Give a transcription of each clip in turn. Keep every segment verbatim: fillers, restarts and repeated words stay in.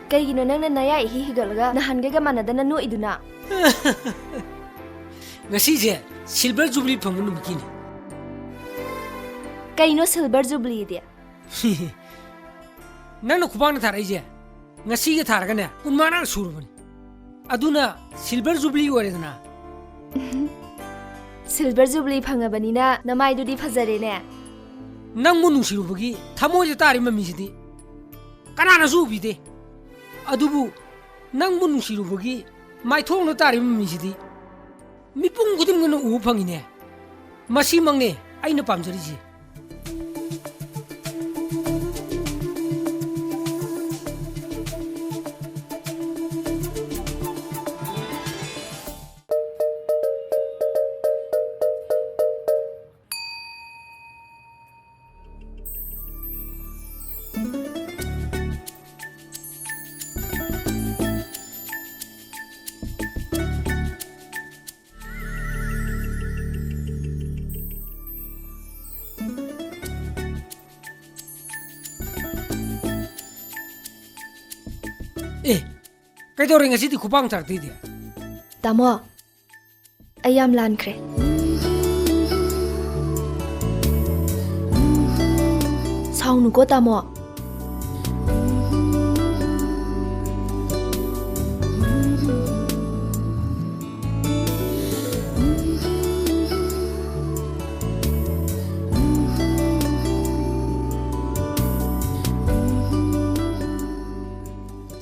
ꯀꯩꯒꯤꯅꯣ ꯅꯪꯅ ꯅꯌꯥ ꯏꯍꯤ ꯍꯤꯒꯠꯂꯒ ꯅꯍꯥꯟꯒꯩꯒ ꯃꯥꯟꯅꯗꯅ ꯅꯣꯛꯏꯗꯨꯅ? ꯉꯁꯤꯁꯦ silver jubilee ꯐꯪꯕ ꯅꯨꯃꯤꯠꯀꯤꯅꯤ꯫ ꯀꯩꯅꯣ silver jubileeꯗꯤ? ꯅꯪꯅ ꯈꯨꯕꯥꯛꯅ ꯊꯥꯔꯛꯏꯁꯦ ꯉꯁꯤꯒ ꯊꯥꯔꯒꯅꯦ ꯀꯨꯟꯃꯉꯥꯔꯛ ꯁꯨꯔꯕꯅꯤ꯫ ꯑꯗꯨꯅ silver jubilee ꯑꯣꯏꯔꯦꯗꯅ꯫ Silver jubilee ꯐꯪꯉꯕꯅꯤꯅ ꯅꯃꯥꯏꯗꯨꯗꯤ ꯐꯖꯔꯦꯅꯦ꯫ ꯅꯪꯕꯨ ꯅꯨꯡꯁꯤꯔꯨꯕꯒꯤ ꯊꯃꯣꯏꯗ ꯇꯥꯔꯤꯕ ꯃꯃꯤꯁꯤꯗꯤ ꯀꯅꯥꯅꯁꯨ ꯎꯕꯤꯗꯦ꯫ ꯑꯗꯨꯕꯨ ꯅꯪꯕꯨ ꯅꯨꯡꯁꯤꯔꯨꯕꯒꯤ ꯃꯥꯏꯊꯣꯡꯗ ꯇꯥꯔꯤꯕ ꯃꯃꯤꯁꯤꯗꯤ ꯃꯤꯄꯨꯝ ꯈꯨꯗꯤꯡꯃꯛꯅ ꯎꯕ ꯐꯪꯉꯤꯅꯦ꯫ ꯃꯁꯤꯃꯛꯅꯦ ꯑꯩꯅ ꯄꯥꯝꯖꯔꯤꯁꯦ꯫ ꯑꯦ, ꯀꯩꯗꯧꯔꯦ ꯉꯁꯤꯗꯤ ꯈꯨꯄꯥꯛ ꯊꯥꯔꯛꯇꯣꯏꯗꯤ? ꯇꯥꯃꯣ, ꯑꯩ ꯌꯥꯝ ꯂꯥꯟꯈ꯭ꯔꯦ꯫ ꯁꯥꯎꯅꯨꯀꯣ, ꯇꯥꯃꯣ꯫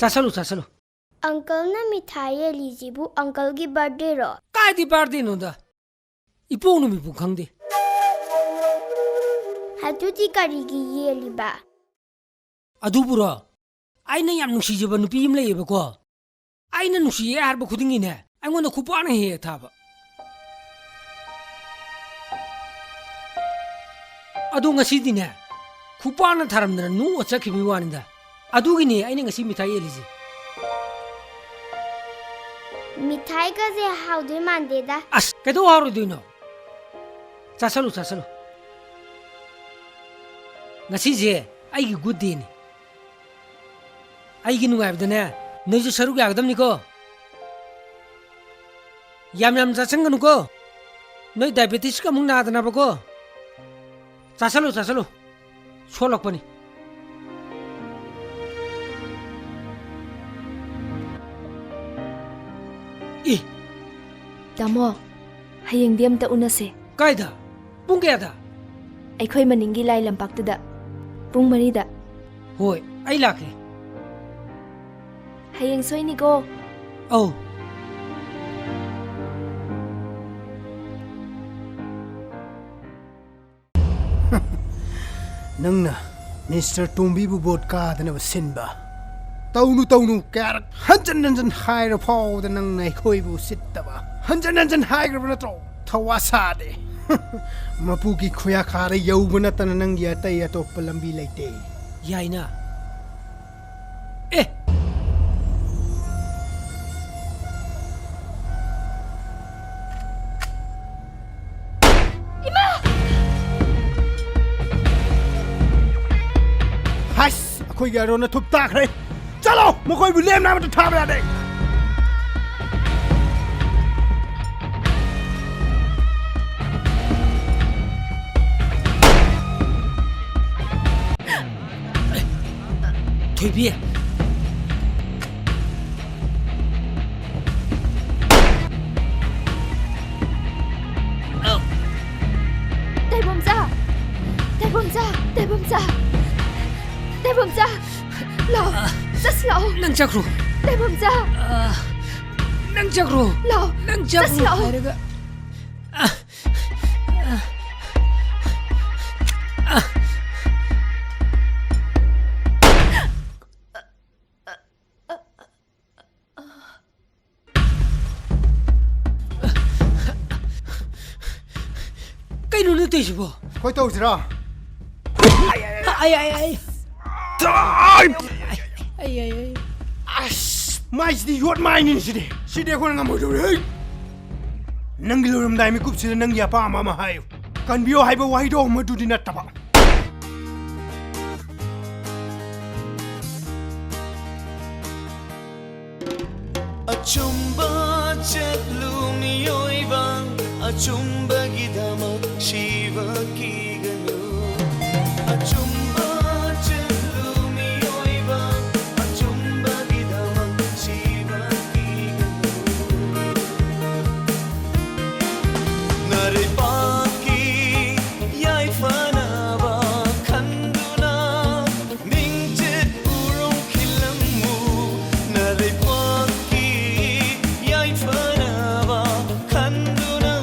ꯆꯥꯁꯜꯂꯨ, ꯆꯥꯁꯜꯂꯨ꯫ ꯑꯪꯀꯜꯅ ꯃꯤꯊꯥꯏ ꯌꯦꯜꯂꯤꯁꯤꯕꯨ ꯑꯪꯀꯜꯒꯤ ꯕꯥꯔꯗꯦꯔꯣ? ꯀꯥꯏꯗꯤ ꯕꯥꯔꯗꯦꯅꯣꯗ? ꯏꯄꯣꯛ ꯅꯨꯃꯤꯠꯄꯨ ꯈꯪꯗꯦ꯫ ꯑꯗꯨꯗꯤ ꯀꯔꯤꯒꯤ ꯌꯦꯜꯂꯤꯕ? ꯑꯗꯨꯕꯨꯔꯣ, ꯑꯩꯅ ꯌꯥꯝ ꯅꯨꯡꯁꯤꯖꯕ ꯅꯨꯄꯤ ꯑꯃ ꯂꯩꯌꯦꯕꯀꯣ꯫ ꯑꯩꯅ ꯅꯨꯡꯁꯤꯌꯦ ꯍꯥꯏꯕ ꯈꯨꯗꯤꯡꯒꯤꯅꯦ, ꯑꯩꯉꯣꯟꯗ ꯈꯨꯄꯥꯛꯅ ꯍꯦꯛ ꯍꯦꯛ ꯊꯥꯕ꯫ ꯑꯗꯣ ꯉꯁꯤꯗꯤꯅꯦ, ꯈꯨꯄꯥꯛꯅ ꯊꯥꯔꯝꯗꯅ ꯅꯣꯛꯑ ꯆꯠꯈꯤꯕꯒꯤ ꯋꯥꯅꯤꯗ꯫ ꯑꯗꯨꯒꯤꯅꯦ ꯑꯩꯅ ꯉꯁꯤ ꯃꯤꯊꯥꯏ ꯌꯦꯜꯂꯤꯁꯦ꯫ ꯃꯤꯊꯥꯏꯒꯁꯦ ꯍꯥꯎꯗꯣꯏ ꯃꯥꯟꯗꯦꯗ꯫ ꯑꯁ, ꯀꯩꯗꯧ ꯍꯥꯎꯔꯣꯏꯗꯣꯏꯅꯣ? ꯆꯥꯁꯜꯂꯨ, ꯆꯥꯁꯜꯂꯨ꯫ ꯉꯁꯤꯁꯦ ꯑꯩꯒꯤ good dayꯅꯤ꯫ ꯑꯩꯒꯤ ꯅꯨꯡꯉꯥꯏꯕꯗꯅꯦ ꯅꯣꯏꯁꯨ ꯁꯔꯨꯛ ꯌꯥꯒꯗꯕꯅꯤꯀꯣ꯫ ꯌꯥꯝ ꯌꯥꯝ ꯆꯥꯁꯟꯒꯅꯨꯀꯣ, ꯅꯣꯏ diabetesꯀ ꯑꯃꯨꯛ ꯅꯥꯗꯅꯕꯀꯣ꯫ ꯆꯥꯁꯜꯂꯨ, ꯆꯥꯁꯜꯂꯨ, ꯁꯣꯛꯂꯛꯄꯅꯤ꯫ ꯏ! ꯇꯥꯃꯣ, ꯍꯌꯦꯡꯗꯤ ꯑꯝꯇ ꯎꯅꯁꯦ꯫ ꯀꯥꯏꯗ? ꯄꯨꯡ ꯀꯌꯥꯗ? ꯑꯩꯈꯣꯏ ꯃꯅꯤꯡꯒꯤ ꯂꯥꯏ ꯂꯝꯄꯥꯛꯇꯨꯗ꯫ ꯄꯨꯡ ꯃꯔꯤꯗ꯫ ꯍꯣꯏ, ꯑꯩ ꯂꯥꯛꯀꯦ꯫ ꯍꯌꯦꯡ ꯁꯣꯏꯅꯤꯀꯣ꯫ ꯑꯧ꯫ ꯅꯪꯅ ꯃꯤꯁꯇꯔ ꯇꯣꯝꯕꯤꯕꯨ ꯚꯣꯠ ꯀꯥꯗꯅꯕ ꯁꯤꯟꯕ꯫ ꯇꯧꯅꯨ, ꯇꯧꯅꯨ, ꯀꯌꯥꯔꯛ ꯍꯟꯖꯟ ꯍꯟꯖꯟ ꯍꯥꯏꯔ ꯐꯥꯎꯕꯗ ꯅꯪꯅ ꯑꯩꯈꯣꯏꯕꯨ ꯎꯁꯤꯠꯇꯕ꯫ ꯍꯟꯖꯟ ꯍꯟꯖꯟ ꯍꯥꯏꯈ꯭ꯔꯕ ꯅꯠꯇ꯭ꯔꯣ? ꯊꯧꯋꯥ ꯁꯥꯗꯦ꯫ ꯃꯄꯨꯒꯤ ꯈꯨꯌꯥꯈꯥꯗ ꯌꯧꯕ ꯅꯠꯇꯅ ꯅꯪꯒꯤ ꯑꯇꯩ ꯑꯇꯣꯞꯄ ꯂꯝꯕꯤ ꯂꯩꯇꯦ꯫ ꯌꯥꯏꯅ꯫ ꯑꯦ! ꯏꯃꯥ! ꯍꯥꯏꯁ! ꯑꯩꯈꯣꯏꯒꯤ ꯑꯔꯣꯟꯅ ꯊꯨꯞ ꯇꯥꯈ꯭ꯔꯦ꯫ ꯆꯠꯂꯣ! ꯃꯈꯣꯏꯕꯨ ꯂꯦꯝꯅ ꯑꯃꯠꯇ ꯊꯥꯕ ꯌꯥꯗꯦ꯫ ꯊꯣꯏꯕꯤ꯫ ꯇꯥꯏꯕꯝꯆꯥ! ꯇꯥꯏꯕꯝꯆꯥ! ꯇꯥꯏꯕꯝꯆꯥ! ꯇꯥꯏꯕꯝꯆꯥ! ꯂꯥꯛꯑꯣ! ꯆꯠꯁꯤ ꯂꯥꯛꯑꯣ! ꯅꯪ ꯆꯠꯈ꯭ꯔꯣ! ꯇꯥꯏꯕꯝꯆꯥ! ꯅꯪ ꯆꯠꯈ꯭ꯔꯣ! ꯂꯥꯛꯑꯣ! ꯅꯪ ꯆꯠꯈ꯭ꯔꯣ ꯆꯠꯁꯤ ꯂꯥꯛꯑꯣ! ꯍꯥꯏꯔꯒ꯫ ꯀꯩꯅꯣ ꯅꯪ ꯇꯧꯔꯤꯁꯤꯕꯣ? ꯑꯩꯈꯣꯏ ꯇꯧꯁꯤꯔꯣ? ꯑꯩ, ꯑꯩ, ꯑꯩ, ꯑꯩ꯫ ꯑꯩ, ꯑꯩ, ꯑꯩ꯫ ꯑꯁ, ꯃꯥꯏꯁꯤꯗꯤ ꯌꯣꯠ ꯃꯥꯏꯅꯤꯅꯦ ꯁꯤꯗꯤ꯫ ꯁꯤꯗꯤ ꯑꯩꯈꯣꯏꯅ ꯉꯝꯃꯣꯏꯗꯧꯔꯦ꯫ ꯍꯩ! ꯅꯪꯒꯤ ꯂꯣꯏꯔꯝꯗꯥꯏ ꯃꯤꯀꯨꯞꯁꯤꯗ ꯅꯪꯒꯤ ꯑꯄꯥꯝꯕ ꯑꯃ ꯍꯥꯏꯌꯨ꯫ ꯀꯟꯕꯤꯌꯣ ꯍꯥꯏꯕ ꯋꯥꯍꯩꯗꯣ ꯃꯗꯨꯗꯤ ꯅꯠꯇꯕ꯫ ꯑꯆꯨꯝꯕ ꯆꯠꯂꯨ ꯃꯤꯑꯣꯏꯕ, ꯑꯆꯨꯝꯕꯒꯤꯗꯃꯛ ꯁꯤꯕ ꯀꯤꯒꯅꯨ꯫ ꯑꯆꯨꯝꯕ ꯆꯠꯂꯨ ꯃꯤꯑꯣꯏꯕ, ꯑꯆꯨꯝꯕꯒꯤꯗꯃꯛ ꯁꯤꯕ ꯀꯤꯒꯅꯨ꯫ ꯅꯔꯩꯕꯥꯛꯀꯤ ꯌꯥꯏꯐꯅꯕ ꯈꯟꯗꯨꯅ ꯃꯤꯡꯆꯠ ꯎꯔꯣꯡ ꯈꯤꯜꯂꯝꯃꯨ꯫ ꯅꯔꯩꯕꯥꯛꯀꯤ ꯌꯥꯏꯐꯅꯕ ꯈꯟꯗꯨꯅ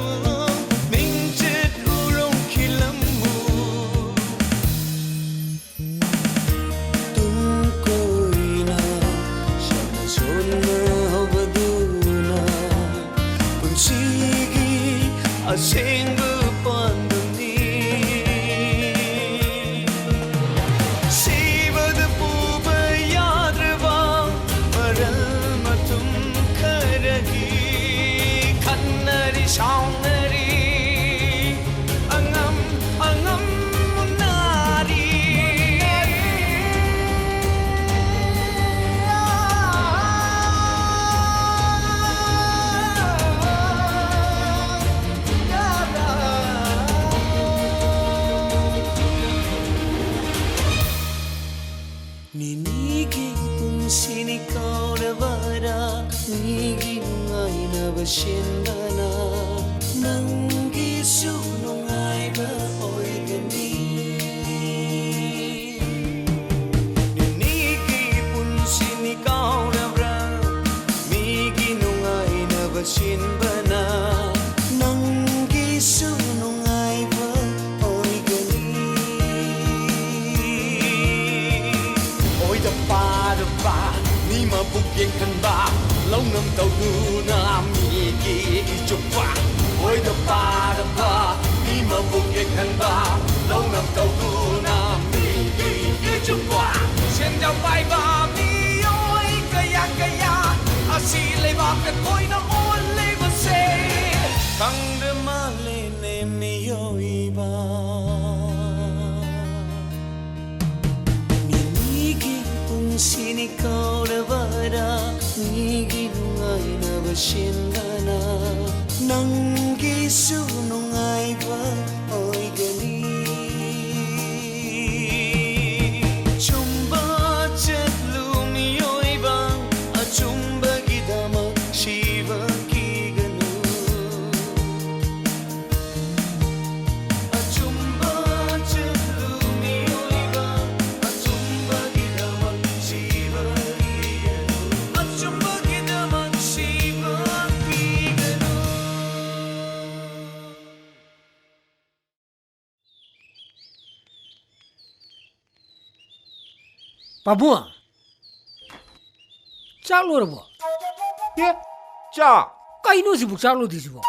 ꯃꯤꯡꯆꯠ ꯎꯔꯣꯡ ꯈꯤꯜꯂꯝꯃꯨ꯫ ꯇꯨꯡ ꯀꯣꯏꯅ ꯁꯝꯅ ꯁꯣꯟꯅꯕꯗꯨꯅ ꯄꯨꯟꯁꯤꯒꯤ ꯑꯁꯦꯡꯕ ꯄꯥꯟꯗꯝꯅꯤ꯫ ꯁꯤꯕꯗ ꯄꯨꯕ ꯌꯥꯗ꯭ꯔꯕ ꯃꯔꯜ ꯃꯊꯨꯝ ꯈꯔꯒꯤ ꯈꯟꯅꯔꯤ ꯁꯥꯎꯅꯔꯤ꯫ ꯑꯉꯝ ꯑꯉꯝ ꯃꯨꯟꯅꯔꯤ꯫ ꯃꯤꯃꯤꯒꯤ ꯄꯨꯟꯁꯤꯅꯤ ꯀꯥꯎꯔꯕꯔꯥ? ꯃꯤꯒꯤ ꯅꯨꯡꯉꯥꯏꯅꯕ ꯁꯤꯟꯕꯅ ꯅꯪꯒꯤꯁꯨ ꯅꯨꯡꯉꯥꯏꯕ ꯑꯣꯏꯒꯅꯤ꯫ ꯃꯤꯃꯤꯒꯤ ꯄꯨꯟꯁꯤꯅꯤ ꯀꯥꯎꯔꯕ꯭ꯔꯥ? ꯃꯤꯒꯤ ꯅꯨꯡꯉꯥꯏꯅꯕ ꯁꯤꯟꯕꯅ ꯅꯪꯒꯤꯁꯨ ꯅꯨꯡꯉꯥꯏꯕ ꯑꯣꯏꯒꯅꯤ꯫ ꯑꯣꯏꯗ ꯄꯥꯗꯕ ꯃꯤ ꯃꯕꯨꯛ ꯌꯦꯡꯍꯟꯕ ꯂꯧꯅꯝ ꯇꯧꯗꯨꯅ ꯃꯤꯒꯤ ꯏꯆꯨꯞꯄ꯫ ꯑꯣꯏꯗ ꯄꯥꯗꯕ ꯃꯤ ꯃꯕꯨꯛ ꯌꯦꯡꯍꯟꯕ ꯂꯧꯅꯝ ꯇꯧꯗꯨꯅ ꯃꯤꯒꯤ ꯏꯆꯨꯞꯄ꯫ ꯁꯦꯟꯖꯥꯎ ꯄꯥꯏꯕ ꯃꯤꯑꯣꯏ ꯀꯌꯥ ꯀꯌꯥ ꯑꯁꯤ ꯂꯩꯕꯥꯛꯇ ꯀꯣꯏꯅ ꯑꯣꯜꯂꯤꯕꯁꯦ ꯈꯪꯗ꯭ꯔ ꯃꯥꯜꯂꯦꯅꯦ ꯃꯤꯑꯣꯏꯕ꯫ ꯃꯤꯃꯤꯒꯤ ꯄꯨꯟꯁꯤꯅꯤ ꯀꯥꯎꯔꯕꯔꯥ? ꯃꯤꯒꯤ ꯅꯨꯡꯉꯥꯏ ꯁꯤꯟꯕꯅ ꯅꯪꯒꯤꯁꯨ ꯅꯨꯡꯉꯥꯏꯕ ꯑꯣꯏꯒꯅꯤ꯫ ꯆꯨꯝꯕ ꯆꯠꯂꯨ ꯃꯤꯑꯣꯏꯕ, ꯑꯆꯨꯝꯕꯒꯤꯗꯃꯛ ꯁꯤꯕ ꯀꯤꯒꯅꯨ꯫ ꯑꯆꯨꯝꯕ ꯆꯠꯂꯨ ꯃꯤꯑꯣꯏꯕ, ꯑꯆꯨꯝꯕꯒꯤꯗꯃꯛ ꯁꯤꯕ ꯀꯤꯒꯅꯨ꯫ ꯑꯆꯨꯝꯕꯒꯤꯗꯃꯛ ꯁꯤꯕ ꯀꯤꯒꯅꯨ꯫ ꯄꯥꯕꯨꯡ, ꯆꯥꯛ ꯂꯣꯏꯔꯕꯣ? ꯑꯦ, ꯆꯥꯛ? ꯀꯩꯅꯣ ꯍꯧꯖꯤꯛꯐꯥꯎ ꯆꯥꯛ ꯂꯣꯏꯗ꯭ꯔꯤꯁꯤꯕꯣ?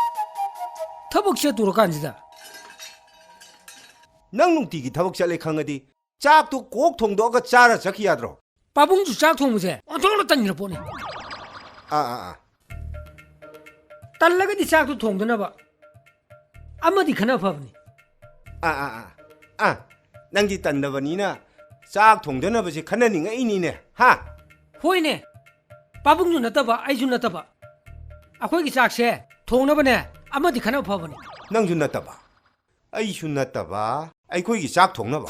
ꯊꯕꯛ ꯆꯠꯇꯣꯔꯀꯥꯟꯁꯤꯗ꯫ ꯅꯪ ꯅꯨꯡꯇꯤꯒꯤ ꯊꯕꯛ ꯆꯠꯂꯦ ꯈꯪꯉꯗꯤ ꯆꯥꯛꯇꯣ ꯀꯣꯛ ꯊꯣꯡꯗꯣꯛꯑꯒ ꯆꯥꯔ ꯆꯠꯈꯤ ꯌꯥꯗ꯭ꯔꯣ? ꯄꯥꯕꯨꯡꯁꯨ ꯆꯥꯛ ꯊꯣꯡꯕꯁꯦ ꯑꯣꯟꯊꯣꯛꯅ ꯇꯟꯈ꯭ꯔ ꯄꯣꯠꯅꯤ꯫ ꯑꯥ, ꯑꯥ, ꯑꯥ꯫ ꯇꯜꯂꯒꯗꯤ ꯆꯥꯛꯇꯣ ꯊꯣꯡꯗꯅꯕ ꯑꯃꯗꯤ ꯈꯟꯅ ꯐꯕꯅꯤ꯫ ꯑꯥ, ꯑꯥ, ꯑꯥ꯫ ꯑꯥ, ꯅꯪꯗꯤ ꯇꯟꯗꯕꯅꯤꯅ ꯆꯥꯛ ꯊꯣꯡꯗꯅꯕꯁꯦ ꯈꯟꯅꯅꯤꯡꯉꯛꯏꯅꯤꯅꯦ, ꯍꯥ? ꯍꯣꯏꯅꯦ, ꯄꯥꯕꯨꯡꯁꯨ ꯅꯠꯇꯕ, ꯑꯩꯁꯨ ꯅꯠꯇꯕ꯫ ꯑꯩꯈꯣꯏꯒꯤ ꯆꯥꯛꯁꯦ ꯊꯣꯡꯅꯕꯅꯦ ꯑꯃꯗꯤ ꯈꯟꯅ ꯐꯕꯅꯤ꯫ ꯅꯪꯁꯨ ꯅꯠꯇꯕ, ꯑꯩꯁꯨ ꯅꯠꯇꯕ, ꯑꯩꯈꯣꯏꯒꯤ ꯆꯥꯛ ꯊꯣꯡꯅꯕ꯫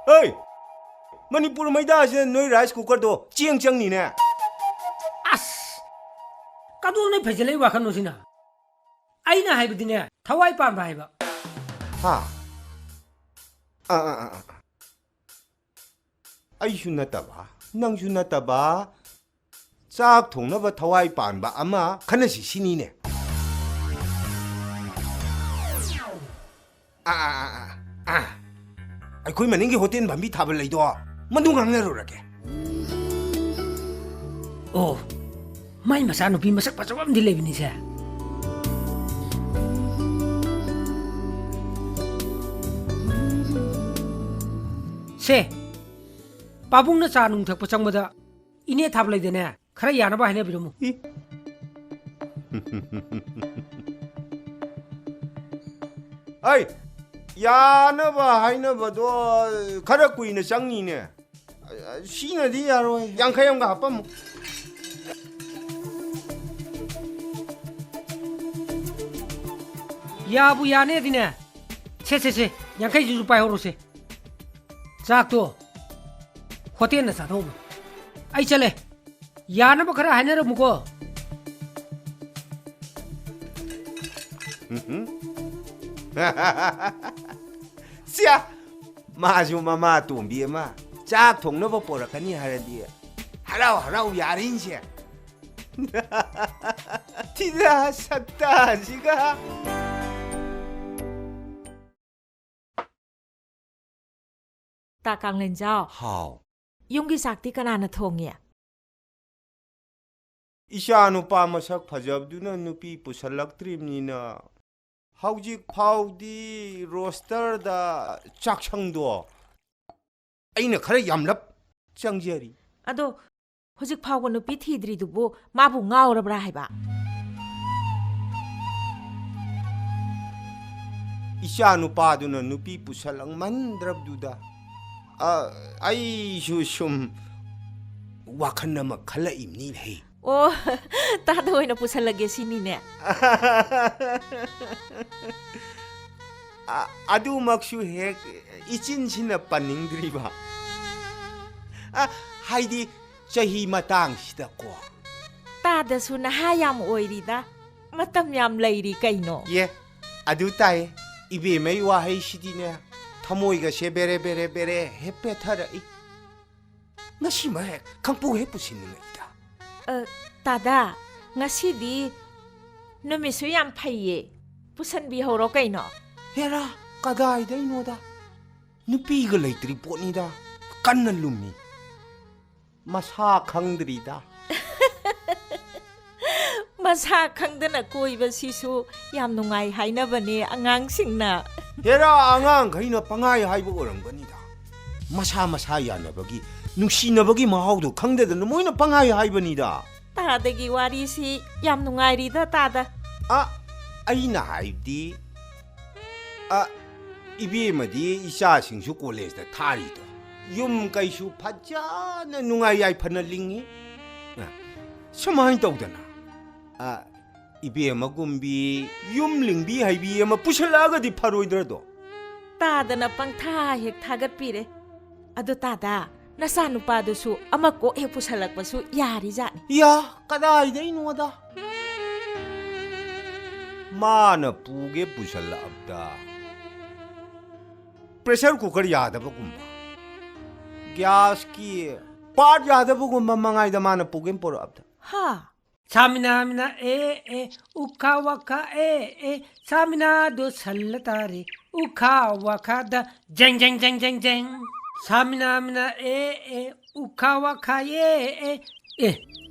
ꯍꯩ! ꯃꯅꯤꯄꯨꯔ ꯃꯩꯗꯥꯁꯤꯗ ꯅꯣꯏ rice cookerꯗꯣ ꯆꯦꯡ ꯆꯪꯅꯤꯅꯦ꯫ ꯑꯁ! ꯀꯗꯣꯝꯗꯩ ꯐꯩꯖꯜꯂꯛꯏ ꯋꯥꯈꯜꯅꯣ ꯁꯤꯅ? ꯑꯩꯅ ꯍꯥꯏꯕꯗꯤꯅꯦ, ꯊꯋꯥꯏ ꯄꯥꯟꯕ ꯍꯥꯏꯕ꯫ ꯍꯥ? ꯑꯥ, ꯑꯥ, ꯑꯥ, ꯑꯥ꯫ ꯑꯩꯁꯨ ꯅꯠꯇꯕ, ꯅꯪꯁꯨ ꯅꯠꯇꯕ, ꯆꯥꯛ ꯊꯣꯡꯅꯕ ꯊꯋꯥꯏ ꯄꯥꯟꯕ ꯑꯃ ꯈꯟꯅꯁꯤ ꯁꯤꯅꯤꯅꯦ꯫ ꯑꯥ, ꯑꯥ, ꯑꯥ, ꯑꯥ, ꯑꯥ꯫ ꯑꯩꯈꯣꯏ ꯃꯅꯤꯡꯒꯤ ꯍꯣꯇꯦꯜ ꯐꯝꯕꯤ ꯊꯥꯕ ꯂꯩꯗꯣ, ꯃꯗꯨ ꯉꯥꯡꯅꯔꯨꯔꯒꯦ꯫ ꯑꯣ, ꯃꯥꯏ ꯃꯆꯥꯅꯨꯄꯤ ꯃꯁꯛ ꯐꯖꯕ ꯑꯃꯗꯤ ꯂꯩꯕꯅꯤꯁꯦ꯫ ꯁꯦ, ꯄꯥꯕꯨꯡꯅ ꯆꯥ ꯅꯨꯡ ꯊꯛꯄ ꯆꯪꯕꯗ ꯏꯅꯦ ꯊꯥꯕ ꯂꯩꯗꯅꯦ, ꯈꯔ ꯌꯥꯅꯕ ꯍꯥꯏꯅꯕꯤꯔꯝꯃꯨ꯫ ꯏ꯫ ꯑꯩ, ꯌꯥꯅꯕ ꯍꯥꯏꯅꯕꯗꯣ ꯈꯔ ꯀꯨꯏꯅ ꯆꯪꯅꯤꯅꯦ꯫ ꯁꯤꯅꯗꯤ ꯌꯥꯔꯣꯏ꯫ ꯌꯥꯡꯈꯩ ꯑꯃꯒ ꯍꯥꯞꯄꯝꯃꯨ꯫ ꯌꯥꯕꯨ ꯌꯥꯅꯦꯗꯤꯅꯦ꯫ ꯁꯦ, ꯁꯦ, ꯁꯦ, ꯌꯥꯡꯈꯩꯁꯤꯁꯨ ꯄꯥꯏꯍꯧꯔꯣꯁꯦ꯫ ꯆꯥꯛꯇꯣ ꯍꯣꯇꯦꯜꯗ ꯆꯥꯊꯣꯛꯎꯕ꯫ ꯑꯩ ꯆꯠꯂꯦ꯫ ꯌꯥꯅꯕ ꯈꯔ ꯍꯥꯏꯅꯔꯝꯃꯨꯀꯣ꯫ ꯁꯤꯌꯥ! ꯃꯥꯁꯨ ꯃꯃꯥ ꯑꯇꯣꯝꯕꯤ ꯑꯃ ꯆꯥꯛ ꯊꯣꯡꯅꯕ ꯄꯣꯔꯛꯀꯅꯤ ꯍꯥꯏꯔꯗꯤ ꯍꯔꯥꯎ ꯍꯔꯥꯎ ꯌꯥꯔꯤꯅꯤꯁꯦ꯫ ꯊꯤꯗ ꯁꯛꯇꯥꯁꯤꯒ꯫ ꯇꯥ ꯀꯥꯡꯂꯦꯟꯖꯥꯎ, ꯍꯥꯎ꯫ ꯌꯨꯝꯒꯤ ꯆꯥꯛꯇꯤ ꯀꯅꯥꯅ ꯊꯣꯡꯉꯤ? ꯏꯆꯥ ꯅꯨꯄꯥ ꯃꯁꯛ ꯐꯖꯕꯗꯨꯅ ꯅꯨꯄꯤ ꯄꯨꯁꯜꯂꯛꯇ꯭ꯔꯤꯕꯅꯤꯅ ꯍꯧꯖꯤꯛ ꯐꯥꯎꯗꯤ ꯔꯣꯁꯇꯔꯗ ꯆꯥꯛꯁꯪꯗꯣ ꯑꯩꯅ ꯈꯔ ꯌꯥꯝꯂꯞ ꯆꯪꯖꯔꯤ꯫ ꯑꯗꯣ ꯍꯧꯖꯤꯛ ꯐꯥꯎꯕ ꯅꯨꯄꯤ ꯊꯤꯗ꯭ꯔꯤꯗꯨꯕꯨ ꯃꯥꯕꯨ ꯉꯥꯎꯔꯕ꯭ꯔꯥ ꯍꯥꯏꯕ? ꯏꯆꯥ ꯅꯨꯄꯥꯗꯨꯅ ꯅꯨꯄꯤ ꯄꯨꯁꯜꯂꯛꯃꯟꯗ꯭ꯔꯕꯗꯨꯗ ꯑ, ꯑꯩꯁꯨ ꯁꯨꯝ ꯋꯥꯈꯜ ꯑꯃ ꯈꯜꯂꯛꯏꯕꯅꯤ ꯍꯦ꯫ ꯑꯣ, ꯇꯥꯗ ꯑꯣꯏꯅ ꯄꯨꯁꯜꯂꯒꯦ ꯁꯤꯅꯤꯅꯦ꯫ ꯑ, ꯑꯗꯨꯃꯛꯁꯨ ꯍꯦꯛ ꯏꯆꯤꯟꯁꯤꯅ ꯄꯟꯅꯤꯡꯗ꯭ꯔꯤꯕ꯫ ꯑ, ꯍꯥꯏꯗꯤ ꯆꯍꯤ ꯃꯇꯥꯡꯁꯤꯗꯀꯣ꯫ ꯇꯥꯗꯁꯨ ꯅꯍꯥ ꯌꯥꯝ ꯑꯣꯏꯔꯤꯗ, ꯃꯇꯝ ꯌꯥꯝ ꯂꯩꯔꯤ ꯀꯩꯅꯣ꯫ ꯌꯦ, ꯑꯗꯨ ꯇꯥꯏ꯫ ꯏꯕꯦꯝꯃꯩ ꯋꯥꯍꯩꯁꯤꯗꯤꯅꯦ, ꯊꯃꯣꯏꯒꯁꯦ ꯕꯦꯔꯦ ꯕꯦꯔꯦ ꯕꯦꯔꯦ ꯍꯦꯛ ꯄꯦꯠꯊꯔꯛꯏ꯫ ꯉꯁꯤꯃꯛ ꯍꯦꯛ ꯈꯪꯄꯨ ꯍꯦꯛ ꯄꯨꯁꯤꯟꯅꯤꯡꯉꯛꯏꯗ꯫ ꯑ, ꯇꯥꯗ, ꯉꯁꯤꯗꯤ ꯅꯨꯃꯤꯠꯁꯨ ꯌꯥꯝ ꯐꯩꯌꯦ, ꯄꯨꯁꯟꯕꯤꯍꯧꯔꯣ ꯀꯩꯅꯣ꯫ ꯍꯦꯔꯥ, ꯀꯗꯥꯏꯗꯩꯅꯣꯗ? ꯅꯨꯄꯤꯒ ꯂꯩꯇ꯭ꯔꯤ ꯄꯣꯠꯅꯤꯗ꯫ ꯀꯟꯅ ꯂꯨꯝꯃꯤ꯫ ꯃꯁꯥ ꯈꯪꯗ꯭ꯔꯤꯗ꯫ ꯃꯁꯥ ꯈꯪꯗꯅ ꯀꯣꯏꯕꯁꯤꯁꯨ ꯌꯥꯝ ꯅꯨꯡꯉꯥꯏ ꯍꯥꯏꯅꯕꯅꯦ ꯑꯉꯥꯡꯁꯤꯡꯅ꯫ ꯍꯦꯔꯥ, ꯑꯉꯥꯡꯈꯩꯅ ꯄꯉꯥꯏ ꯍꯥꯏꯕ ꯑꯣꯏꯔꯝꯒꯅꯤꯗ꯫ ꯃꯁꯥ ꯃꯁꯥ ꯌꯥꯅꯕꯒꯤ, ꯅꯨꯡꯁꯤꯅꯕꯒꯤ ꯃꯍꯥꯎꯗꯣ ꯈꯪꯗꯗꯅ ꯃꯣꯏꯅ ꯄꯉꯥꯏ ꯍꯥꯏꯕꯅꯤꯗ꯫ ꯇꯥꯗꯒꯤ ꯋꯥꯔꯤꯁꯤ ꯌꯥꯝ ꯅꯨꯡꯉꯥꯏꯔꯤꯗ ꯇꯥꯗ꯫ ꯑ, ꯑꯩꯅ ꯍꯥꯏꯕꯗꯤ, ꯑ, ꯏꯕꯦꯝꯃꯗꯤ ꯏꯆꯥꯁꯤꯡꯁꯨ ꯀꯣꯂꯦꯖꯇ ꯊꯥꯔꯤꯗꯣ꯫ ꯌꯨꯝ ꯀꯩꯁꯨ ꯐꯖꯅ ꯅꯨꯡꯉꯥꯏ ꯌꯥꯏꯐꯅ ꯂꯤꯡꯉꯤ꯫ ꯑ, ꯁꯨꯃꯥꯏꯅ ꯇꯧꯗꯅ, ꯑ, ꯏꯕꯦꯝꯃ ꯒꯨꯝꯕꯤ, ꯌꯨꯝ ꯂꯤꯡꯕꯤ ꯍꯩꯕꯤ ꯑꯃ ꯄꯨꯁꯜꯂꯛꯑꯒꯗꯤ ꯐꯔꯣꯏꯗ꯭ꯔꯗꯣ? ꯇꯥꯗꯅ ꯄꯪꯊꯥ ꯍꯦꯛ ꯊꯥꯒꯠꯄꯤꯔꯦ꯫ ꯑꯗꯣ ꯇꯥꯗ, ꯅꯆꯥꯅꯨꯄꯥꯗꯨꯁꯨ ꯑꯃ ꯀꯣꯛ ꯍꯦꯛ ꯄꯨꯁꯜꯂꯛꯄꯁꯨ ꯌꯥꯔꯤꯖꯥꯠꯅꯤ꯫ ꯌꯥ, ꯀꯗꯥꯏꯗꯩꯅꯣꯗ? ꯃꯥꯅ ꯄꯨꯒꯦ ꯄꯨꯁꯜꯂꯛꯑꯕꯗ pressure cooker ꯌꯥꯗꯕꯒꯨꯝꯕ, ꯒ꯭ꯌꯥꯁꯀꯤ part ꯌꯥꯗꯕꯒꯨꯝꯕ ꯃꯉꯥꯏꯗ ꯃꯥꯅ ꯄꯨꯒꯦ ꯄꯨꯔꯛꯑꯕꯗ꯫ ꯍꯥ? ꯁꯥꯃꯤꯅꯥ ꯃꯤꯅꯥ ꯑꯦ ꯑꯦ, ꯎꯈꯥ ꯋꯥꯈꯥ ꯑꯦ ꯑꯦ, ꯁꯥꯃꯤꯅꯥꯗꯣ ꯁꯜꯂ ꯇꯥꯔꯦ, ꯎꯈꯥ ꯋꯥꯈꯥꯗ ꯖꯦꯡ ꯖꯦꯡ ꯖꯦꯡ ꯖꯦꯡ ꯖꯦꯡ꯫ ꯁꯥꯃꯤꯅꯥ ꯃꯤꯅꯥ ꯑꯦ ꯑꯦ, ꯎꯈꯥ ꯋꯥꯈꯥ ꯑꯦ ꯑꯦ꯫ ꯑꯦ,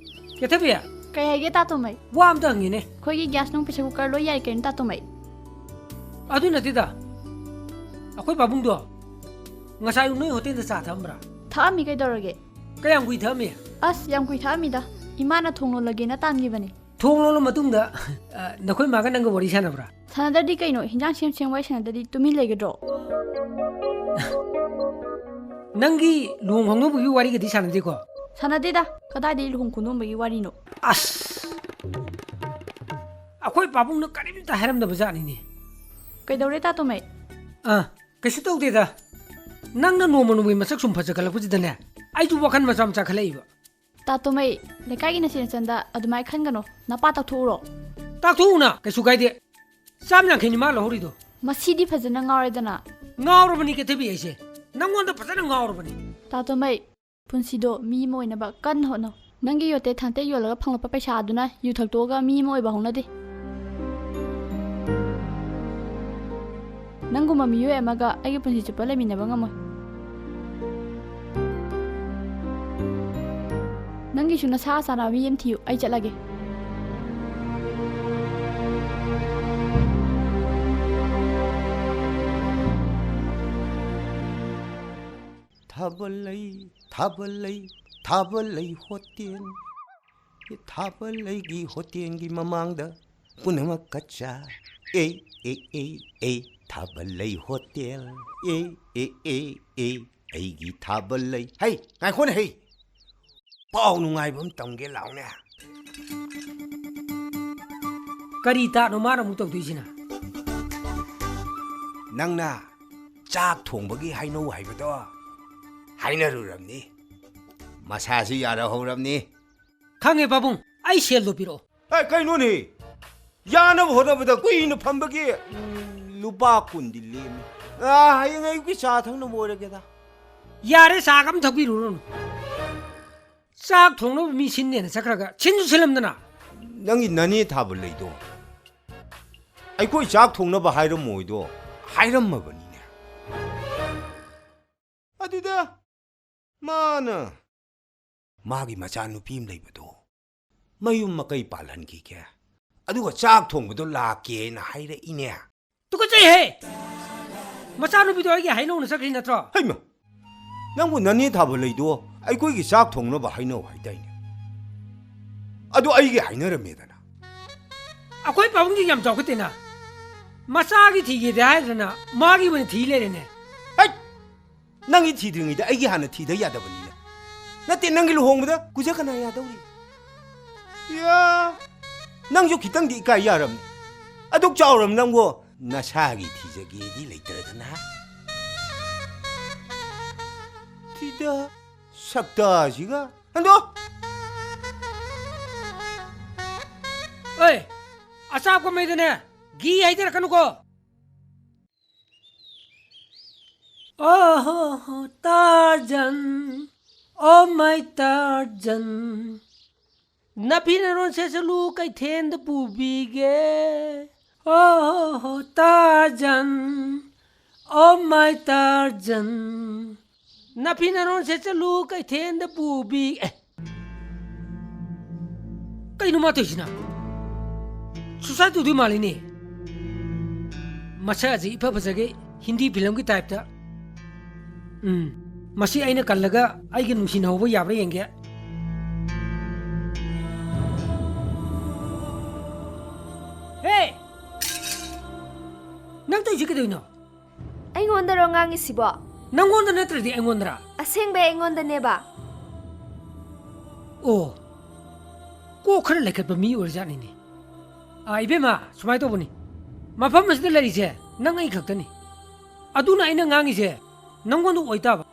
ꯀꯦꯊꯕꯤ, ꯀꯩ ꯍꯥꯏꯒꯦ ꯇꯥꯇꯣꯃꯩ? ꯋꯥ ꯑꯝꯇ ꯍꯪꯒꯦꯅꯦ꯫ ꯑꯩꯈꯣꯏꯒꯤ ꯒ꯭ꯌꯥꯁ ꯅꯨꯡ pressure cooker ꯂꯣꯏ ꯌꯥꯏ ꯀꯩꯅꯣ ꯇꯥꯇꯣꯃꯩ? ꯑꯗꯨ ꯅꯠꯇꯦꯗ, ꯑꯩꯈꯣꯏ ꯄꯥꯕꯨꯡꯗꯣ ꯉꯁꯥꯏ ꯅꯣꯏ ꯍꯣꯇꯦꯜꯗ ꯆꯥ ꯊꯛꯑꯝꯕ꯭ꯔꯥ? ꯊꯛꯑꯝꯃꯤ, ꯀꯩꯗꯧꯔꯒꯦ? ꯀꯌꯥꯝ ꯀꯨꯏ ꯊꯛꯑꯝꯃꯤ? ꯑꯁ, ꯌꯥꯝ ꯀꯨꯏ ꯊꯛꯑꯝꯃꯤꯗ꯫ ꯏꯃꯥꯅ ꯊꯣꯡ ꯂꯣꯜꯂꯒꯦꯅ ꯇꯥꯟꯈꯤꯕꯅꯤ꯫ ꯊꯣꯡ ꯂꯣꯜꯂ ꯃꯇꯨꯡꯗ, ꯑ, ꯅꯈꯣꯏ ꯃꯥꯒ ꯅꯪꯒ ꯋꯥꯔꯤ ꯁꯥꯟꯅꯕ꯭ꯔꯥ? ꯁꯥꯟꯅꯗ꯭ꯔꯗꯤ ꯀꯩꯅꯣ, ꯍꯤꯟꯖꯥꯡ ꯁꯦꯝ ꯁꯦꯝ ꯋꯥꯔꯤ ꯁꯥꯟꯅꯗ꯭ꯔꯗꯤ ꯇꯨꯃꯤꯟ ꯂꯩꯒꯗ꯭ꯔꯣ? ꯅꯪꯒꯤ ꯂꯨꯍꯣꯡ ꯈꯣꯡꯗꯣꯡꯕꯒꯤ ꯋꯥꯔꯤꯒꯗꯤ ꯁꯥꯟꯅꯗꯦꯀꯣ? ꯁꯥꯟꯅꯗꯦꯗ, ꯀꯗꯥꯏꯗꯒꯤ ꯂꯨꯍꯣꯡ ꯈꯣꯡꯗꯣꯡꯕꯒꯤ ꯋꯥꯔꯤꯅꯣ? ꯑꯁ! ꯑꯩꯈꯣꯏ ꯄꯥꯕꯨꯡꯅ ꯀꯔꯤꯝꯇ ꯍꯥꯏꯔꯝꯗꯕ ꯖꯥꯠꯅꯤꯅꯦ꯫ ꯀꯩꯗꯧꯔꯦ ꯇꯥꯇꯣꯃꯩ? ꯑ, ꯀꯩꯁꯨ ꯇꯧꯗꯦꯗ꯫ ꯅꯪꯅ ꯅꯣꯡꯃ ꯅꯣꯡꯃꯒꯤ ꯃꯁꯛ ꯁꯨꯝ ꯐꯖꯈꯠꯂꯛꯄꯁꯤꯗꯅꯦ, ꯑꯩꯁꯨ ꯋꯥꯈꯜ ꯃꯆꯥ ꯃꯆꯥ ꯈꯜꯂꯛꯏꯕ꯫ ꯇꯥꯇꯣꯃꯩ, ꯂꯩꯀꯥꯏꯒꯤ ꯅꯆꯦ ꯅꯆꯟꯗ ꯑꯗꯨꯃꯥꯏꯅ ꯈꯟꯒꯅꯣ, ꯅꯄꯥ ꯇꯥꯛꯊꯣꯛꯎꯔꯣ꯫ ꯇꯥꯛꯊꯣꯛꯎꯅ, ꯀꯩꯁꯨ ꯀꯥꯏꯗꯦ꯫ ꯆꯥꯝ ꯌꯥꯡꯈꯩꯅꯤ ꯃꯥ ꯂꯧꯍꯧꯔꯤꯗꯣ꯫ ꯃꯁꯤꯗꯤ ꯐꯖꯅ ꯉꯥꯎꯔꯦꯗꯅ꯫ ꯉꯥꯎꯔꯕꯅꯤ ꯀꯦꯊꯕꯤ ꯑꯩꯁꯦ꯫ ꯅꯪꯉꯣꯟꯗ ꯐꯖꯅ ꯉꯥꯎꯔꯕꯅꯤ꯫ ꯇꯥꯇꯣꯃꯩ, ꯄꯨꯟꯁꯤꯗꯣ ꯃꯤ ꯑꯃ ꯑꯣꯏꯅꯕ ꯀꯟꯅ ꯍꯣꯠꯅꯧ꯫ ꯅꯪꯒꯤ ꯌꯣꯠꯇꯦ ꯊꯥꯡꯇꯦ ꯌꯣꯜꯂꯒ ꯐꯪꯂꯛꯄ ꯄꯩꯁꯥ ꯑꯗꯨꯅ ꯌꯨ ꯊꯛꯇꯣꯛꯑꯒ ꯃꯤ ꯑꯃ ꯑꯣꯏꯕ ꯍꯧꯅꯗꯦ꯫ ꯅꯪꯒꯨꯝꯕ ꯃꯤꯑꯣꯏ ꯑꯃꯒ ꯑꯩꯒꯤ ꯄꯨꯟꯁꯤ ꯆꯨꯞꯄ ꯂꯩꯃꯤꯟꯅꯕ ꯉꯝꯃꯣꯏ꯫ ꯅꯪꯒꯤꯁꯨ ꯅꯁꯥ ꯆꯥꯅꯕ ꯃꯤ ꯑꯃ ꯊꯤꯌꯨ, ꯑꯩ ꯆꯠꯂꯒꯦ꯫ ꯊꯥꯕꯜ ꯂꯩ, ꯊꯥꯕꯜ ꯂꯩ, ꯊꯥꯕꯜ ꯂꯩ ꯍꯣꯇꯦꯜ꯫ ꯊꯥꯕꯜ ꯂꯩꯒꯤ ꯍꯣꯇꯦꯜꯒꯤ ꯃꯃꯥꯡꯗ ꯄꯨꯝꯅꯃꯛ ꯀꯠꯆꯥ꯫ ꯑꯦ, ꯑꯦ, ꯑꯦ, ꯑꯦ, ꯊꯥꯕꯜ ꯂꯩ ꯍꯣꯇꯦꯜ꯫ ꯑꯦ, ꯑꯦ, ꯑꯦ, ꯑꯦ, ꯑꯩꯒꯤ ꯊꯥꯕꯜ ꯂꯩ꯫ ꯍꯩ, ꯉꯥꯏꯈꯣꯅꯦ ꯍꯩ꯫ ꯄꯥꯎ ꯅꯨꯡꯉꯥꯏꯕ ꯑꯃ ꯇꯝꯒꯦ ꯂꯥꯎꯅꯦ꯫ ꯀꯔꯤ ꯇꯥꯠꯅꯣ ꯃꯥꯅ ꯑꯃꯨꯛ ꯇꯧꯗꯣꯏꯁꯤꯅ? ꯅꯪꯅ ꯆꯥꯛ ꯊꯣꯡꯕꯒꯤ ꯍꯩꯅꯧ ꯍꯥꯏꯕꯗꯣ ꯍꯥꯏꯅꯔꯨꯔꯕꯅꯤ꯫ ꯃꯁꯥꯁꯨ ꯌꯥꯔꯍꯧꯔꯕꯅꯤ꯫ ꯈꯪꯉꯦ ꯄꯥꯕꯨꯡ, ꯑꯩ ꯁꯦꯜꯗꯣ ꯄꯤꯔꯛꯑꯣ꯫ ꯑꯦ, ꯀꯩꯅꯣꯅꯦ? ꯌꯥꯅꯕ ꯍꯣꯠꯅꯕꯗ ꯀꯨꯏꯅ ꯐꯝꯕꯒꯤ, ꯎꯝ, ꯂꯨꯄꯥ ꯀꯨꯟꯗꯤ ꯂꯦꯝꯃꯤ꯫ ꯑꯥ, ꯍꯌꯦꯡ ꯑꯌꯨꯛꯀꯤ ꯆꯥ ꯊꯛꯅꯕ ꯑꯣꯏꯔꯒꯦꯗ꯫ ꯌꯥꯔꯦ, ꯆꯥꯒ ꯑꯝ ꯊꯛꯄꯤꯔꯨꯔꯅꯨ꯫ ꯆꯥꯛ ꯊꯣꯡꯅꯕ ꯃꯤ ꯁꯤꯟꯅꯦꯅ ꯆꯠꯈ꯭ꯔꯒ ꯁꯤꯟꯁꯨ ꯁꯤꯜꯂꯝꯗꯅ꯫ ꯅꯪꯒꯤ ꯅꯅꯦ ꯊꯥꯕ ꯂꯩꯗꯣ ꯑꯩꯈꯣꯏ ꯆꯥꯛ ꯊꯣꯡꯅꯕ ꯍꯥꯏꯔꯝꯃꯣꯏꯗꯣ ꯍꯥꯏꯔꯝꯃꯕꯅꯤꯅꯦ꯫ ꯑꯗꯨꯗ ꯃꯥꯅ ꯃꯥꯒꯤ ꯃꯆꯥꯅꯨꯄꯤ ꯑꯃ ꯂꯩꯕꯗꯣ ꯃꯌꯨꯝ ꯃꯀꯩ ꯄꯥꯜꯍꯟꯈꯤꯒꯦ, ꯑꯗꯨꯒ ꯆꯥꯛ ꯊꯣꯡꯕꯗꯣ ꯂꯥꯛꯀꯦꯅ ꯍꯥꯏꯔꯛꯏꯅꯦ꯫ ꯇꯨꯀꯠꯆꯩꯍꯦ! ꯃꯆꯥꯅꯨꯄꯤꯗꯣ ꯑꯩꯒꯤ ꯍꯩꯅꯧꯅ ꯆꯠꯈ꯭ꯔꯤ ꯅꯠꯇ꯭ꯔꯣ? ꯍꯩꯃ! ꯅꯪꯕꯨ ꯅꯅꯦ ꯊꯥꯕ ꯂꯩꯗꯣ ꯑꯩꯈꯣꯏꯒꯤ ꯆꯥꯛ ꯊꯣꯡꯅꯕ ꯍꯩꯅꯧ ꯍꯥꯏꯗꯥꯏꯅꯦ? ꯑꯗꯨ ꯑꯩꯒꯤ ꯍꯥꯏꯅꯔꯝꯃꯦꯗꯅ꯫ ꯑꯩꯈꯣꯏ ꯄꯥꯕꯨꯡꯗꯤ ꯌꯥꯝ ꯆꯥꯎꯈꯠꯇꯦꯅ꯫ ꯃꯆꯥꯒꯤ ꯊꯤꯒꯦꯗꯤ ꯍꯥꯏꯗ꯭ꯔꯅ ꯃꯥꯒꯤ ꯑꯣꯏꯅ ꯊꯤ ꯂꯩꯔꯦꯅꯦ꯫ ꯍꯩꯠ! ꯅꯪꯒꯤ ꯊꯤꯗ꯭ꯔꯤꯉꯩꯗ ꯑꯩꯒꯤ ꯍꯥꯟꯅ ꯊꯤꯗ ꯌꯥꯗꯕꯅꯤꯅꯦ꯫ ꯅꯠꯇꯦ, ꯅꯪꯒꯤ ꯂꯨꯍꯣꯡꯕꯗ ꯀꯨꯖ ꯀꯅꯥ ꯌꯥꯗꯧꯔꯤ? ꯌꯥ, ꯅꯪꯁꯨ ꯈꯤꯇꯪꯗꯤ ꯏꯀꯥꯏ ꯌꯥꯔꯝꯅꯤ꯫ ꯑꯗꯨꯛ ꯆꯥꯎꯔꯝ ꯅꯪꯕꯨ ꯅꯁꯥꯒꯤ ꯊꯤꯖꯒꯦꯗꯤ ꯂꯩꯇ꯭ꯔꯗꯅ꯫ ꯊꯤꯗ ꯁꯛꯇꯥꯁꯤꯒ꯫ ꯍꯟꯗꯣ! ꯑꯦ, ꯑꯆꯥꯄꯣꯠ ꯃꯩꯗꯅꯦ ꯘꯤ ꯍꯩꯗꯔꯛꯀꯅꯨꯀꯣ꯫ ꯑꯣ ꯍꯣ ꯍꯣ, ꯇꯥꯔꯖꯟ, ꯑꯣ ꯃꯥꯏ ꯇꯥꯔꯖꯟ, ꯅꯐꯤ ꯅꯔꯣꯟ ꯁꯦꯠꯆꯜꯂꯨ ꯀꯩꯊꯦꯟꯗ ꯄꯨꯕꯤꯒꯦ꯫ ꯑꯣ ꯍꯣ ꯍꯣ, ꯇꯥꯔꯖꯟ, ꯑꯣ ꯃꯥꯏ ꯇꯥꯔꯖꯟ, ꯅꯐꯤ ꯅꯔꯣꯟ ꯁꯦꯠꯆꯜꯂꯨ ꯀꯩꯊꯦꯟꯗ ꯄꯨꯕꯤ-, ꯑꯦ꯫ ꯀꯩꯅꯣ ꯃꯥ ꯇꯧꯔꯤꯁꯤꯅ? Suicide ꯇꯧꯗꯣꯏ ꯃꯥꯜꯂꯤꯅꯦ꯫ ꯃꯁꯛ ꯑꯁꯤ ꯏꯐ ꯐꯖꯒꯩ ꯍꯤꯟꯗꯤ ꯐꯤꯂꯝꯒꯤ type ꯇ꯫ ꯎꯝ, ꯃꯁꯤ ꯑꯩꯅ ꯀꯜꯂꯒ ꯑꯩꯒ ꯅꯨꯡꯁꯤꯅꯍꯧꯕ ꯌꯥꯕ꯭ꯔꯥ ꯌꯦꯡꯒꯦ꯫ ꯍꯦ! ꯅꯪ ꯇꯧꯔꯤꯁꯤ ꯀꯩꯗꯧꯔꯤꯅꯣ? ꯑꯩꯉꯣꯟꯗꯔꯣ ꯉꯥꯡꯉꯤꯁꯤꯕꯣ? ꯅꯪꯉꯣꯟꯗ ꯅꯠꯇ꯭ꯔꯗꯤ ꯑꯩꯉꯣꯟꯗꯔꯥ? ꯑꯁꯦꯡꯕꯩ ꯑꯩꯉꯣꯟꯗꯅꯦꯕ꯫ ꯑꯣ, ꯀꯣꯛ ꯈꯔ ꯂꯩꯈꯠꯄ ꯃꯤ ꯑꯣꯏꯔꯖꯥꯠꯅꯤꯅꯦ꯫ ꯑꯥ, ꯏꯕꯦꯝꯃ, ꯁꯨꯃꯥꯏꯅ ꯇꯧꯕꯅꯤ꯫ ꯃꯐꯝ ꯑꯁꯤꯗ ꯂꯩꯔꯤꯁꯦ ꯅꯪ ꯑꯩ ꯈꯛꯇꯅꯤ꯫ ꯑꯗꯨꯅ ꯑꯩꯅ ꯉꯥꯡꯉꯤꯁꯦ ꯅꯪꯉꯣꯟꯗ ꯑꯣꯏꯇꯥꯕ꯫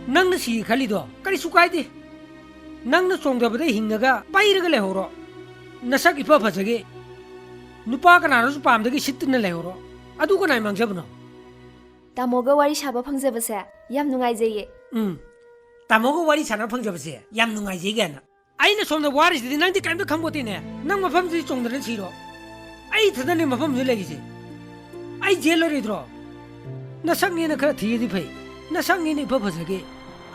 ꯅꯪꯅ ꯁꯤꯒꯦ ꯈꯜꯂꯤꯗꯣ ꯀꯔꯤꯁꯨ ꯀꯥꯏꯗꯦ꯫ ꯅꯪꯅ ꯆꯣꯡꯊꯕꯗ ꯍꯤꯡꯉꯒ ꯄꯩꯔꯒ ꯂꯩꯍꯧꯔꯣ꯫ ꯅꯁꯛ ꯏꯐ ꯐꯖꯒꯩ꯫ ꯅꯨꯄꯥ ꯀꯅꯥꯅꯁꯨ ꯄꯥꯝꯗꯒꯩ ꯁꯤꯠꯇꯨꯅ ꯂꯩꯍꯧꯔꯣ꯫ ꯑꯗꯨ ꯀꯅꯥꯏ ꯃꯥꯡꯖꯕꯅꯣ? ꯇꯥꯃꯣꯒ ꯋꯥꯔꯤ ꯁꯥꯕ ꯐꯪꯖꯕꯁꯦ ꯌꯥꯝ ꯅꯨꯡꯉꯥꯏꯖꯩꯌꯦ꯫ ꯎꯝ, ꯇꯥꯃꯣꯒ ꯋꯥꯔꯤ ꯁꯥꯟꯅꯕ ꯐꯪꯖꯕꯁꯦ ꯌꯥꯝ ꯅꯨꯡꯉꯥꯏꯖꯩ ꯀꯥꯏꯅ꯫ ꯑꯩꯅ ꯁꯣꯝꯗ ꯋꯥꯔꯤꯁꯤꯗꯤ ꯅꯪꯗꯤ ꯀꯔꯤꯝꯇ ꯈꯪꯄꯣꯠꯇꯦꯅꯦ꯫ ꯅꯪ ꯃꯐꯝꯁꯤꯗ ꯆꯣꯡꯗꯅ ꯁꯤꯔꯣ? ꯑꯩ ꯏꯊꯟꯗꯅꯦ ꯃꯐꯝꯁꯤꯗ ꯂꯩꯔꯤꯁꯦ꯫ ꯑꯩ ꯖꯦꯜ ꯑꯣꯏꯔꯣꯏꯗ꯭ꯔꯣ? ꯅꯁꯛꯅꯦꯅ ꯈꯔ ꯊꯤꯔꯗꯤ ꯐꯩ꯫ ꯅꯁꯛꯅꯦꯅ ꯏꯐ ꯐꯖꯒꯩ꯫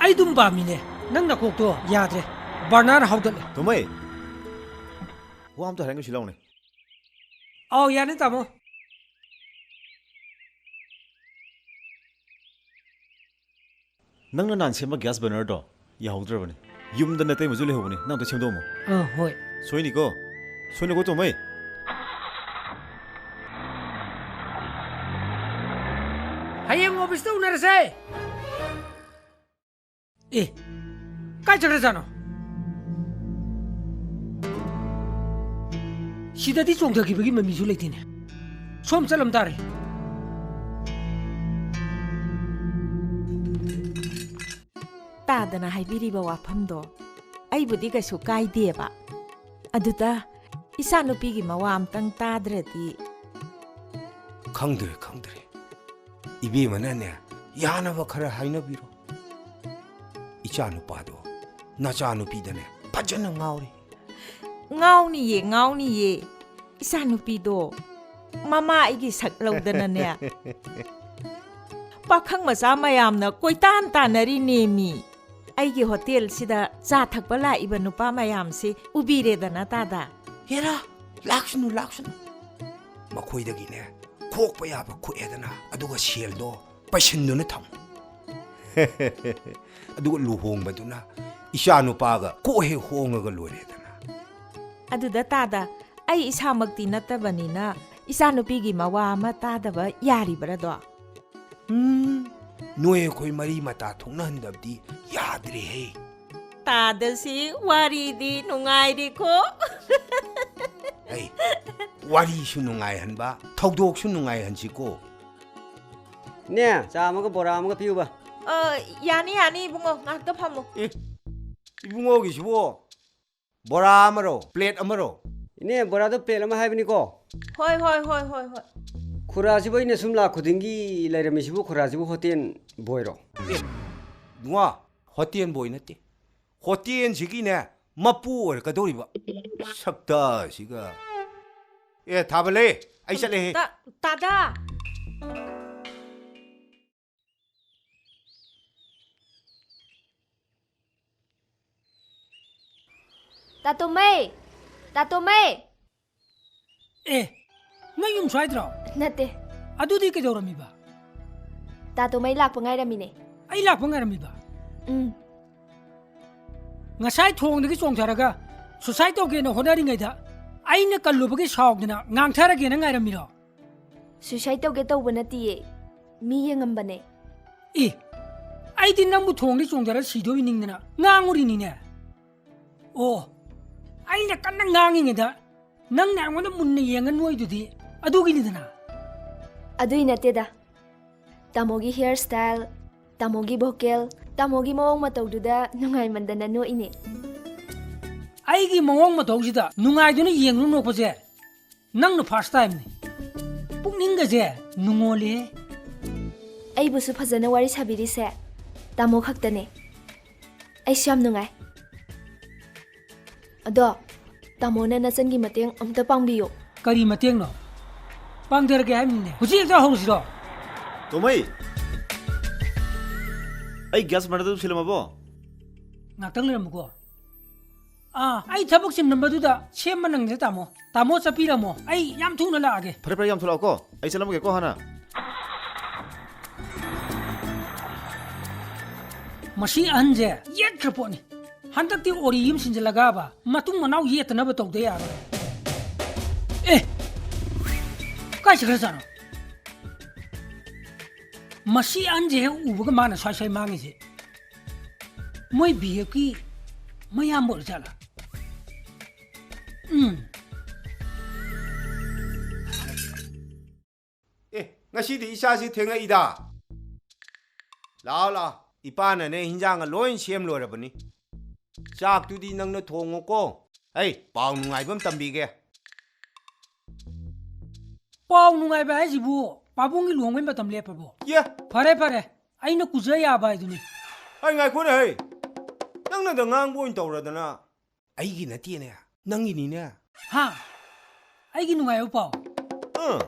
ꯑꯩ ꯑꯗꯨꯝ ꯄꯥꯝꯃꯤꯅꯦ꯫ ꯅꯪ ꯅꯀꯣꯛꯇꯣ ꯌꯥꯗ꯭ꯔꯦ꯫ ꯕꯔꯅꯔ ꯍꯧꯒꯠꯂꯦ꯫ ꯇꯣꯝꯕꯩ, ꯋꯥ ꯑꯝꯇ ꯍꯥꯏꯔꯒ ꯁꯤꯜꯂꯧꯅꯦ꯫ ꯑꯧ, ꯌꯥꯅꯤ ꯇꯥꯃꯣ꯫ ꯅꯪꯅ ꯅꯍꯥꯟ ꯁꯦꯝꯕ ꯒ꯭ꯌꯥꯁ ꯕꯔꯅꯔꯗꯣ ꯌꯥꯍꯧꯗ꯭ꯔꯕꯅꯦ꯫ ꯌꯨꯝꯗ ꯅꯇꯩꯃꯁꯨ ꯂꯩꯍꯧꯕꯅꯦ, ꯅꯪ ꯑꯝꯇ ꯁꯦꯝꯗꯣꯛꯑꯝꯃꯣ꯫ ꯑꯥ, ꯍꯣꯏ꯫ ꯁꯣꯏꯅꯤꯀꯣ, ꯁꯣꯏꯅꯤꯀꯣ ꯇꯣꯝꯕꯩ꯫ ꯍꯌꯦꯡ ꯑꯣꯐꯤꯁꯇ ꯎꯅꯔꯁꯦ꯫ ꯑꯦ, ꯀꯥꯏ ꯆꯠꯈ꯭ꯔꯖꯥꯠꯅꯣ? ꯁꯤꯗꯗꯤ ꯆꯣꯡꯊꯈꯤꯕꯒꯤ ꯃꯃꯤꯁꯨ ꯂꯩꯇꯦꯅꯦ꯫ ꯁꯣꯝ ꯆꯠꯂꯝ ꯇꯥꯔꯦ꯫ ꯇꯥꯗꯅ ꯍꯥꯏꯕꯤꯔꯤꯕ ꯋꯥꯐꯝꯗꯣ ꯑꯩꯕꯨꯗꯤ ꯀꯩꯁꯨ ꯀꯥꯏꯗꯦꯕ꯫ ꯑꯗꯨꯗ ꯏꯆꯥꯅꯨꯄꯤꯒꯤ ꯃꯋꯥ ꯑꯝꯇꯪ ꯇꯥꯗ꯭ꯔꯗꯤ꯫ ꯈꯪꯗ꯭ꯔꯦ, ꯈꯪꯗ꯭ꯔꯦ꯫ ꯏꯕꯦꯝꯃꯅꯅꯦ, ꯌꯥꯅꯕ ꯈꯔ ꯍꯥꯏꯅꯕꯤꯔꯣ꯫ ꯏꯆꯥ ꯅꯨꯄꯥꯗꯣ ꯅꯆꯥ ꯅꯨꯄꯤꯗꯅꯦ ꯐꯖꯅ ꯉꯥꯎꯔꯤ꯫ ꯉꯥꯎꯅꯤꯌꯦ, ꯉꯥꯎꯅꯤꯌꯦ꯫ ꯏꯆꯥ ꯅꯨꯄꯤꯗꯣ ꯃꯃꯥ ꯑꯩꯒꯤ ꯁꯛ ꯂꯧꯗꯅꯅꯦ꯫ ꯄꯥꯈꯪ ꯃꯆꯥ ꯃꯌꯥꯝꯅ ꯀꯣꯏꯇꯥꯟ ꯇꯥꯟꯅꯔꯤꯅꯦꯃꯤ꯫ ꯑꯩꯒꯤ ꯍꯣꯇꯦꯜꯁꯤꯗ ꯆꯥ ꯊꯛꯄ ꯂꯥꯛꯏꯕ ꯅꯨꯄꯥ ꯃꯌꯥꯝꯁꯤ ꯎꯕꯤꯔꯦꯗꯅ ꯇꯥꯗ꯫ ꯍꯦꯔꯥ, ꯂꯥꯛꯁꯅꯨ, ꯂꯥꯛꯁꯅꯨ꯫ ꯃꯈꯣꯏꯗꯒꯤꯅꯦ ꯈꯣꯛꯄ ꯌꯥꯕ ꯈꯣꯛꯑꯦꯗꯅ, ꯑꯗꯨꯒ ꯁꯦꯜꯗꯣ ꯄꯩꯁꯤꯟꯗꯨꯅ ꯊꯝꯃꯨ꯫ ꯑꯗꯨꯒ ꯂꯨꯍꯣꯡꯕꯗꯨꯅ ꯏꯆꯥ ꯅꯨꯄꯥꯒ ꯀꯣꯛ ꯍꯦꯛ ꯍꯣꯡꯉꯒ ꯂꯣꯏꯔꯦꯗꯅ꯫ ꯑꯗꯨꯗ ꯇꯥꯗ, ꯑꯩ ꯏꯁꯥꯃꯛꯇꯤ ꯅꯠꯇꯕꯅꯤꯅ ꯏꯆꯥ ꯅꯨꯄꯤꯒꯤ ꯃꯋꯥ ꯑꯃ ꯇꯥꯗꯕ ꯌꯥꯔꯤꯕ꯭ꯔꯥꯗꯣ? ꯎꯝ, ꯅꯣꯏ ꯑꯩꯈꯣꯏ ꯃꯔꯤ ꯃꯇꯥ ꯊꯣꯛꯅꯍꯟꯗꯕꯗꯤ ꯌꯥꯗ꯭ꯔꯦꯍꯦ꯫ ꯇꯥꯗꯁꯤ ꯋꯥꯔꯤꯗꯤ ꯅꯨꯡꯉꯥꯏꯔꯤꯀꯣ꯫ ꯑꯩ ꯋꯥꯔꯤꯁꯨ ꯅꯨꯡꯉꯥꯏꯍꯟꯕ, ꯊꯧꯗꯣꯛꯁꯨ ꯅꯨꯡꯉꯥꯏꯍꯟꯁꯤꯀꯣ꯫ ꯏꯅꯦ, ꯆꯥ ꯑꯃꯒ ꯕꯣꯔꯥ ꯑꯃꯒ ꯄꯤꯌꯨꯕ꯫ ꯑ, ꯌꯥꯅꯤ, ꯌꯥꯅꯤ, ꯏꯕꯨꯡꯉꯣ, ꯉꯥꯏꯍꯥꯛꯇ ꯐꯝꯃꯨ꯫ ꯑꯦ, ꯏꯕꯨꯡꯉꯣꯒꯤꯁꯤꯕꯨ ꯕꯣꯔꯥ ꯑꯃꯔꯣ, ꯄ꯭ꯂꯦꯠ ꯑꯃꯔꯣ? ꯏꯅꯦ, ꯕꯣꯔꯥꯗꯣ ꯄ꯭ꯂꯦꯠ ꯑꯃ ꯍꯥꯏꯕꯅꯤꯀꯣ꯫ ꯍꯣꯏ, ꯍꯣꯏ, ꯍꯣꯏ, ꯍꯣꯏ, ꯍꯣꯏ꯫ ꯈꯨꯔꯥꯁꯤꯕꯨ ꯑꯩꯅ ꯁꯨꯝ ꯂꯥꯛ ꯈꯨꯗꯤꯡꯒꯤ ꯂꯩꯔꯝꯃꯤꯁꯤꯕꯨ, ꯈꯨꯔꯥꯁꯤꯕꯨ ꯍꯣꯇꯦꯜ ꯕꯣꯏꯔꯣ? ꯑꯦ, ꯏꯕꯨꯡꯉꯣ, ꯍꯣꯇꯦꯜ ꯕꯣꯏ ꯅꯠꯇꯦ꯫ ꯍꯣꯇꯦꯜꯁꯤꯒꯤꯅꯦ, ꯃꯄꯨ ꯑꯣꯏꯔꯛꯀꯗꯧꯔꯤꯕ꯫ ꯁꯛꯇꯥꯁꯤꯒ꯫ ꯑꯦ, ꯊꯥꯕꯂꯦ, ꯑꯩ ꯆꯠꯂꯦꯍꯦ꯫ ꯇꯥ-, ꯇꯥꯗꯥ! ꯇꯥꯇꯣꯃꯩ! ꯇꯥꯇꯣꯃꯩ! ꯑꯦ, ꯅꯣꯏ ꯌꯨꯝ ꯁ꯭ꯋꯥꯏꯗ꯭ꯔꯣ? ꯅꯠꯇꯦ꯫ ꯑꯗꯨꯗꯤ ꯀꯩꯗꯧꯔꯝꯃꯤꯕ? ꯇꯥꯇꯣꯃꯩ ꯂꯥꯛꯄ ꯉꯥꯏꯔꯝꯃꯤꯅꯦ꯫ ꯑꯩ ꯂꯥꯛꯄ ꯉꯥꯏꯔꯝꯃꯤꯕ? ꯎꯝ꯫ ꯉꯁꯥꯏ ꯊꯣꯡꯗꯒꯤ ꯆꯣꯡꯊꯔꯒ suicide ꯇꯧꯒꯦꯅ ꯍꯣꯠꯅꯔꯤꯉꯩꯗ ꯑꯩꯅ ꯀꯜꯂꯨꯕꯒꯤ ꯁꯥꯎꯗꯅ ꯉꯥꯡꯊꯔꯒꯦꯅ ꯉꯥꯏꯔꯝꯃꯤꯔꯣ? Suicide ꯇꯧꯒꯦ ꯇꯧꯕ ꯅꯠꯇꯤꯌꯦ, ꯃꯤ ꯌꯦꯡꯉꯝꯕꯅꯦ꯫ ꯑꯦ, ꯑꯩꯗꯤ ꯅꯪꯕꯨ ꯊꯣꯡꯗ ꯆꯣꯡꯊꯔ ꯁꯤꯗꯣꯏ ꯅꯤꯡꯗꯅ ꯉꯥꯡꯉꯨꯔꯤꯅꯤꯅꯦ꯫ ꯑꯣ, ꯑꯩꯅ ꯀꯟꯅ ꯉꯥꯡꯉꯤꯉꯩꯗ ꯅꯪꯅ ꯑꯩꯉꯣꯟꯗ ꯃꯨꯟꯅ ꯌꯦꯡꯉ ꯅꯣꯏꯗꯨꯗꯤ ꯑꯗꯨꯒꯤꯅꯤꯗꯅ꯫ ꯑꯗꯨꯏ ꯅꯠꯇꯦꯗ꯫ ꯇꯥꯃꯣꯒꯤ hair style, ꯇꯥꯃꯣꯒꯤ vocal, ꯇꯥꯃꯣꯒꯤ ꯃꯑꯣꯡ ꯃꯇꯧꯗꯨꯗ ꯅꯨꯡꯉꯥꯏꯃꯟꯗꯅ ꯅꯣꯛꯏꯅꯦ꯫ ꯑꯩꯒꯤ ꯃꯑꯣꯡ ꯃꯇꯧꯁꯤꯗ ꯅꯨꯡꯉꯥꯏꯗꯨꯅ ꯌꯦꯡꯗꯨꯅ ꯅꯣꯛꯄꯁꯦ ꯅꯪꯅ first timeꯅꯤ꯫ ꯄꯨꯛꯅꯤꯡꯒꯁꯦ ꯅꯨꯡꯉꯣꯜꯂꯦꯍꯦ꯫ ꯑꯩꯕꯨꯁꯨ ꯐꯖꯅ ꯋꯥꯔꯤ ꯁꯥꯕꯤꯔꯤꯁꯦ ꯇꯥꯃꯣ ꯈꯛꯇꯅꯦ꯫ ꯑꯩꯁꯨ ꯌꯥꯝ ꯅꯨꯡꯉꯥꯏ꯫ ꯑꯗꯣ, ꯇꯥꯃꯣꯅ ꯅꯆꯟꯒꯤ ꯃꯇꯦꯡ ꯑꯝꯇ ꯄꯥꯡꯕꯤꯌꯨ꯫ ꯀꯔꯤ ꯃꯇꯦꯡꯅꯣ? ꯄꯥꯡꯊꯔꯒꯦ ꯍꯥꯏꯕꯅꯤꯅꯦ꯫ ꯍꯧꯖꯤꯛ ꯍꯦꯛꯇ ꯍꯧꯔꯁꯤꯔꯣ? ꯇꯣꯃꯩ! ꯑꯩ gas burnerꯗꯨ ꯁꯤꯜꯂꯝꯃꯕꯣ? ꯉꯥꯛꯇꯪ ꯂꯩꯔꯝꯃꯨꯀꯣ꯫ ꯑꯥ, ꯑꯩ ꯊꯕꯛ ꯆꯤꯟꯃꯟꯕꯗꯨꯗ ꯁꯦꯝꯕ ꯅꯪꯗ꯭ꯔꯦ, ꯇꯥꯃꯣ꯫ ꯇꯥꯃꯣ ꯆꯠꯄꯤꯔꯝꯃꯣ, ꯑꯩ ꯌꯥꯝ ꯊꯨꯅ ꯂꯥꯛꯑꯒꯦ꯫ ꯐꯔꯦ, ꯐꯔꯦ, ꯌꯥꯝ ꯊꯨꯅ ꯂꯥꯛꯑꯣꯀꯣ꯫ ꯑꯩ ꯆꯠꯂꯝꯃꯒꯦꯀꯣ ꯍꯥꯟꯅ꯫ ꯃꯁꯤ ꯑꯍꯟꯁꯦ ꯌꯦꯠꯈ꯭ꯔ ꯄꯣꯠꯅꯤ꯫ ꯍꯟꯗꯛꯇꯤ ꯑꯣꯔꯤ ꯑꯃ ꯁꯤꯟꯖꯤꯜꯂꯒꯕ ꯃꯇꯨꯡ ꯃꯅꯥꯎ ꯌꯦꯠꯇꯅꯕ ꯇꯧꯗ ꯌꯥꯔꯣꯏ꯫ ꯑꯦ! ꯀꯥꯏ ꯆꯠꯈ꯭ꯔꯖꯥꯠꯅꯣ? ꯃꯁꯤ ꯑꯍꯟꯁꯦ ꯍꯦꯛ ꯎꯕꯒ ꯃꯥꯅ ꯁ꯭ꯋꯥꯏ ꯁ꯭ꯋꯥꯏ ꯃꯥꯡꯉꯤꯁꯦ꯫ ꯃꯣꯏ ꯕꯤꯍꯦꯞꯀꯤ ꯃꯌꯥꯝꯕ ꯑꯣꯏꯔꯖꯥꯠꯂꯥ? ꯎꯝ꯫ ꯑꯦ, ꯉꯁꯤꯗꯤ ꯏꯆꯥꯁꯤ ꯊꯦꯡꯉꯛꯏꯗ꯫ ꯂꯥꯛꯑꯣ, ꯂꯥꯛꯑꯣ꯫ ꯏꯄꯥꯅꯅꯦ ꯍꯤꯟꯖꯥꯡꯒ ꯂꯣꯏ ꯁꯦꯝ ꯂꯣꯏꯔꯕꯅꯤ꯫ ꯆꯥꯛꯇꯨꯗꯤ ꯅꯪꯅ ꯊꯣꯡꯉꯣꯀꯣ꯫ ꯑꯩ ꯄꯥꯎ ꯅꯨꯡꯉꯥꯏꯕ ꯑꯃ ꯇꯝꯕꯤꯒꯦ꯫ ꯄꯥꯎ ꯅꯨꯡꯉꯥꯏꯕ ꯍꯥꯏꯁꯤꯕꯨ ꯄꯥꯕꯨꯡꯒꯤ ꯂꯨꯍꯣꯡꯕꯩ ꯃꯇꯝ ꯂꯦꯞꯄꯕꯣ? ꯌꯦ! ꯐꯔꯦ, ꯐꯔꯦ꯫ ꯑꯩꯅ ꯀꯨꯖ ꯌꯥꯕ ꯍꯥꯏꯗꯨꯅꯤ꯫ ꯑꯩ ꯉꯥꯏꯈꯣꯅꯦ ꯍꯩ꯫ ꯅꯪꯅꯗ ꯉꯥꯡꯕ ꯑꯣꯏꯅ ꯇꯧꯔꯗꯅ꯫ ꯑꯩꯒꯤ ꯅꯠꯇꯦꯅꯦ, ꯅꯪꯒꯤꯅꯤꯅꯦ꯫ ꯍꯥ? ꯑꯩꯒꯤ ꯅꯨꯡꯉꯥꯏꯕ ꯄꯥꯎ? ꯑꯥ꯫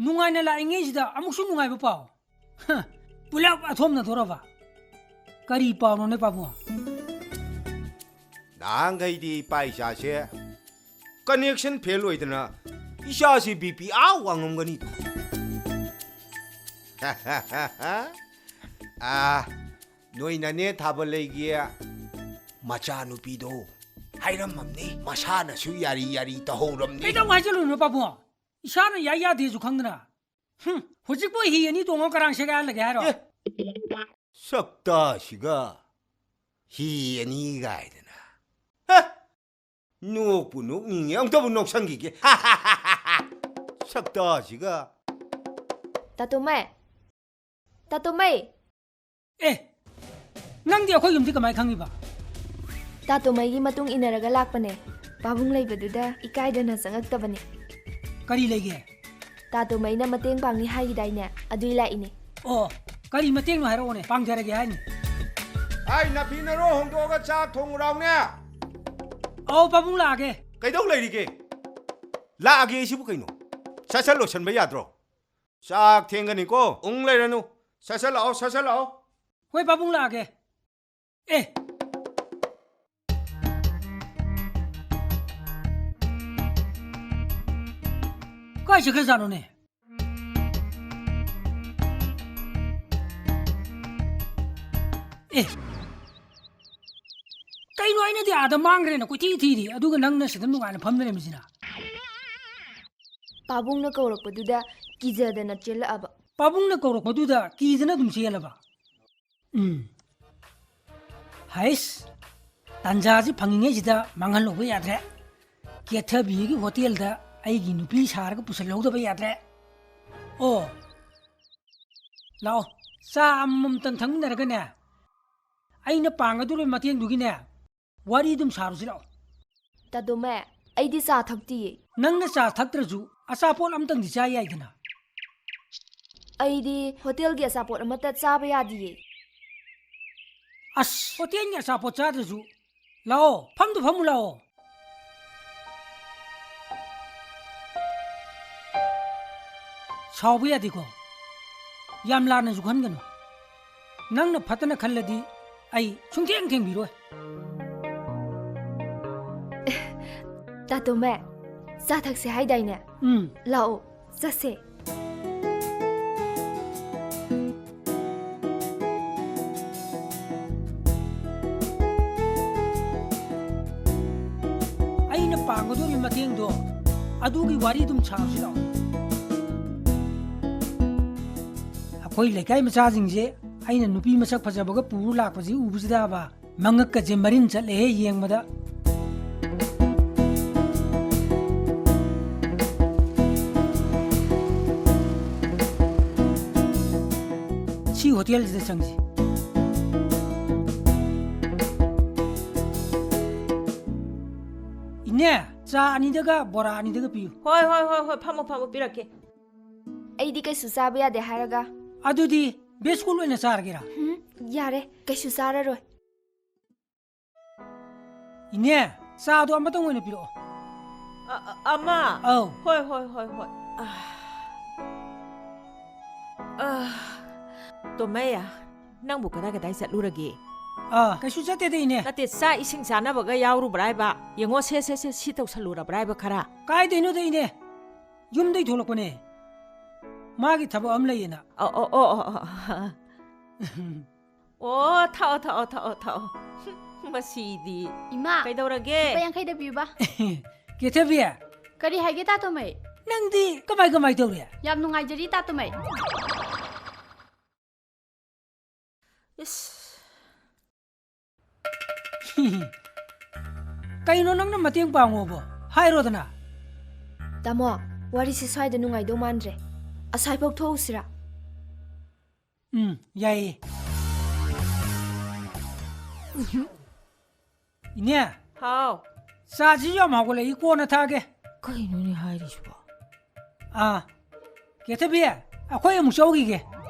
ꯅꯨꯡꯉꯥꯏꯅ ꯂꯥꯛꯏꯉꯩꯁꯤꯗ ꯑꯃꯨꯛꯁꯨ ꯅꯨꯡꯉꯥꯏꯕ ꯄꯥꯎ? ꯍ, ꯄꯨꯂꯞ ꯑꯊꯣꯝꯅꯗꯣꯔꯕ? ꯀꯔꯤ ꯄꯥꯎꯅꯣꯅꯦ, ꯄꯥꯕꯨꯡ? ꯅꯍꯥꯟꯈꯩꯗꯤ ꯏꯄꯥ ꯏꯆꯥꯁꯦ connection fail ꯑꯣꯏꯗꯅ ꯏꯆꯥꯁꯤ BP ꯑꯥ ꯋꯥꯡꯉꯝꯒꯅꯤꯗꯣ꯫ ꯑꯥ, ꯅꯣꯏ ꯅꯅꯦ ꯊꯥꯕꯂꯩꯒꯤ ꯃꯆꯥꯅꯨꯄꯤꯗꯣ ꯍꯥꯏꯔꯝꯃꯝꯅꯤ, ꯃꯁꯥꯅꯁꯨ ꯌꯥꯔꯤ ꯌꯥꯔꯤ ꯇꯧꯍꯧꯔꯝꯅꯤ꯫ ꯀꯩꯗꯧ ꯍꯥꯏꯖꯜꯂꯨꯅꯣ, ꯄꯥꯕꯨꯡ? ꯏꯁꯥꯅ ꯌꯥꯏ ꯌꯥꯗꯦꯁꯨ ꯈꯪꯗꯅ꯫ ꯍꯨꯝ, ꯍꯧꯖꯤꯛꯄꯨ ꯍꯤ ꯑꯅꯤ ꯇꯣꯡꯉ ꯀꯔꯥꯡ ꯁꯦꯒꯥꯏ ꯍꯜꯂꯒꯦ ꯍꯥꯏꯔꯣ? ꯑꯦ, ꯁꯛꯇꯥꯁꯤꯒ ꯍꯤ ꯑꯅꯤ ꯀꯥꯏꯗꯅ꯫ ꯍꯦ, ꯅꯣꯛꯄꯨ ꯅꯣꯛꯅꯤꯡꯉꯦ, ꯑꯃꯨꯛꯇꯕꯨ ꯅꯣꯛꯁꯟꯈꯤꯒꯦ꯫ ꯁꯛꯇꯥꯁꯤꯒ꯫ ꯇꯥꯇꯣꯃꯩ! ꯇꯥꯇꯣꯃꯩ! ꯑꯦ, ꯅꯪꯗꯤ ꯑꯩꯈꯣꯏ ꯌꯨꯝꯗꯤ ꯀꯃꯥꯏ ꯈꯪꯉꯤꯕ? ꯇꯥꯇꯣꯃꯩꯒꯤ ꯃꯇꯨꯡ ꯏꯟꯅꯔꯒ ꯂꯥꯛꯄꯅꯦ꯫ ꯄꯥꯕꯨꯡ ꯂꯩꯕꯗꯨꯗ ꯏꯀꯥꯏꯗꯅ ꯆꯪꯉꯛꯇꯕꯅꯦ꯫ ꯀꯔꯤ ꯂꯩꯒꯦ? ꯇꯥꯇꯣꯃꯩꯅ ꯃꯇꯦꯡ ꯄꯥꯡꯅꯤ ꯍꯥꯏꯈꯤꯗꯥꯏꯅꯦ? ꯑꯗꯨꯏ ꯂꯥꯛꯏꯅꯦ꯫ ꯑꯣ, ꯀꯔꯤ ꯃꯇꯦꯡꯅꯣ ꯍꯥꯏꯔꯛꯑꯣꯅꯦ, ꯄꯥꯡꯖꯔꯒꯦ ꯍꯥꯏꯅꯤ꯫ ꯑꯩ ꯅꯥꯄꯤ ꯅꯔꯣ ꯍꯣꯡꯗꯣꯛꯑꯒ ꯆꯥꯛ ꯊꯣꯡꯉꯨꯔꯥꯎꯅꯦ꯫ ꯑꯧ, ꯄꯥꯕꯨꯡ ꯂꯥꯛꯑꯒꯦ꯫ ꯀꯩꯗꯧ ꯂꯩꯔꯤꯒꯦ? ꯂꯥꯛꯑꯒꯦ ꯁꯤꯕꯨ ꯀꯩꯅꯣ? ꯁꯠ ꯁꯠ ꯂꯣꯏꯁꯟꯕ ꯌꯥꯗ꯭ꯔꯣ? ꯆꯥꯛ ꯊꯦꯡꯒꯅꯤꯀꯣ, ꯎꯪ ꯂꯩꯔꯅꯨ꯫ ꯁꯠ ꯁꯠ ꯂꯥꯛꯑꯣ, ꯁꯠ ꯁꯠ ꯂꯥꯛꯑꯣ꯫ ꯍꯣꯏ, ꯄꯥꯕꯨꯡ ꯂꯥꯛꯑꯒꯦ꯫ ꯑꯦ! ꯀꯥꯏ ꯆꯠꯈ꯭ꯔꯖꯥꯠꯅꯣꯅꯦ? ꯑꯦ! ꯀꯩꯅꯣ, ꯑꯩꯅꯗꯤ ꯑꯥꯗ ꯃꯥꯡꯈ꯭ꯔꯦꯅ ꯀꯣꯏꯊꯤ ꯊꯤꯔꯤ, ꯑꯗꯨꯒ ꯅꯪꯅ ꯁꯤꯗ ꯅꯨꯡꯉꯥꯏꯅ ꯐꯝ ꯂꯩꯔꯝꯃꯤꯁꯤꯅ? ꯄꯥꯕꯨꯡꯅ ꯀꯧꯔꯛꯄꯗꯨꯗ ꯀꯤꯖꯗꯅ ꯆꯦꯜꯂꯛꯑꯕ꯫ ꯄꯥꯕꯨꯡꯅ ꯀꯧꯔꯛꯄꯗꯨꯗ ꯀꯤꯗꯅ ꯑꯗꯨꯝ ꯆꯦꯜꯂꯕ? ꯎꯝ꯫ ꯍꯩꯁ! ꯇꯥꯟꯖꯥꯁꯤ ꯐꯪꯉꯤꯉꯩꯁꯤꯗ ꯃꯥꯡꯍꯜꯍꯧꯕ ꯌꯥꯗ꯭ꯔꯦ꯫ ꯀꯦꯊꯕꯤꯒꯤ ꯍꯣꯇꯦꯜꯗ ꯑꯩꯒꯤ ꯅꯨꯄꯤ ꯁꯥꯔꯒ ꯄꯨꯁꯜꯍꯧꯗꯕ ꯌꯥꯗ꯭ꯔꯦ꯫ ꯑꯣ, ꯂꯥꯛꯑꯣ, ꯆꯥ ꯑꯃꯃꯝꯇꯪ ꯊꯛꯃꯤꯟꯅꯔꯒꯅꯦ, ꯑꯩꯅ ꯄꯥꯡꯒꯗꯧꯔꯤꯕ ꯃꯇꯦꯡꯗꯨꯒꯤꯅꯦ, ꯋꯥꯔꯤ ꯑꯗꯨꯝ ꯁꯥꯔꯨꯁꯤ ꯂꯥꯛꯑꯣ꯫ ꯇꯥꯇꯣꯝꯃꯩ, ꯑꯩꯗꯤ ꯆꯥ ꯊꯛꯇꯤꯌꯦ꯫ ꯅꯪꯅ ꯆꯥ ꯊꯛꯇ꯭ꯔꯁꯨ ꯑꯆꯥꯄꯣꯠ ꯑꯃꯇꯪꯗꯤ ꯆꯥ ꯌꯥꯏꯗꯅ꯫ ꯑꯩꯗꯤ ꯍꯣꯇꯦꯜꯒꯤ ꯑꯆꯥꯄꯣꯠ ꯑꯃꯠꯇ ꯆꯥꯕ ꯌꯥꯗꯤꯌꯦ꯫ ꯑꯁ, ꯍꯣꯇꯦꯜꯒꯤ ꯑꯆꯥꯄꯣꯠ ꯆꯥꯗ꯭ꯔꯁꯨ ꯂꯥꯛꯑꯣ, ꯐꯝꯗꯨ ꯐꯝꯃꯨ ꯂꯥꯛꯑꯣ꯫ ꯁꯥꯎꯕ ꯌꯥꯗꯦꯀꯣ, ꯌꯥꯝ ꯂꯥꯟꯅꯁꯨ ꯈꯟꯒꯅꯨ꯫ ꯅꯪꯅ ꯐꯠꯇꯅ ꯈꯜꯂꯗꯤ ꯑꯩ ꯁꯨꯡꯊꯦꯡ ꯊꯦꯡꯕꯤꯔꯣꯏ꯫ ꯇꯥꯇꯣꯝꯃꯩ, ꯆꯥ ꯊꯛꯁꯦ ꯍꯥꯏꯗꯥꯏꯅꯦ? ꯎꯝ꯫ ꯂꯥꯛꯑꯣ, ꯆꯠꯁꯦ꯫ ꯑꯩꯅ ꯄꯥꯡꯒꯗꯧꯔꯤꯕ ꯃꯇꯦꯡꯗꯣ, ꯑꯗꯨꯒꯤ ꯋꯥꯔꯤ ꯑꯗꯨꯝ ꯁꯥꯔꯁꯤ ꯂꯥꯛꯑꯣ꯫ ꯑꯩꯈꯣꯏ ꯂꯩꯀꯥꯏ ꯃꯆꯥꯁꯤꯡꯁꯦ ꯑꯩꯅ ꯅꯨꯄꯤ ꯃꯁꯛ ꯐꯖꯕꯒ ꯄꯨꯔ ꯂꯥꯛꯄꯁꯤ ꯎꯕꯁꯤꯗꯕ ꯃꯉꯛꯀꯁꯦ ꯃꯔꯤꯟ ꯆꯠꯂꯦꯍꯦ ꯌꯦꯡꯕꯗ꯫ ꯁꯤ ꯍꯣꯇꯦꯜꯁꯤꯗ ꯆꯪꯁꯤ꯫ ꯏꯅꯦ, ꯆꯥ ꯑꯅꯤꯗꯒ ꯕꯣꯔꯥ ꯑꯅꯤꯗꯒ ꯄꯤꯌꯨ꯫ ꯍꯣꯏ, ꯍꯣꯏ, ꯍꯣꯏ, ꯍꯣꯏ, ꯐꯝꯃꯣ, ꯐꯝꯃꯣ, ꯄꯤꯔꯛꯀꯦ꯫ ꯑꯩꯗꯤ ꯀꯩꯁꯨ ꯆꯥꯕ ꯌꯥꯗꯦ ꯍꯥꯏꯔꯒ꯫ ꯑꯗꯨꯗꯤ ꯕꯤꯁꯀꯨꯠ ꯑꯣꯏꯅ ꯆꯥꯔꯒꯦꯔꯥ? ꯎꯝ, ꯌꯥꯔꯦ, ꯀꯩꯁꯨ ꯆꯥꯔꯔꯣꯏ꯫ ꯏꯅꯦ, ꯆꯥꯗꯣ ꯑꯃꯇꯪ ꯑꯣꯏꯅ ꯄꯤꯔꯛꯑꯣ꯫ ꯑ-, ꯑ-, ꯑꯃ? ꯑꯧ꯫ ꯍꯣꯏ, ꯍꯣꯏ, ꯍꯣꯏ, ꯍꯣꯏ꯫ ꯑ, ꯑ, ꯇꯣꯝꯃꯩ, ꯅꯪꯕꯨ ꯀꯗꯥꯏ ꯀꯗꯥꯏ ꯆꯠꯂꯨꯔꯒꯦ? ꯑ, ꯀꯩꯁꯨ ꯆꯠꯇꯦꯗ, ꯏꯅꯦ꯫ ꯅꯠꯇꯦ, ꯆꯥꯛ ꯏꯁꯤꯡ ꯆꯥꯅꯕꯒ ꯌꯥꯎꯔꯨꯕ꯭ꯔꯥ ꯍꯥꯏꯕ? ꯌꯦꯡꯉꯣ, ꯁꯦ, ꯁꯦ, ꯁꯦ, ꯁꯤ ꯇꯧꯁꯜꯂꯨꯔꯕ꯭ꯔꯥ ꯍꯥꯏꯕ ꯈꯔ? ꯀꯥꯏꯗꯩꯅꯣꯗ, ꯏꯅꯦ? ꯌꯨꯝꯗꯩ ꯊꯣꯛꯂꯛꯄꯅꯦ꯫ ꯃꯥꯒꯤ ꯊꯕꯛ ꯑꯃ ꯂꯩꯌꯦꯅ꯫ ꯑꯣ, ꯑꯣ, ꯑꯣ, ꯑꯣ, ꯑꯣ꯫ ꯑꯣ, ꯊꯛꯑꯣ, ꯊꯛꯑꯣ, ꯊꯛꯑꯣ, ꯊꯛꯑꯣ꯫ ꯃꯁꯤꯗꯤ꯫ ꯏꯃꯥ, ꯀꯩꯗꯧꯔꯒꯦ? ꯂꯨꯄꯥ ꯌꯥꯡꯈꯩꯗ ꯄꯤꯌꯨꯕ꯫ ꯀꯦꯊꯕꯤ꯫ ꯀꯔꯤ ꯍꯥꯏꯒꯦ, ꯇꯥꯇꯣꯃꯩ? ꯅꯪꯗꯤ ꯀꯃꯥꯏ ꯀꯃꯥꯏ ꯇꯧꯔꯤ? ꯌꯥꯝ ꯅꯨꯡꯉꯥꯏꯖꯔꯤ, ꯇꯥꯇꯣꯃꯩ꯫ ꯏꯁ꯫ ꯀꯩꯅꯣ ꯅꯪꯅ ꯃꯇꯦꯡ ꯄꯥꯡꯉꯣꯕꯣ? ꯍꯥꯏꯔꯣꯗꯅ꯫ ꯇꯥꯃꯣ, ꯋꯥꯔꯤꯁꯦ ꯁ꯭ꯋꯥꯏꯗ ꯅꯨꯡꯉꯥꯏꯗꯧ ꯃꯥꯟꯗ꯭ꯔꯦ꯫ ꯑꯁ꯭ꯋꯥꯏꯐꯥꯎ ꯊꯣꯛꯎꯁꯤꯔꯥ? ꯎꯝ, ꯌꯥꯏꯌꯦ꯫ ꯏꯅꯦ꯫ ꯍꯥꯎ꯫ ꯆꯥꯁꯤ ꯌꯥꯝ ꯍꯧꯒꯠꯂꯛꯏ, ꯀꯣꯟꯅ ꯊꯛꯑꯒꯦ꯫ ꯀꯩꯅꯣꯅꯦ ꯍꯥꯏꯔꯤꯁꯤꯕꯣ? ꯑꯥ, ꯀꯦꯊꯕꯤ, ꯑꯩꯈꯣꯏ ꯑꯃꯨꯛ ꯆꯧꯈꯤꯒꯦ꯫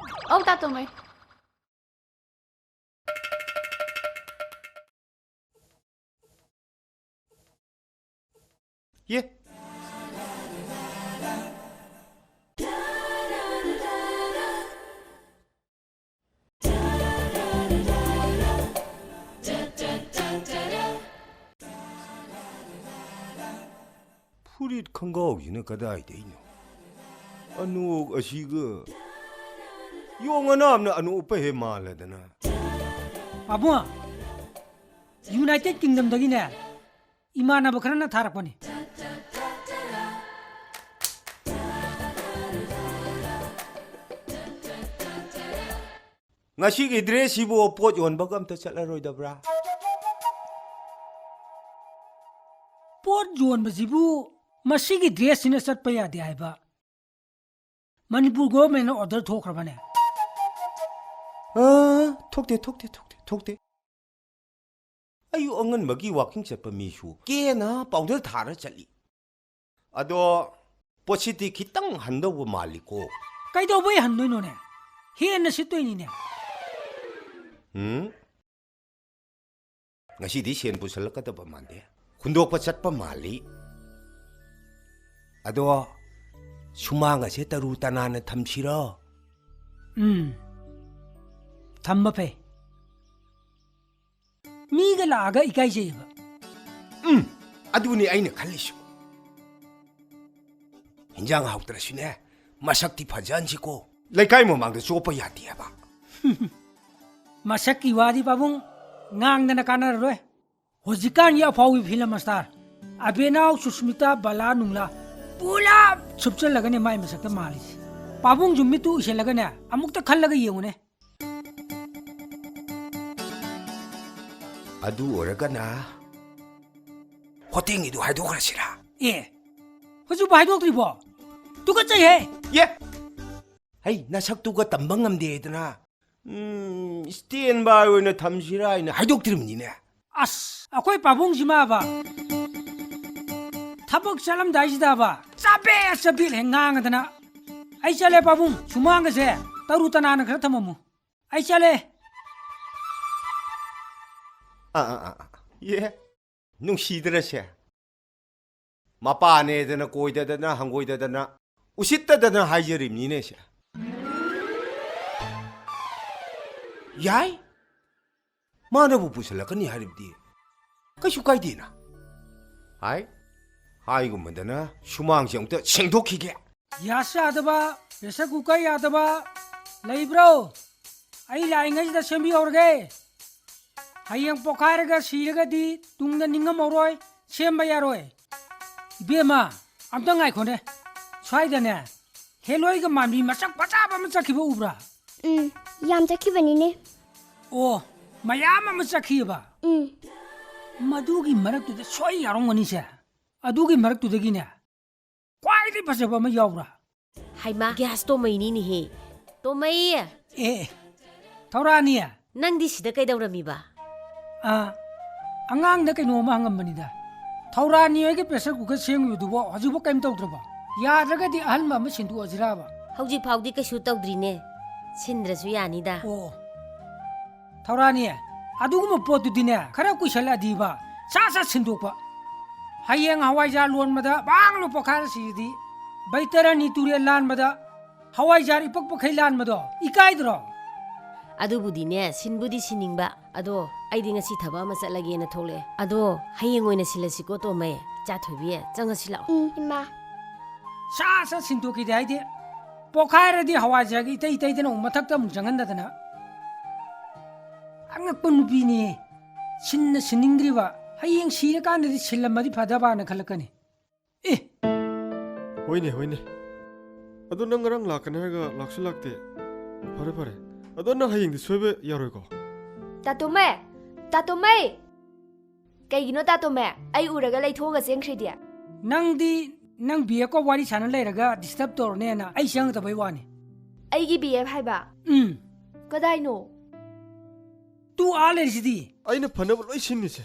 ꯑꯧ, ꯇꯥꯇꯣꯝꯃꯩ꯫ ꯌꯦ꯫ ꯐꯨꯔꯤꯠ ꯈꯣꯡꯒ꯭ꯔꯥꯎꯁꯤꯅ ꯀꯗꯥꯏꯗꯩꯅꯣ? ꯑꯅꯣꯛ ꯑꯁꯤꯒ ꯌꯣꯡ ꯑꯅꯥꯝꯅ ꯑꯅꯣꯛ ꯎꯞꯄ ꯍꯦꯛ ꯃꯥꯜꯂꯗꯅ꯫ ꯄꯥꯕꯨꯡ, ꯌꯨꯅꯥꯏꯇꯦꯗ ꯀꯤꯡꯗꯝꯗꯒꯤꯅꯦ, ꯏꯃꯥꯟꯅꯕ ꯈꯔꯅ ꯊꯥꯔꯛꯄꯅꯤ꯫ ꯉꯁꯤꯒꯤ ꯗ꯭ꯔꯦꯁꯁꯤꯕꯨ ꯄꯣꯠ ꯌꯣꯟꯕꯒ ꯑꯝꯇ ꯆꯠꯂꯔꯣꯏꯗꯕ꯭ꯔꯥ? ꯄꯣꯠ ꯌꯣꯟꯕꯁꯤꯕꯨ ꯃꯁꯤꯒꯤ ꯗ꯭ꯔꯦꯁꯁꯤꯅ ꯆꯠꯄ ꯌꯥꯗꯦ ꯍꯥꯏꯕ ꯃꯅꯤꯄꯨꯔ ꯒꯣꯚꯔꯃꯦꯟꯅ ꯑꯣꯔꯗꯔ ꯊꯣꯛꯈ꯭ꯔꯕꯅꯦ? ꯑ, ꯊꯣꯛꯇꯦ, ꯊꯣꯛꯇꯦ, ꯊꯣꯛꯇꯦ, ꯊꯣꯛꯇꯦ꯫ ꯑꯌꯨꯛ ꯑꯉꯟꯕꯒꯤ ꯋꯥꯀꯤꯡ ꯆꯠꯄ ꯃꯤꯁꯨ ꯀꯦꯅ ꯄꯥꯎꯗꯔ ꯊꯥꯔ ꯆꯠꯂꯤ꯫ ꯑꯗꯣ ꯄꯣꯠꯁꯤꯗꯤ ꯈꯤꯇꯪ ꯍꯟꯗꯧꯕ ꯃꯥꯜꯂꯤꯀꯣ꯫ ꯀꯩꯗꯧꯕꯩ ꯍꯟꯗꯣꯏꯅꯣꯅꯦ? ꯍꯦꯟꯅ ꯁꯤꯠꯇꯣꯏꯅꯤꯅꯦ꯫ ꯎꯝ? ꯉꯁꯤꯗꯤ ꯁꯦꯟ ꯄꯨꯁꯜꯂꯛꯀꯗꯕ ꯃꯥꯟꯗꯦ꯫ ꯍꯨꯟꯗꯣꯛꯄ ꯆꯠꯄ ꯃꯥꯜꯂꯤ꯫ ꯑꯗꯣ ꯁꯨꯃꯥꯡ ꯑꯁꯦ ꯇꯔꯨ ꯇꯅꯥꯟꯅ ꯊꯝꯁꯤꯔꯣ? ꯎꯝ, ꯊꯝꯕ ꯐꯩ꯫ ꯃꯤꯒ ꯂꯥꯛꯑꯒ ꯏꯀꯥꯏꯖꯩꯌꯦꯕ꯫ ꯎꯝ, ꯑꯗꯨꯅꯤ ꯑꯩꯅ ꯈꯜꯂꯤꯁꯨ꯫ ꯍꯤꯟꯖꯥꯡ ꯍꯥꯎꯇ꯭ꯔꯁꯨꯅꯦ, ꯃꯁꯛꯇꯤ ꯐꯖꯍꯟꯁꯤꯀꯣ꯫ ꯂꯩꯀꯥꯏ ꯃꯃꯥꯡꯗ ꯆꯣꯞꯄ ꯌꯥꯗꯦ ꯍꯥꯏꯕ꯫ ꯃꯁꯛꯀꯤ ꯋꯥꯗꯤ ꯄꯥꯕꯨꯡ, ꯉꯥꯡꯗꯅ ꯀꯥꯟꯅꯔꯔꯣꯏ꯫ ꯍꯧꯖꯤꯛꯀꯥꯟꯒꯤ ꯑꯐꯥꯎꯕꯤ ꯐꯤꯂꯝ ꯁ꯭ꯇꯥꯔ ꯑꯕꯦꯅꯥꯎ, ꯁꯨꯁꯃꯤꯇꯥ, ꯕꯂꯥ ꯅꯨꯡꯂꯥ ꯄꯨꯂꯞ ꯁꯨꯞꯆꯜꯂꯒꯅꯦ ꯃꯥꯏ ꯃꯁꯛꯇ ꯃꯥꯜꯂꯤꯁꯦ꯫ ꯄꯥꯕꯨꯡꯁꯨ ꯃꯤꯠꯇꯨ ꯎꯏꯁꯜꯂꯒꯅꯦ ꯑꯃꯨꯛꯇ ꯈꯜꯂꯒ ꯌꯦꯡꯉꯨꯅꯦ꯫ ꯑꯗꯨ ꯑꯣꯏꯔꯒꯅ ꯍꯣꯇꯦꯜꯒꯤꯗꯨ ꯍꯥꯏꯗꯣꯛꯈ꯭ꯔꯁꯤꯔꯥ? ꯑꯦ, ꯍꯧꯖꯤꯛꯐꯥꯎ ꯍꯥꯏꯗꯣꯛꯇ꯭ꯔꯤꯕꯣ? ꯇꯨꯀꯠꯆꯩꯍꯦ! ꯌꯦ! ꯍꯩ, ꯅꯁꯛꯇꯨꯒ ꯇꯝꯕ ꯉꯝꯗꯦꯗꯅ, ꯎꯝ, stand by ꯑꯣꯏꯅ ꯊꯝꯁꯤꯔꯥ ꯍꯥꯏꯅ ꯍꯥꯏꯗꯣꯛꯇ꯭ꯔꯤꯕꯅꯤꯅꯦ꯫ ꯑꯁ, ꯑꯩꯈꯣꯏ ꯄꯥꯕꯨꯡꯁꯤꯃꯕ ꯊꯕꯛ ꯆꯠꯂꯝꯗꯥꯏꯁꯤꯗꯕ ꯆꯕꯦꯠ ꯆꯕꯦꯠ ꯍꯦꯛ ꯉꯥꯡꯉꯗꯅ꯫ ꯑꯩ ꯆꯠꯂꯦ ꯄꯥꯕꯨꯡ, ꯁꯨꯃꯥꯡꯒꯁꯦ ꯇꯔꯨ ꯇꯅꯥꯟꯅ ꯈꯔ ꯊꯝꯃꯝꯃꯨ꯫ ꯑꯩ ꯆꯠꯂꯦ꯫ ꯑꯥ, ꯑꯥ, ꯑꯥ, ꯑꯥ꯫ ꯌꯦ, ꯅꯨꯡꯁꯤꯗ꯭ꯔꯁꯦ? ꯃꯄꯥꯅꯦꯗꯅ ꯀꯣꯏꯗꯗꯅ, ꯍꯪꯒꯣꯏꯗꯗꯅ, ꯎꯁꯤꯠꯇꯗꯅ ꯍꯥꯏꯖꯔꯤꯕꯅꯤꯅꯦ ꯁꯦ꯫ ꯌꯥꯏ, ꯃꯥꯅꯕꯨ ꯄꯨꯁꯜꯂꯛꯀꯅꯤ ꯍꯥꯏꯔꯕꯗꯤ ꯀꯩꯁꯨ ꯀꯥꯏꯗꯦꯅ꯫ ꯍꯥꯏ, ꯍꯥꯏꯒꯨꯝꯕꯗꯅ ꯁꯨꯃꯥꯡꯁꯦ ꯑꯃꯨꯛꯇ ꯁꯦꯡꯗꯣꯛꯈꯤꯒꯦ꯫ ꯒ꯭ꯌꯥꯁ ꯌꯥꯗꯕ, ꯄ꯭ꯔꯦꯁꯔ ꯀꯨꯀꯔ ꯌꯥꯗꯕ ꯂꯩꯕ꯭ꯔꯣ? ꯑꯩ ꯂꯥꯛꯏꯉꯩꯁꯤꯗ ꯁꯦꯝꯕꯤꯍꯧꯔꯒꯦ꯫ ꯍꯌꯦꯡ ꯄꯣꯛꯈꯥꯏꯔꯒ ꯁꯤꯔꯒꯗꯤ ꯇꯨꯡꯗ ꯅꯤꯡꯉꯝꯃꯔꯣꯏ, ꯁꯦꯝꯕ ꯌꯥꯔꯣꯏ꯫ ꯏꯕꯦꯝꯃ, ꯑꯝꯇ ꯉꯥꯏꯈꯣꯅꯦ꯫ ꯁ꯭ꯋꯥꯏꯗꯅꯦ, ꯍꯦꯂꯣꯏꯒ ꯃꯥꯟꯕꯤ ꯃꯁꯛ ꯐꯖꯕ ꯑꯃ ꯆꯠꯈꯤꯕ ꯎꯕ꯭ꯔꯥ? ꯎꯝ, ꯌꯥꯝ ꯆꯠꯈꯤꯕꯅꯤꯅꯦ꯫ ꯑꯣ, ꯃꯌꯥꯝ ꯑꯃ ꯆꯠꯈꯤꯑꯕ? ꯎꯝ꯫ ꯃꯗꯨꯒꯤ ꯃꯔꯛꯇꯨꯗ ꯁꯣꯏ ꯌꯥꯎꯔꯝꯒꯅꯤꯁꯦ꯫ ꯑꯗꯨꯒꯤ ꯃꯔꯛꯇꯨꯗꯒꯤꯅꯦ, ꯈ꯭ꯋꯥꯏꯗꯒꯤ ꯐꯖꯕ ꯑꯃ ꯌꯥꯎꯕ꯭ꯔꯥ? ꯍꯩꯃꯥ, ꯒ꯭ꯌꯥꯁ ꯇꯣꯃꯩꯅꯤꯅꯦꯍꯦ꯫ ꯇꯣꯃꯩ! ꯑꯦ, ꯑꯦ, ꯊꯧꯔꯥꯅꯤ꯫ ꯅꯪꯗꯤ ꯁꯤꯗ ꯀꯩꯗꯧꯔꯝꯃꯤꯕ? ꯑ, ꯑꯉꯥꯡꯗ ꯀꯩꯅꯣꯝꯃ ꯍꯪꯉꯝꯕꯅꯤꯗ꯫ ꯊꯧꯔꯥꯅꯤ ꯍꯣꯏꯒꯤ ꯄ꯭ꯔꯦꯁꯔ ꯀꯨꯀꯔ ꯁꯦꯝꯈꯤꯕꯗꯨꯕꯣ ꯍꯧꯖꯤꯛꯐꯥꯎ ꯀꯩꯝ ꯇꯧꯗ꯭ꯔꯕꯣ? ꯌꯥꯗ꯭ꯔꯒꯗꯤ ꯑꯍꯟꯕ ꯑꯃ ꯁꯤꯟꯗꯣꯛꯑꯁꯤꯔꯕ? ꯍꯧꯖꯤꯛ ꯐꯥꯎꯗꯤ ꯀꯩꯁꯨ ꯇꯧꯗ꯭ꯔꯤꯅꯦ꯫ ꯁꯤꯟꯗ꯭ꯔꯁꯨ ꯌꯥꯅꯤꯗ꯫ ꯑꯣ꯫ ꯊꯧꯔꯥꯅꯤ, ꯑꯗꯨꯒꯨꯝꯕ ꯄꯣꯠꯇꯨꯗꯤꯅꯦ, ꯈꯔ ꯀꯨꯏꯁꯜꯂꯛꯑꯗꯤꯕ, ꯁꯠ ꯁꯠ ꯁꯤꯟꯗꯣꯛꯄ꯫ ꯍꯌꯦꯡ ꯍꯋꯥꯏꯖꯥꯔ ꯂꯣꯟꯕꯗ ꯕꯥꯡꯅ ꯄꯣꯈꯥꯏꯔ ꯁꯤꯔꯗꯤ, ꯕꯩꯇꯔꯅꯤ ꯇꯨꯔꯦꯜ ꯂꯥꯟꯕꯗ ꯍꯋꯥꯏꯖꯥꯔ ꯏꯄꯛ ꯄꯈꯩ ꯂꯥꯟꯕꯗꯣ ꯏꯀꯥꯏꯗ꯭ꯔꯣ? ꯑꯗꯨꯕꯨꯗꯤꯅꯦ, ꯁꯤꯟꯕꯨꯗꯤ ꯁꯤꯟꯅꯤꯡꯕ, ꯑꯗꯣ ꯑꯩꯗꯤ ꯉꯁꯤ ꯊꯕꯛ ꯑꯃ ꯆꯠꯂꯒꯦꯅ ꯊꯣꯛꯂꯛꯑꯦ꯫ ꯑꯗꯣ ꯍꯌꯦꯡ ꯑꯣꯏꯅ ꯁꯤꯜꯂꯁꯤꯀꯣ, ꯇꯣꯝꯃꯩ꯫ ꯏꯆꯥ ꯊꯣꯏꯕꯤ, ꯆꯪꯉꯁꯤ ꯂꯥꯛꯑꯣ꯫ ꯎꯝ, ꯏꯃꯥ꯫ ꯁꯠ ꯁꯠ ꯁꯤꯟꯗꯣꯛꯈꯤꯗꯦ ꯍꯥꯏꯗꯤ, ꯄꯣꯈꯥꯏꯔꯗꯤ ꯍꯋꯥꯏꯖꯥꯔꯒꯤ ꯏꯇꯩ ꯏꯇꯩꯗꯅ ꯑꯃꯨꯛ ꯃꯊꯛꯇ ꯑꯃꯨꯛ ꯆꯪꯍꯟꯗꯗꯅ꯫ ꯑꯉꯛꯄ ꯅꯨꯄꯤꯅꯤ꯫ ꯁꯤꯟꯅ ꯁꯤꯟꯅꯤꯡꯗ꯭ꯔꯤꯕ, ꯍꯌꯦꯡ ꯁꯤꯔꯀꯥꯟꯗꯗꯤ ꯁꯤꯜꯂꯝꯃꯗꯤ ꯐꯗꯕꯅ ꯈꯜꯂꯛꯀꯅꯤ꯫ ꯑꯦ! ꯍꯣꯏꯅꯦ, ꯍꯣꯏꯅꯦ꯫ ꯑꯗꯣ ꯅꯪ ꯉꯔꯥꯡ ꯂꯥꯛꯀꯅꯤ ꯍꯥꯏꯔꯒ ꯂꯥꯛꯁꯨ ꯂꯥꯛꯇꯦ꯫ ꯐꯔꯦ, ꯐꯔꯦ꯫ ꯑꯗꯣ ꯅꯪ ꯍꯌꯦꯡꯗꯤ ꯁꯣꯏꯕ ꯌꯥꯔꯣꯏꯀꯣ? ꯇꯥꯇꯣꯝꯃꯦ, ꯇꯥꯇꯣꯝꯃꯩ! ꯀꯩꯒꯤꯅꯣ ꯇꯥꯇꯣꯝꯃꯩ? ꯑꯩ ꯎꯔꯒ ꯂꯩꯊꯣꯛꯑꯒ ꯆꯦꯟꯈ꯭ꯔꯤꯗꯤ? ꯅꯪꯗꯤ ꯅꯪ ꯕꯤ ꯑꯦꯐꯀ ꯋꯥꯔꯤ ꯁꯥꯟꯅ ꯂꯩꯔꯒ ꯗꯤꯁꯇꯔꯕ ꯇꯧꯔꯅꯦꯅ ꯑꯩ ꯆꯪꯉꯛꯇꯕꯩ ꯋꯥꯅꯤ꯫ ꯑꯩꯒꯤ ꯕꯤ ꯑꯦꯐ ꯍꯥꯏꯕ? ꯎꯝ꯫ ꯀꯗꯥꯏꯅꯣ? ꯇꯨ ꯑꯥ ꯂꯩꯔꯤꯁꯤꯗꯤ꯫ ꯑꯩꯅ ꯐꯅꯕ ꯂꯣꯏ ꯁꯤꯟꯅꯤꯁꯦ꯫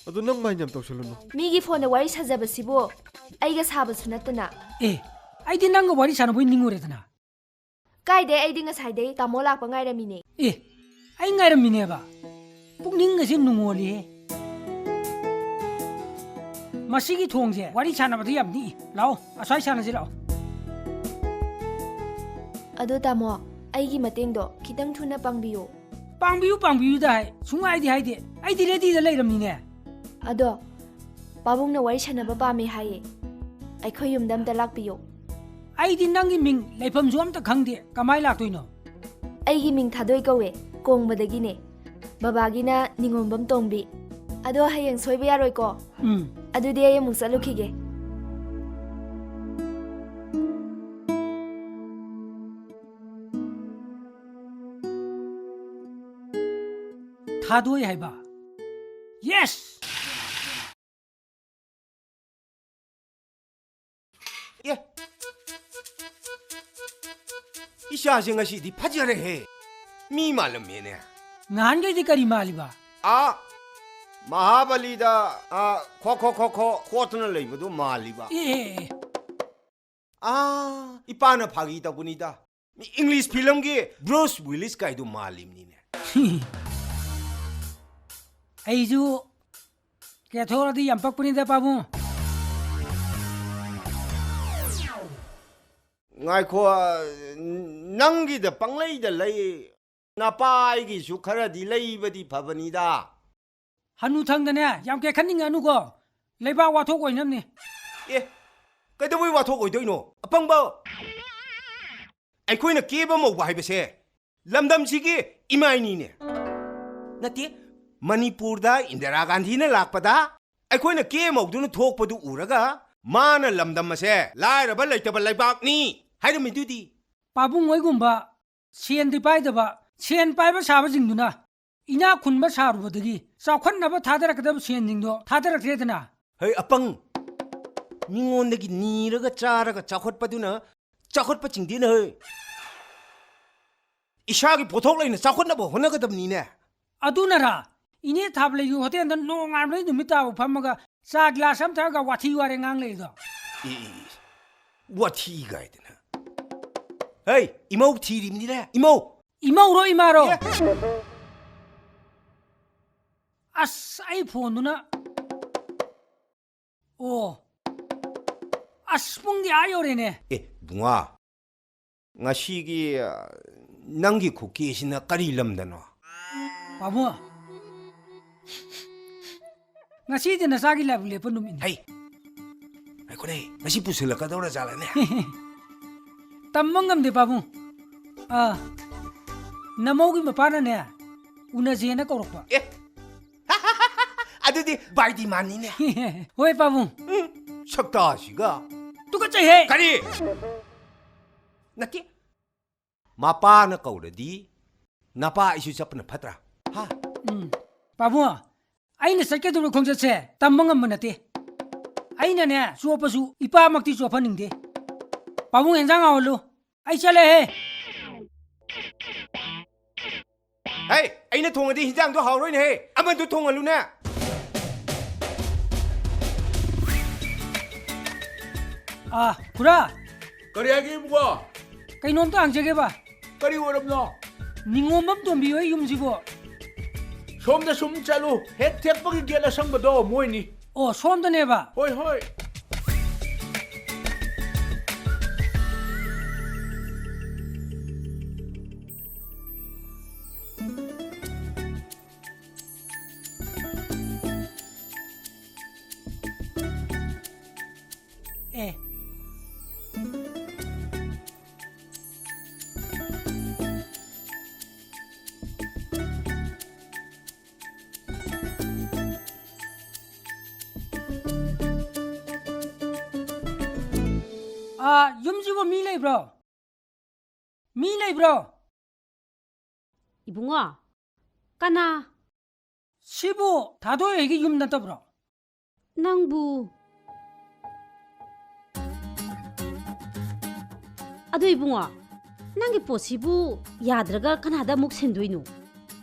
ꯑꯗꯨ ꯅꯪ ꯃꯥꯏꯅ ꯌꯥꯝ ꯇꯧꯁꯜꯂꯨꯅꯨ꯫ ꯃꯤꯒꯤ ꯐꯣꯟꯗ ꯋꯥꯔꯤ ꯁꯥꯖꯕꯁꯤꯕꯨ ꯑꯩꯒ ꯁꯥꯕꯁꯨ ꯅꯠꯇꯅ꯫ ꯑꯦ, ꯑꯩꯗꯤ ꯅꯪꯒ ꯋꯥꯔꯤ ꯁꯥꯟꯅꯕꯣꯏ ꯅꯤꯡꯉꯨꯔꯦꯗꯅ꯫ ꯀꯥꯏꯗꯩ, ꯑꯩꯗꯤ ꯉꯁꯥꯏꯗꯩ ꯇꯥꯃꯣ ꯂꯥꯛꯄ ꯉꯥꯏꯔꯝꯃꯤꯅꯦ꯫ ꯑꯦ, ꯑꯩ ꯉꯥꯏꯔꯝꯃꯤꯅꯦꯕ꯫ ꯄꯨꯛꯅꯤꯡꯒꯁꯦ ꯅꯨꯡꯉꯣꯜꯂꯤꯍꯦ꯫ ꯃꯁꯤꯒꯤ ꯊꯣꯡꯁꯦ ꯋꯥꯔꯤ ꯁꯥꯟꯅꯕꯗ ꯌꯥꯝ ꯅꯤꯛꯏ꯫ ꯂꯥꯛꯑꯣ, ꯑꯁ꯭ꯋꯥꯏ ꯁꯥꯟꯅꯁꯤ ꯂꯥꯛꯑꯣ꯫ ꯑꯗꯣ ꯇꯥꯃꯣ, ꯑꯩꯒꯤ ꯃꯇꯦꯡꯗꯣ ꯈꯤꯇꯪ ꯊꯨꯅ ꯄꯥꯡꯕꯤꯌꯨ꯫ ꯄꯥꯡꯕꯤꯌꯨ, ꯄꯥꯡꯕꯤꯌꯨꯗ ꯍꯥꯏ, ꯁꯨꯡꯍꯥꯏꯗꯤ ꯍꯥꯏꯗꯦ꯫ ꯑꯩꯗꯤ ꯔꯦꯗꯤꯗ ꯂꯩꯔꯝꯅꯤꯅꯦ꯫ ꯑꯗꯣ ꯄꯥꯕꯨꯡꯅ ꯋꯥꯔꯤ ꯁꯥꯟꯅꯕ ꯄꯥꯝꯃꯦ ꯍꯥꯏꯌꯦ꯫ ꯑꯩꯈꯣꯏ ꯌꯨꯝꯗ ꯑꯝꯇ ꯂꯥꯛꯄꯤꯌꯣ꯫ ꯑꯩꯗꯤ ꯅꯪꯒꯤ ꯃꯤꯡ ꯂꯩꯐꯝꯁꯨ ꯑꯝꯇ ꯈꯪꯗꯦ, ꯀꯃꯥꯏ ꯂꯥꯛꯇꯣꯏꯅꯣ? ꯑꯩꯒꯤ ꯃꯤꯡ ꯊꯥꯗꯣꯏ ꯀꯧꯋꯦ, ꯀꯣꯡꯕꯗꯒꯤꯅꯦ꯫ ꯕꯕꯥꯒꯤꯅ ꯅꯤꯉꯣꯝꯕꯝ ꯇꯣꯝꯕꯤ꯫ ꯑꯗꯣ ꯍꯌꯦꯡ ꯁꯣꯏꯕ ꯌꯥꯔꯣꯏꯀꯣ? ꯎꯝ꯫ ꯑꯗꯨꯗꯤ ꯑꯩ ꯑꯃꯨꯛ ꯆꯠꯂꯨꯈꯤꯒꯦ꯫ ꯊꯥꯗꯣꯏ ꯍꯥꯏꯕ? ꯌꯦꯁ! ꯑꯦ, ꯏꯆꯥꯁꯦ ꯉꯁꯤꯗꯤ ꯐꯖꯔꯦꯍꯦ꯫ ꯃꯤ ꯃꯥꯜꯂꯝꯃꯦꯅꯦ꯫ ꯅꯍꯥꯟꯈꯩꯗꯤ ꯀꯔꯤ ꯃꯥꯜꯂꯤꯕ? ꯑꯥ, ꯃꯍꯥꯕꯂꯤꯗ, ꯑꯥ, ꯈꯣ ꯈꯣ ꯈꯣ ꯈꯣ ꯈꯣꯠꯇꯅ ꯂꯩꯕꯗꯨ ꯃꯥꯜꯂꯤꯕ꯫ ꯑꯦ, ꯑꯦ, ꯑꯦ꯫ ꯑꯥ, ꯏꯄꯥꯅ ꯐꯥꯒꯤ ꯇꯧꯕꯅꯤꯗ꯫ ꯃꯤ ꯏꯪꯂꯤꯁ ꯐꯤꯂꯝꯒꯤ ꯕ꯭ꯔꯨꯁ ꯋꯤꯂꯤꯁ ꯀꯥꯏꯗꯨ ꯃꯥꯜꯂꯤꯕꯅꯤꯅꯦ꯫ ꯑꯩꯁꯨ ꯀꯦꯊꯣꯛꯑꯗꯤ ꯌꯥꯝ ꯄꯛꯄꯅꯤꯗ, ꯄꯥꯕꯨꯡ꯫ ꯉꯥꯏꯈꯣ, ꯅꯪꯒꯤꯗ ꯄꯪꯂꯩꯗ ꯂꯩ, ꯅꯄꯥ ꯑꯩꯒꯤꯁꯨ ꯈꯔꯗꯤ ꯂꯩꯕꯗꯤ ꯐꯕꯅꯤꯗ꯫ ꯍꯅꯨꯊꯪꯗꯅꯦ, ꯌꯥꯝ ꯀꯦꯈꯠꯅꯤꯡꯉꯅꯨꯀꯣ, ꯂꯩꯕꯥꯛ ꯋꯥꯊꯣꯛ ꯑꯣꯏꯅꯕꯅꯤ꯫ ꯑꯦ, ꯀꯩꯗꯧꯕꯩ ꯋꯥꯊꯣꯛ ꯑꯣꯏꯗꯣꯏꯅꯣ? ꯑꯄꯪꯕ! ꯑꯩꯈꯣꯏꯅ ꯀꯦꯕ ꯃꯧꯕ ꯍꯥꯏꯕꯁꯦ ꯂꯝꯗꯝꯁꯤꯒꯤ ꯏꯃꯥꯏꯅꯤꯅꯦ꯫ ꯅꯠꯇꯦ, ꯃꯅꯤꯄꯨꯔꯗ ꯏꯟꯗꯤꯔꯥ ꯒꯥꯟꯙꯤꯅ ꯂꯥꯛꯄꯗ ꯑꯩꯈꯣꯏꯅ ꯀꯦ ꯃꯧꯗꯨꯅ ꯊꯣꯛꯄꯗꯨ ꯎꯔꯒ ꯃꯥꯅ ꯂꯝꯗꯝ ꯑꯁꯦ ꯂꯥꯏꯔꯕ ꯂꯩꯇꯕ ꯂꯩꯕꯥꯛꯅꯤ ꯍꯥꯏꯔꯝꯃꯤꯗꯨꯗꯤ꯫ ꯄꯥꯕꯨꯡ ꯍꯣꯏꯒꯨꯝꯕ ꯁꯦꯟꯗꯤ ꯄꯥꯏꯗꯕ, ꯁꯦꯟ ꯄꯥꯏꯕ ꯁꯥꯕꯁꯤꯡꯗꯨꯅ ꯏꯅꯥꯛ ꯈꯨꯟꯕ ꯁꯥꯔꯨꯕꯗꯒꯤ ꯆꯥꯎꯈꯠꯅꯕ ꯊꯥꯗꯔꯛꯀꯗꯕ ꯁꯦꯟꯁꯤꯡꯗꯣ ꯊꯥꯗꯔꯛꯇ꯭ꯔꯦꯗꯅ꯫ ꯍꯩ ꯑꯄꯪ! ꯃꯤꯉꯣꯟꯗꯒꯤ ꯅꯤꯔꯒ ꯆꯥꯔꯒ ꯆꯥꯎꯈꯠꯄꯗꯨꯅ ꯆꯥꯎꯈꯠꯄ ꯆꯤꯡꯗꯦꯅꯦ ꯍꯩ꯫ ꯏꯁꯥꯒꯤ ꯄꯣꯠꯊꯣꯛ ꯂꯩꯅ ꯆꯥꯎꯈꯠꯅꯕ ꯍꯣꯠꯅꯒꯗꯕꯅꯤꯅꯦ꯫ ꯑꯗꯨꯅꯔꯥ? ꯏꯅꯦ ꯊꯥꯕꯂꯩꯒꯤ ꯍꯣꯇꯦꯜꯗ ꯅꯣꯡꯉꯥꯟꯕꯗꯩ ꯅꯨꯃꯤꯠ ꯇꯥꯕ ꯐꯝꯃꯒ ꯆꯥ ꯒꯤꯂꯥꯁ ꯑꯃ ꯊꯛꯑꯒ ꯋꯥꯊꯤ ꯋꯥꯔꯦ ꯉꯥꯡ ꯂꯩꯗꯣ꯫ E, E, E. ꯋꯥꯊꯤ ꯀꯥꯏꯗꯅ꯫ ꯍꯩ, ꯏꯃꯧ ꯊꯤꯔꯤꯕꯅꯤꯅꯦ, ꯏꯃꯧ! ꯏꯃꯧꯔꯣ ꯏꯃꯥꯔꯣ? ꯑꯦ? ꯑꯁ, ꯑꯩ ꯐꯣꯟꯗꯨꯅ꯫ ꯑꯣ꯫ ꯑꯁ, ꯄꯨꯡꯗꯤ ꯑꯥ ꯌꯧꯔꯦꯅꯦ꯫ ꯑꯦ, ꯕꯨꯡꯉꯣ꯫ ꯉꯁꯤꯒꯤ, ꯑ, ꯅꯪꯒꯤ ꯈꯨꯀꯦꯁꯤꯅ ꯀꯔꯤ ꯂꯝꯗꯅꯣ? ꯄꯥꯕꯨꯡ, ꯉꯁꯤꯗꯤ ꯅꯆꯥꯒꯤ ꯂꯥꯏꯕꯛ ꯂꯦꯞꯄ ꯅꯨꯃꯤꯠꯅꯤ꯫ ꯍꯩ, ꯉꯥꯏꯈꯣꯅꯦ, ꯉꯁꯤ ꯄꯨꯁꯤꯜꯂꯛꯀꯗꯧꯔ ꯖꯥꯠꯂꯅꯦ? ꯇꯝꯕ ꯉꯝꯗꯦ ꯄꯥꯕꯨꯡ꯫ ꯑ, ꯅꯃꯧꯒꯤ ꯃꯄꯥꯅꯅꯦ, ꯎꯅꯁꯦꯅ ꯀꯧꯔꯛꯄ꯫ ꯑꯦ, ꯑꯗꯨꯗꯤ ꯕꯥꯏꯗꯤ ꯃꯥꯅꯤꯅꯦ꯫ ꯍꯣꯏ ꯄꯥꯕꯨꯡ꯫ ꯎꯝ, ꯁꯛꯇꯥꯁꯤꯒ꯫ ꯇꯨꯀꯠꯆꯩꯍꯦ! ꯀꯔꯤ? ꯅꯠꯇꯦ꯫ ꯃꯄꯥꯅ ꯀꯧꯔꯗꯤ ꯅꯄꯥ ꯑꯩꯁꯨ ꯆꯠꯄꯅ ꯐꯠꯇ꯭ꯔꯥ? ꯍꯥ? ꯎꯝ꯫ ꯄꯥꯕꯨꯡ, ꯑꯩꯅ ꯆꯠꯀꯗꯧꯔꯤꯕ ꯈꯣꯡꯆꯠꯁꯦ ꯇꯝꯕ ꯉꯝꯕ ꯅꯠꯇꯦ꯫ ꯑꯩꯅꯅꯦ, ꯆꯣꯞꯄꯁꯨ ꯏꯄꯥꯃꯛꯇꯤ ꯆꯣꯞꯍꯟꯅꯤꯡꯗꯦ꯫ ꯄꯥꯕꯨꯡ, ꯍꯦꯟꯖꯥꯡ ꯍꯥꯎꯍꯜꯂꯨ꯫ ꯑꯩ ꯆꯠꯂꯦꯍꯦ꯫ ꯍꯩ, ꯑꯩꯅ ꯊꯣꯡꯉꯗꯤ ꯍꯤꯟꯖꯥꯡꯗꯣ ꯍꯥꯎꯔꯣꯏꯅꯦꯍꯦ꯫ ꯑꯃꯗꯣ ꯊꯣꯡꯍꯜꯂꯨꯅꯦ꯫ ꯑꯥ, ꯈꯨꯔꯥ꯫ ꯀꯔꯤ ꯍꯥꯏꯒꯦ, ꯏꯕꯨꯡꯉꯣ? ꯀꯩꯅꯣꯝꯇ ꯍꯪꯖꯒꯦꯕ꯫ ꯀꯔꯤ ꯑꯣꯏꯔꯕꯅꯣ? ꯅꯤꯉꯣꯝꯕꯝ ꯇꯣꯝꯕꯤ ꯍꯣꯏ ꯌꯨꯝꯁꯤꯕꯣ? ꯁꯣꯝꯗ ꯁꯨꯝ ꯆꯠꯂꯨ, ꯍꯦꯛ ꯊꯦꯛꯄꯒꯤ ꯒꯦꯠ ꯑꯁꯪꯕꯗꯣ, ꯃꯣꯏꯅꯤ꯫ ꯑꯣ, ꯁꯣꯝꯗꯅꯦꯕ? ꯍꯣꯏ, ꯍꯣꯏ꯫ ꯑꯦ꯫ ꯑꯥ, ꯌꯨꯝꯁꯤꯕꯨ ꯃꯤ ꯂꯩꯕ꯭ꯔꯣ? ꯃꯤ ꯂꯩꯕ꯭ꯔꯣ? ꯏꯕꯨꯡꯉꯣ, ꯀꯅꯥ? ꯁꯤꯕꯨ ꯊꯥꯗꯣꯏ ꯍꯣꯏꯒꯤ ꯌꯨꯝ ꯅꯠꯇꯕ꯭ꯔꯣ? ꯅꯪꯕꯨ? ꯑꯗꯣ ꯏꯕꯨꯡꯉꯣ, ꯅꯪꯒꯤ ꯄꯣꯠꯁꯤꯕꯨ ꯌꯥꯗ꯭ꯔꯒ ꯀꯅꯥꯗ ꯑꯃꯨꯛ ꯁꯤꯟꯗꯣꯏꯅꯣ?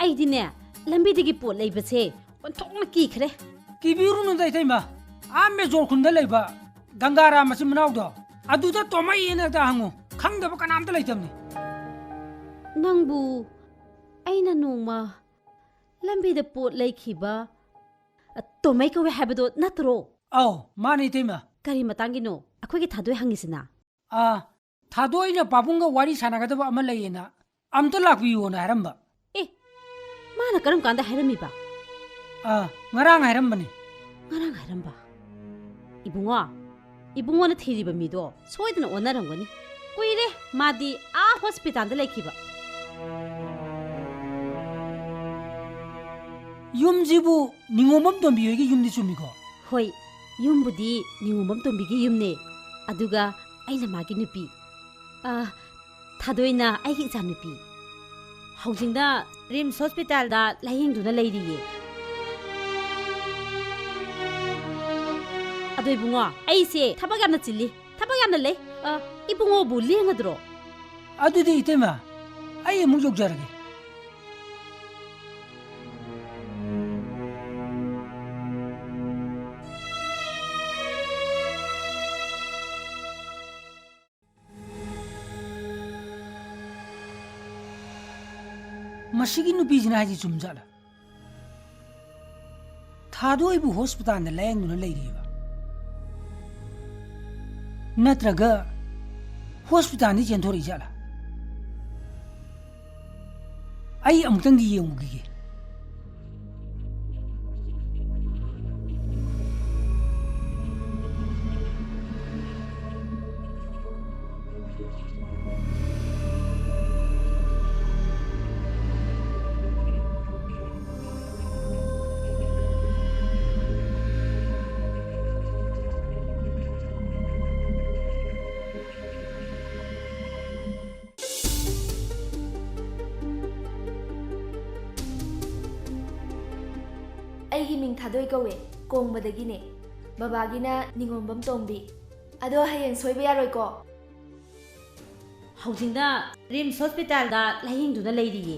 ꯑꯩꯗꯤꯅꯦ, ꯂꯝꯕꯤꯗꯒꯤ ꯄꯣꯠ ꯂꯩꯕꯁꯦ ꯑꯣꯟꯊꯣꯛꯅ ꯀꯤꯈ꯭ꯔꯦ꯫ ꯀꯤꯕꯤꯔꯨꯅꯨꯗ ꯏꯇꯩꯃ, ꯑꯥ ꯃꯦꯖꯣꯔ ꯈꯨꯟꯗ ꯂꯩꯕ ꯒꯪꯒꯥꯔꯥꯝ ꯃꯆꯤꯟ ꯃꯅꯥꯎꯗꯣ, ꯑꯗꯨꯗ ꯇꯣꯝꯃꯩ ꯍꯥꯏꯅ ꯍꯦꯛꯇ ꯍꯪꯉꯨ, ꯈꯪꯗꯕ ꯀꯅꯥꯝꯇ ꯂꯩꯇꯕꯅꯤ꯫ ꯅꯪꯕꯨ ꯑꯩꯅ ꯅꯣꯡꯃ ꯂꯝꯕꯤꯗ ꯄꯣꯠ ꯂꯩꯈꯤꯕ, ꯑ, ꯇꯣꯝꯃꯩ ꯀꯧꯋꯦ ꯍꯥꯏꯕꯗꯣ ꯅꯠꯇ꯭ꯔꯣ? ꯑꯧ, ꯃꯥꯅꯦ ꯏꯇꯩꯃ꯫ ꯀꯔꯤ ꯃꯇꯥꯡꯒꯤꯅꯣ ꯑꯩꯈꯣꯏꯒꯤ ꯊꯥꯗꯣꯏ ꯍꯪꯉꯤꯁꯤꯅ? ꯑꯥ, ꯊꯥꯗꯣꯏꯅ ꯄꯥꯕꯨꯡꯒ ꯋꯥꯔꯤ ꯁꯥꯟꯅꯒꯗꯕ ꯑꯃ ꯂꯩꯌꯦꯅ ꯑꯝꯇ ꯂꯥꯛꯄꯤꯌꯣꯅ ꯍꯥꯏꯔꯝꯕ꯫ ꯑꯦ, ꯃꯥꯅ ꯀꯔꯝ ꯀꯥꯟꯗ ꯍꯥꯏꯔꯝꯃꯤꯕ? ꯑꯥ, ꯉꯔꯥꯡ ꯍꯥꯏꯔꯝꯕꯅꯤ꯫ ꯉꯔꯥꯡ ꯍꯥꯏꯔꯝꯕ? ꯏꯕꯨꯡꯉꯣ, ꯏꯕꯨꯡꯉꯣꯅ ꯊꯤꯔꯤꯕ ꯃꯤꯗꯣ ꯁꯣꯏꯗꯅ ꯑꯣꯟꯅꯔꯝꯒꯅꯤ꯫ ꯀꯨꯏꯔꯦ ꯃꯥꯗꯤ ꯑꯥ ꯍꯣꯁꯄꯤꯇꯥꯜꯗ ꯂꯩꯈꯤꯕ꯫ ꯌꯨꯝꯁꯤꯕꯨ ꯅꯤꯉꯣꯝꯕꯝ ꯇꯣꯝꯕꯤ ꯍꯣꯏꯒꯤ ꯌꯨꯝꯗꯤ ꯆꯨꯝꯃꯤꯀꯣ? ꯍꯣꯏ, ꯌꯨꯝꯕꯨꯗꯤ ꯅꯤꯉꯣꯝꯕꯝ ꯇꯣꯝꯕꯤꯒꯤ ꯌꯨꯝꯅꯦ꯫ ꯑꯗꯨꯒ ꯑꯩꯅ ꯃꯥꯒꯤ ꯅꯨꯄꯤ꯫ ꯑ, ꯊꯥꯗꯣꯏꯅ ꯑꯩꯒꯤ ꯏꯆꯥꯅꯨꯄꯤ꯫ ꯍꯧꯖꯤꯛꯅ ꯔꯤꯝꯁ ꯍꯣꯁꯄꯤꯇꯥꯜꯗ ꯂꯥꯌꯦꯡꯗꯨꯅ ꯂꯩꯔꯤꯌꯦ꯫ ꯑꯗꯣ ꯏꯕꯨꯡꯉꯣ, ꯑꯩꯁꯦ ꯊꯕꯛ ꯌꯥꯝꯅ ꯆꯤꯜꯂꯤ, ꯊꯕꯛ ꯌꯥꯝꯅ ꯂꯩ꯫ ꯑ, ꯏꯕꯨꯡꯉꯣꯕꯨ ꯂꯦꯡꯉꯗ꯭ꯔꯣ? ꯑꯗꯨꯗꯤ ꯏꯇꯩꯃ, ꯑꯩ ꯑꯃꯨꯛ ꯌꯧꯖꯔꯒꯦ꯫ ꯃꯁꯤꯒꯤ ꯅꯨꯄꯤꯁꯤꯅ ꯍꯥꯏꯁꯤ ꯆꯨꯝꯖꯥꯠꯂ? ꯊꯥꯗꯣꯏꯕꯨ ꯍꯣꯁꯄꯤꯇꯥꯜꯗ ꯂꯥꯌꯦꯡꯗꯨꯅ ꯂꯩꯔꯤꯕ? ꯅꯠꯇ꯭ꯔꯒ ꯍꯣꯁꯄꯤꯇꯥꯜꯗꯒꯤ ꯆꯦꯟꯊꯣꯔꯛꯏ ꯖꯥꯠꯂ? ꯑꯩ ꯑꯃꯨꯛꯇꯪꯗꯤ ꯌꯦꯡꯉꯨꯈꯤꯒꯦ꯫ ꯑꯩꯒꯤ ꯃꯤꯡ ꯊꯥꯗꯣꯏ ꯀꯧꯋꯦ, ꯀꯣꯡꯕꯗꯒꯤꯅꯦ꯫ ꯕꯕꯥꯒꯤꯅ ꯅꯤꯉꯣꯝꯕꯝ ꯇꯣꯝꯕꯤ꯫ ꯑꯗꯣ ꯍꯌꯦꯡ ꯁꯣꯏꯕ ꯌꯥꯔꯣꯏꯀꯣ? ꯍꯧꯖꯤꯛꯅ ꯔꯤꯝꯁ ꯍꯣꯁꯄꯤꯇꯥꯜꯗ ꯂꯥꯌꯦꯡꯗꯨꯅ ꯂꯩꯔꯤꯌꯦ꯫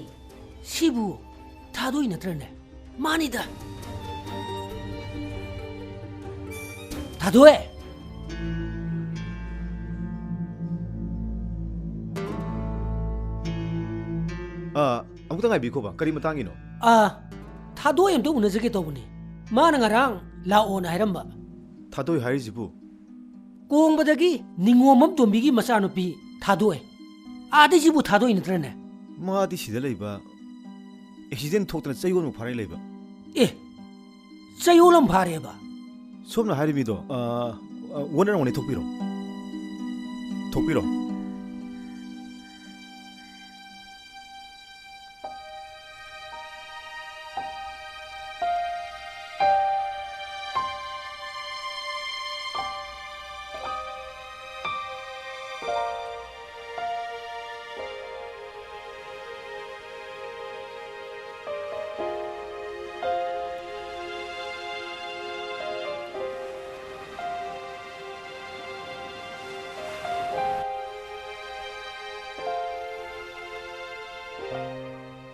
ꯁꯤꯕꯨ ꯊꯥꯗꯣꯏ ꯅꯠꯇ꯭ꯔꯅꯦ? ꯃꯥꯅꯤꯗ꯫ ꯊꯥꯗꯣꯏ! ꯑꯥ, ꯑꯃꯨꯛꯇ ꯉꯥꯏꯕꯤꯈꯣꯕ, ꯀꯔꯤ ꯃꯇꯥꯡꯒꯤꯅꯣ? ꯑꯥ, ꯊꯥꯗꯣꯏ ꯑꯝꯇ ꯎꯅꯖꯒꯦ ꯇꯧꯕꯅꯤ꯫ ꯃꯥꯅ ꯉꯔꯥꯡ ꯂꯥꯛꯑꯣꯅ ꯍꯥꯏꯔꯝꯕ꯫ ꯊꯥꯗꯣꯏ ꯍꯥꯏꯔꯤꯁꯤꯕꯨ? ꯀꯣꯡꯕꯗꯒꯤ ꯅꯤꯉꯣꯝꯕꯝ ꯇꯣꯝꯕꯤꯒꯤ ꯃꯆꯥꯅꯨꯄꯤ ꯊꯥꯗꯣꯏ꯫ ꯑꯥꯗꯩꯁꯤꯕꯨ ꯊꯥꯗꯣꯏ ꯅꯠꯇ꯭ꯔꯅꯦ? ꯃꯥꯗꯤ ꯁꯤꯗ ꯂꯩꯕ, ꯑꯦꯛꯁꯤꯗꯦꯟ ꯊꯣꯛꯇꯅ ꯆꯌꯣꯜꯃꯨꯛ ꯐꯥꯔꯦ ꯂꯩꯕ꯫ ꯑꯦ, ꯆꯌꯣꯜ ꯑꯃ ꯐꯥꯔꯦꯕ? ꯁꯣꯝꯅ ꯍꯥꯏꯔꯤꯕ ꯃꯤꯗꯣ, ꯑ, ꯑ, ꯋꯥꯅꯔꯝꯒꯅꯤ, ꯊꯣꯛꯄꯤꯔꯣ꯫ ꯊꯣꯛꯄꯤꯔꯣ꯫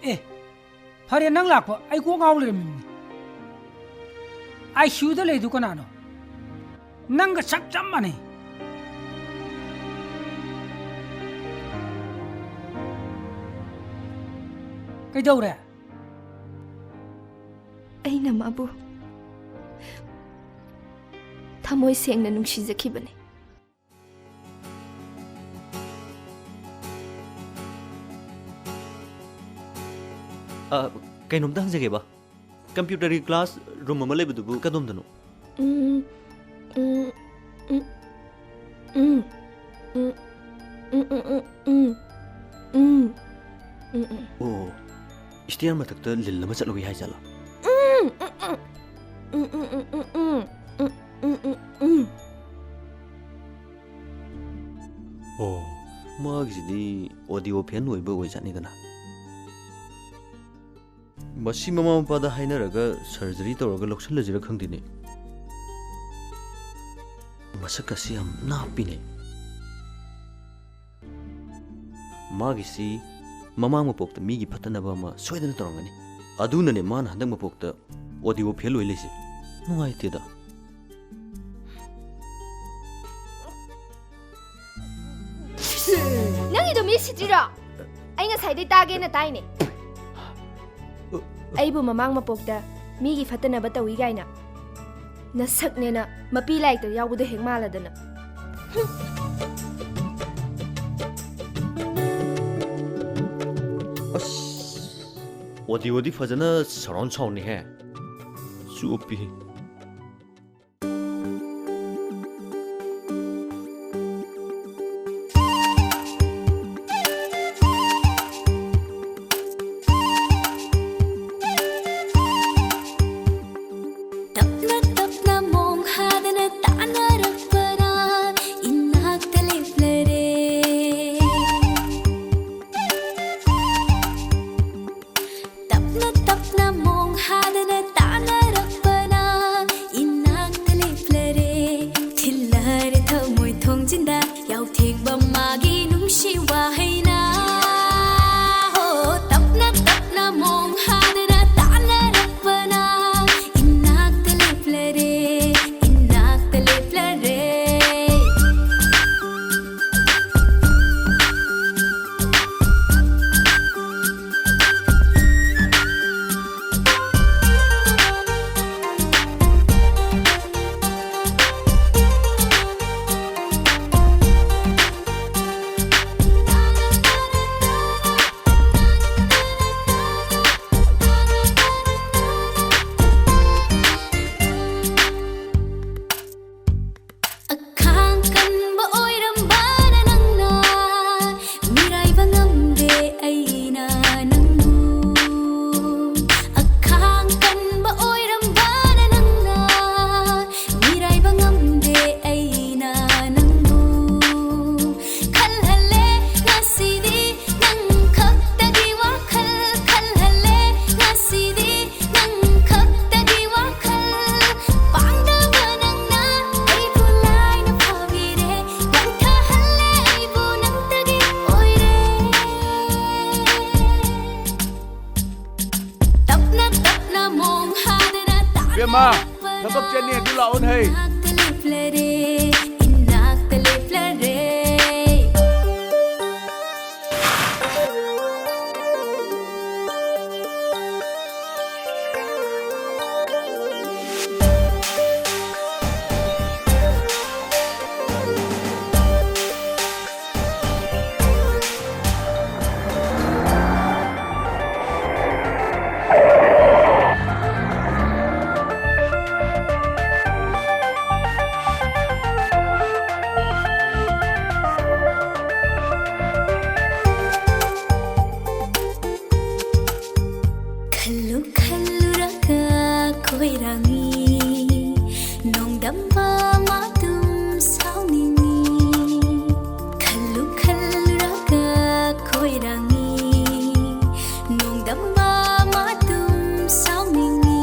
ꯑꯦ, ꯐꯔꯦ, ꯅꯪ ꯂꯥꯛꯄ ꯑꯩ ꯀꯣꯛ ꯉꯥꯎ ꯂꯩꯔꯝꯃꯤꯅꯤ꯫ ꯑꯥꯏ ꯁꯤ ꯌꯨꯗ ꯂꯩꯗꯨ ꯀꯅꯥꯅꯣ? ꯅꯪꯒ ꯆꯞ ꯆꯞ ꯃꯥꯟꯅꯩ꯫ ꯀꯩꯗꯧꯔꯦ? ꯑꯩꯅ ꯃꯥꯕꯨ ꯊꯃꯣꯏ ꯁꯦꯡꯅ ꯅꯨꯡꯁꯤꯖꯈꯤꯕꯅꯤ꯫ ꯑ, ꯀꯩꯅꯣꯝꯇ ꯍꯪꯖꯒꯦꯕ꯫ ꯀꯝꯄ꯭ꯌꯨꯇꯔꯒꯤ ꯀ꯭ꯂꯥꯁ ꯔꯨꯝ ꯑꯃ ꯂꯩꯕꯗꯨꯕꯨ ꯀꯗꯣꯝꯗꯅꯣ? ꯎꯝ, ꯎꯝ, ꯎꯝ, ꯎꯝ, ꯎꯝ, ꯎꯝ, ꯎꯝ, ꯎꯝ, ꯎꯝ, ꯎꯝ, ꯎꯝ, ꯎꯝ, ꯎꯝ, ꯎꯝ, ꯎꯝ, ꯎꯝ꯫ ꯑꯣ, ꯁ꯭ꯇꯦꯌꯔ ꯃꯊꯛꯇ ꯂꯤꯜ ꯑꯃ ꯆꯠꯂꯨꯒꯦ ꯍꯥꯏꯖꯥꯠꯂꯣ? ꯎꯝ, ꯎꯝ, ꯎꯝ, ꯎꯝ, ꯎꯝ, ꯎꯝ, ꯎꯝ, ꯎꯝ, ꯎꯝ, ꯎꯝ, ꯎꯝ, ꯎꯝ꯫ ꯑꯣ, ꯃꯥꯒꯤꯁꯤꯗꯤ ꯑꯣꯗꯤꯑꯣ ꯐꯦꯟ ꯑꯣꯏꯕ ꯑꯣꯏꯖꯥꯠꯅꯤꯗꯅ꯫ ꯃꯁꯤ ꯃꯃꯥ ꯃꯄꯥꯗ ꯍꯥꯏꯅꯔꯒ ꯁꯔꯖꯔꯤ ꯇꯧꯔꯒ ꯂꯧꯁꯤꯜꯂꯁꯤꯔ ꯈꯪꯗꯦꯅꯦ꯫ ꯃꯁꯛ ꯑꯁꯤ ꯌꯥꯝ ꯅꯥꯞꯄꯤꯅꯦ꯫ ꯃꯥꯒꯤꯁꯤ ꯃꯃꯥꯡ ꯃꯄꯣꯛꯇ ꯃꯤꯒꯤ ꯐꯠꯇꯅꯕ ꯑꯃ ꯁꯣꯏꯗꯅ ꯇꯧꯔꯝꯒꯅꯤ꯫ ꯑꯗꯨꯅꯅꯦ ꯃꯥꯅ ꯍꯟꯗꯛ ꯃꯄꯣꯛꯇ ꯑꯣꯗꯤꯑꯣ ꯐꯦꯜ ꯑꯣꯏ ꯂꯩꯁꯦ꯫ ꯅꯨꯡꯉꯥꯏꯇꯦꯗ꯫ ꯅꯪꯒꯤꯗꯣ ꯃꯤ ꯁꯤꯠꯇ꯭ꯔꯤꯔꯣ? ꯑꯩ ꯉꯁꯥꯏꯗꯩ ꯇꯥꯒꯦꯅ ꯇꯥꯏꯅꯦ꯫ ꯑꯩꯕꯨ ꯃꯃꯥꯡ ꯃꯄꯣꯛꯇ ꯃꯤꯒꯤ ꯐꯠꯇꯅꯕ ꯇꯧꯏ ꯀꯥꯏꯅ꯫ ꯅꯁꯛꯅꯦꯅ ꯃꯄꯤ ꯂꯥꯏꯔꯤꯛꯇ ꯌꯥꯎꯕꯗꯣ ꯍꯦꯛ ꯃꯥꯜꯂꯗꯅ꯫ ꯑꯁ, ꯑꯣꯗꯤꯑꯣꯗꯤ ꯐꯖꯅ ꯁꯔꯥꯎꯟ ꯁꯥꯎꯟꯅꯤꯍꯦ꯫ ꯆꯣꯞꯄꯤ꯫ ꯇꯞꯅ ꯇꯞꯅ ꯃꯣꯡ ꯍꯥꯗꯅ ꯇꯥꯟꯅꯔꯛꯄꯅ ꯏꯅꯥꯛꯇ ꯂꯦꯞꯂꯔꯦ꯫ ꯇꯞꯅ ꯇꯞꯅ ꯃꯣꯡ ꯍꯥꯗꯅ ꯇꯥꯟꯅꯔꯛꯄꯅ ꯃꯥ, ꯊꯕꯛ ꯆꯠꯅꯤ, ꯑꯗꯨ ꯂꯥꯛꯑꯣꯅꯦ ꯍꯩ꯫ ꯏꯅꯥꯛꯇ ꯂꯦꯞꯂꯔꯦ, ꯏꯅꯥꯛꯇ ꯂꯦꯞꯂꯔꯦ꯫ ꯈꯜꯂꯨ ꯈꯜꯂꯨꯔꯒ ꯈꯣꯏꯔꯥꯡꯏ, ꯅꯣꯡꯗꯝꯕ ꯃꯥꯇꯨꯝ ꯁꯥꯎꯅꯤꯡꯏ꯫ ꯈꯜꯂꯨ ꯈꯜꯂꯨꯔꯒ ꯈꯣꯏꯔꯥꯡꯏ, ꯅꯣꯡꯗꯝꯕ ꯃꯥꯇꯨꯝ ꯁꯥꯎꯅꯤꯡꯏ꯫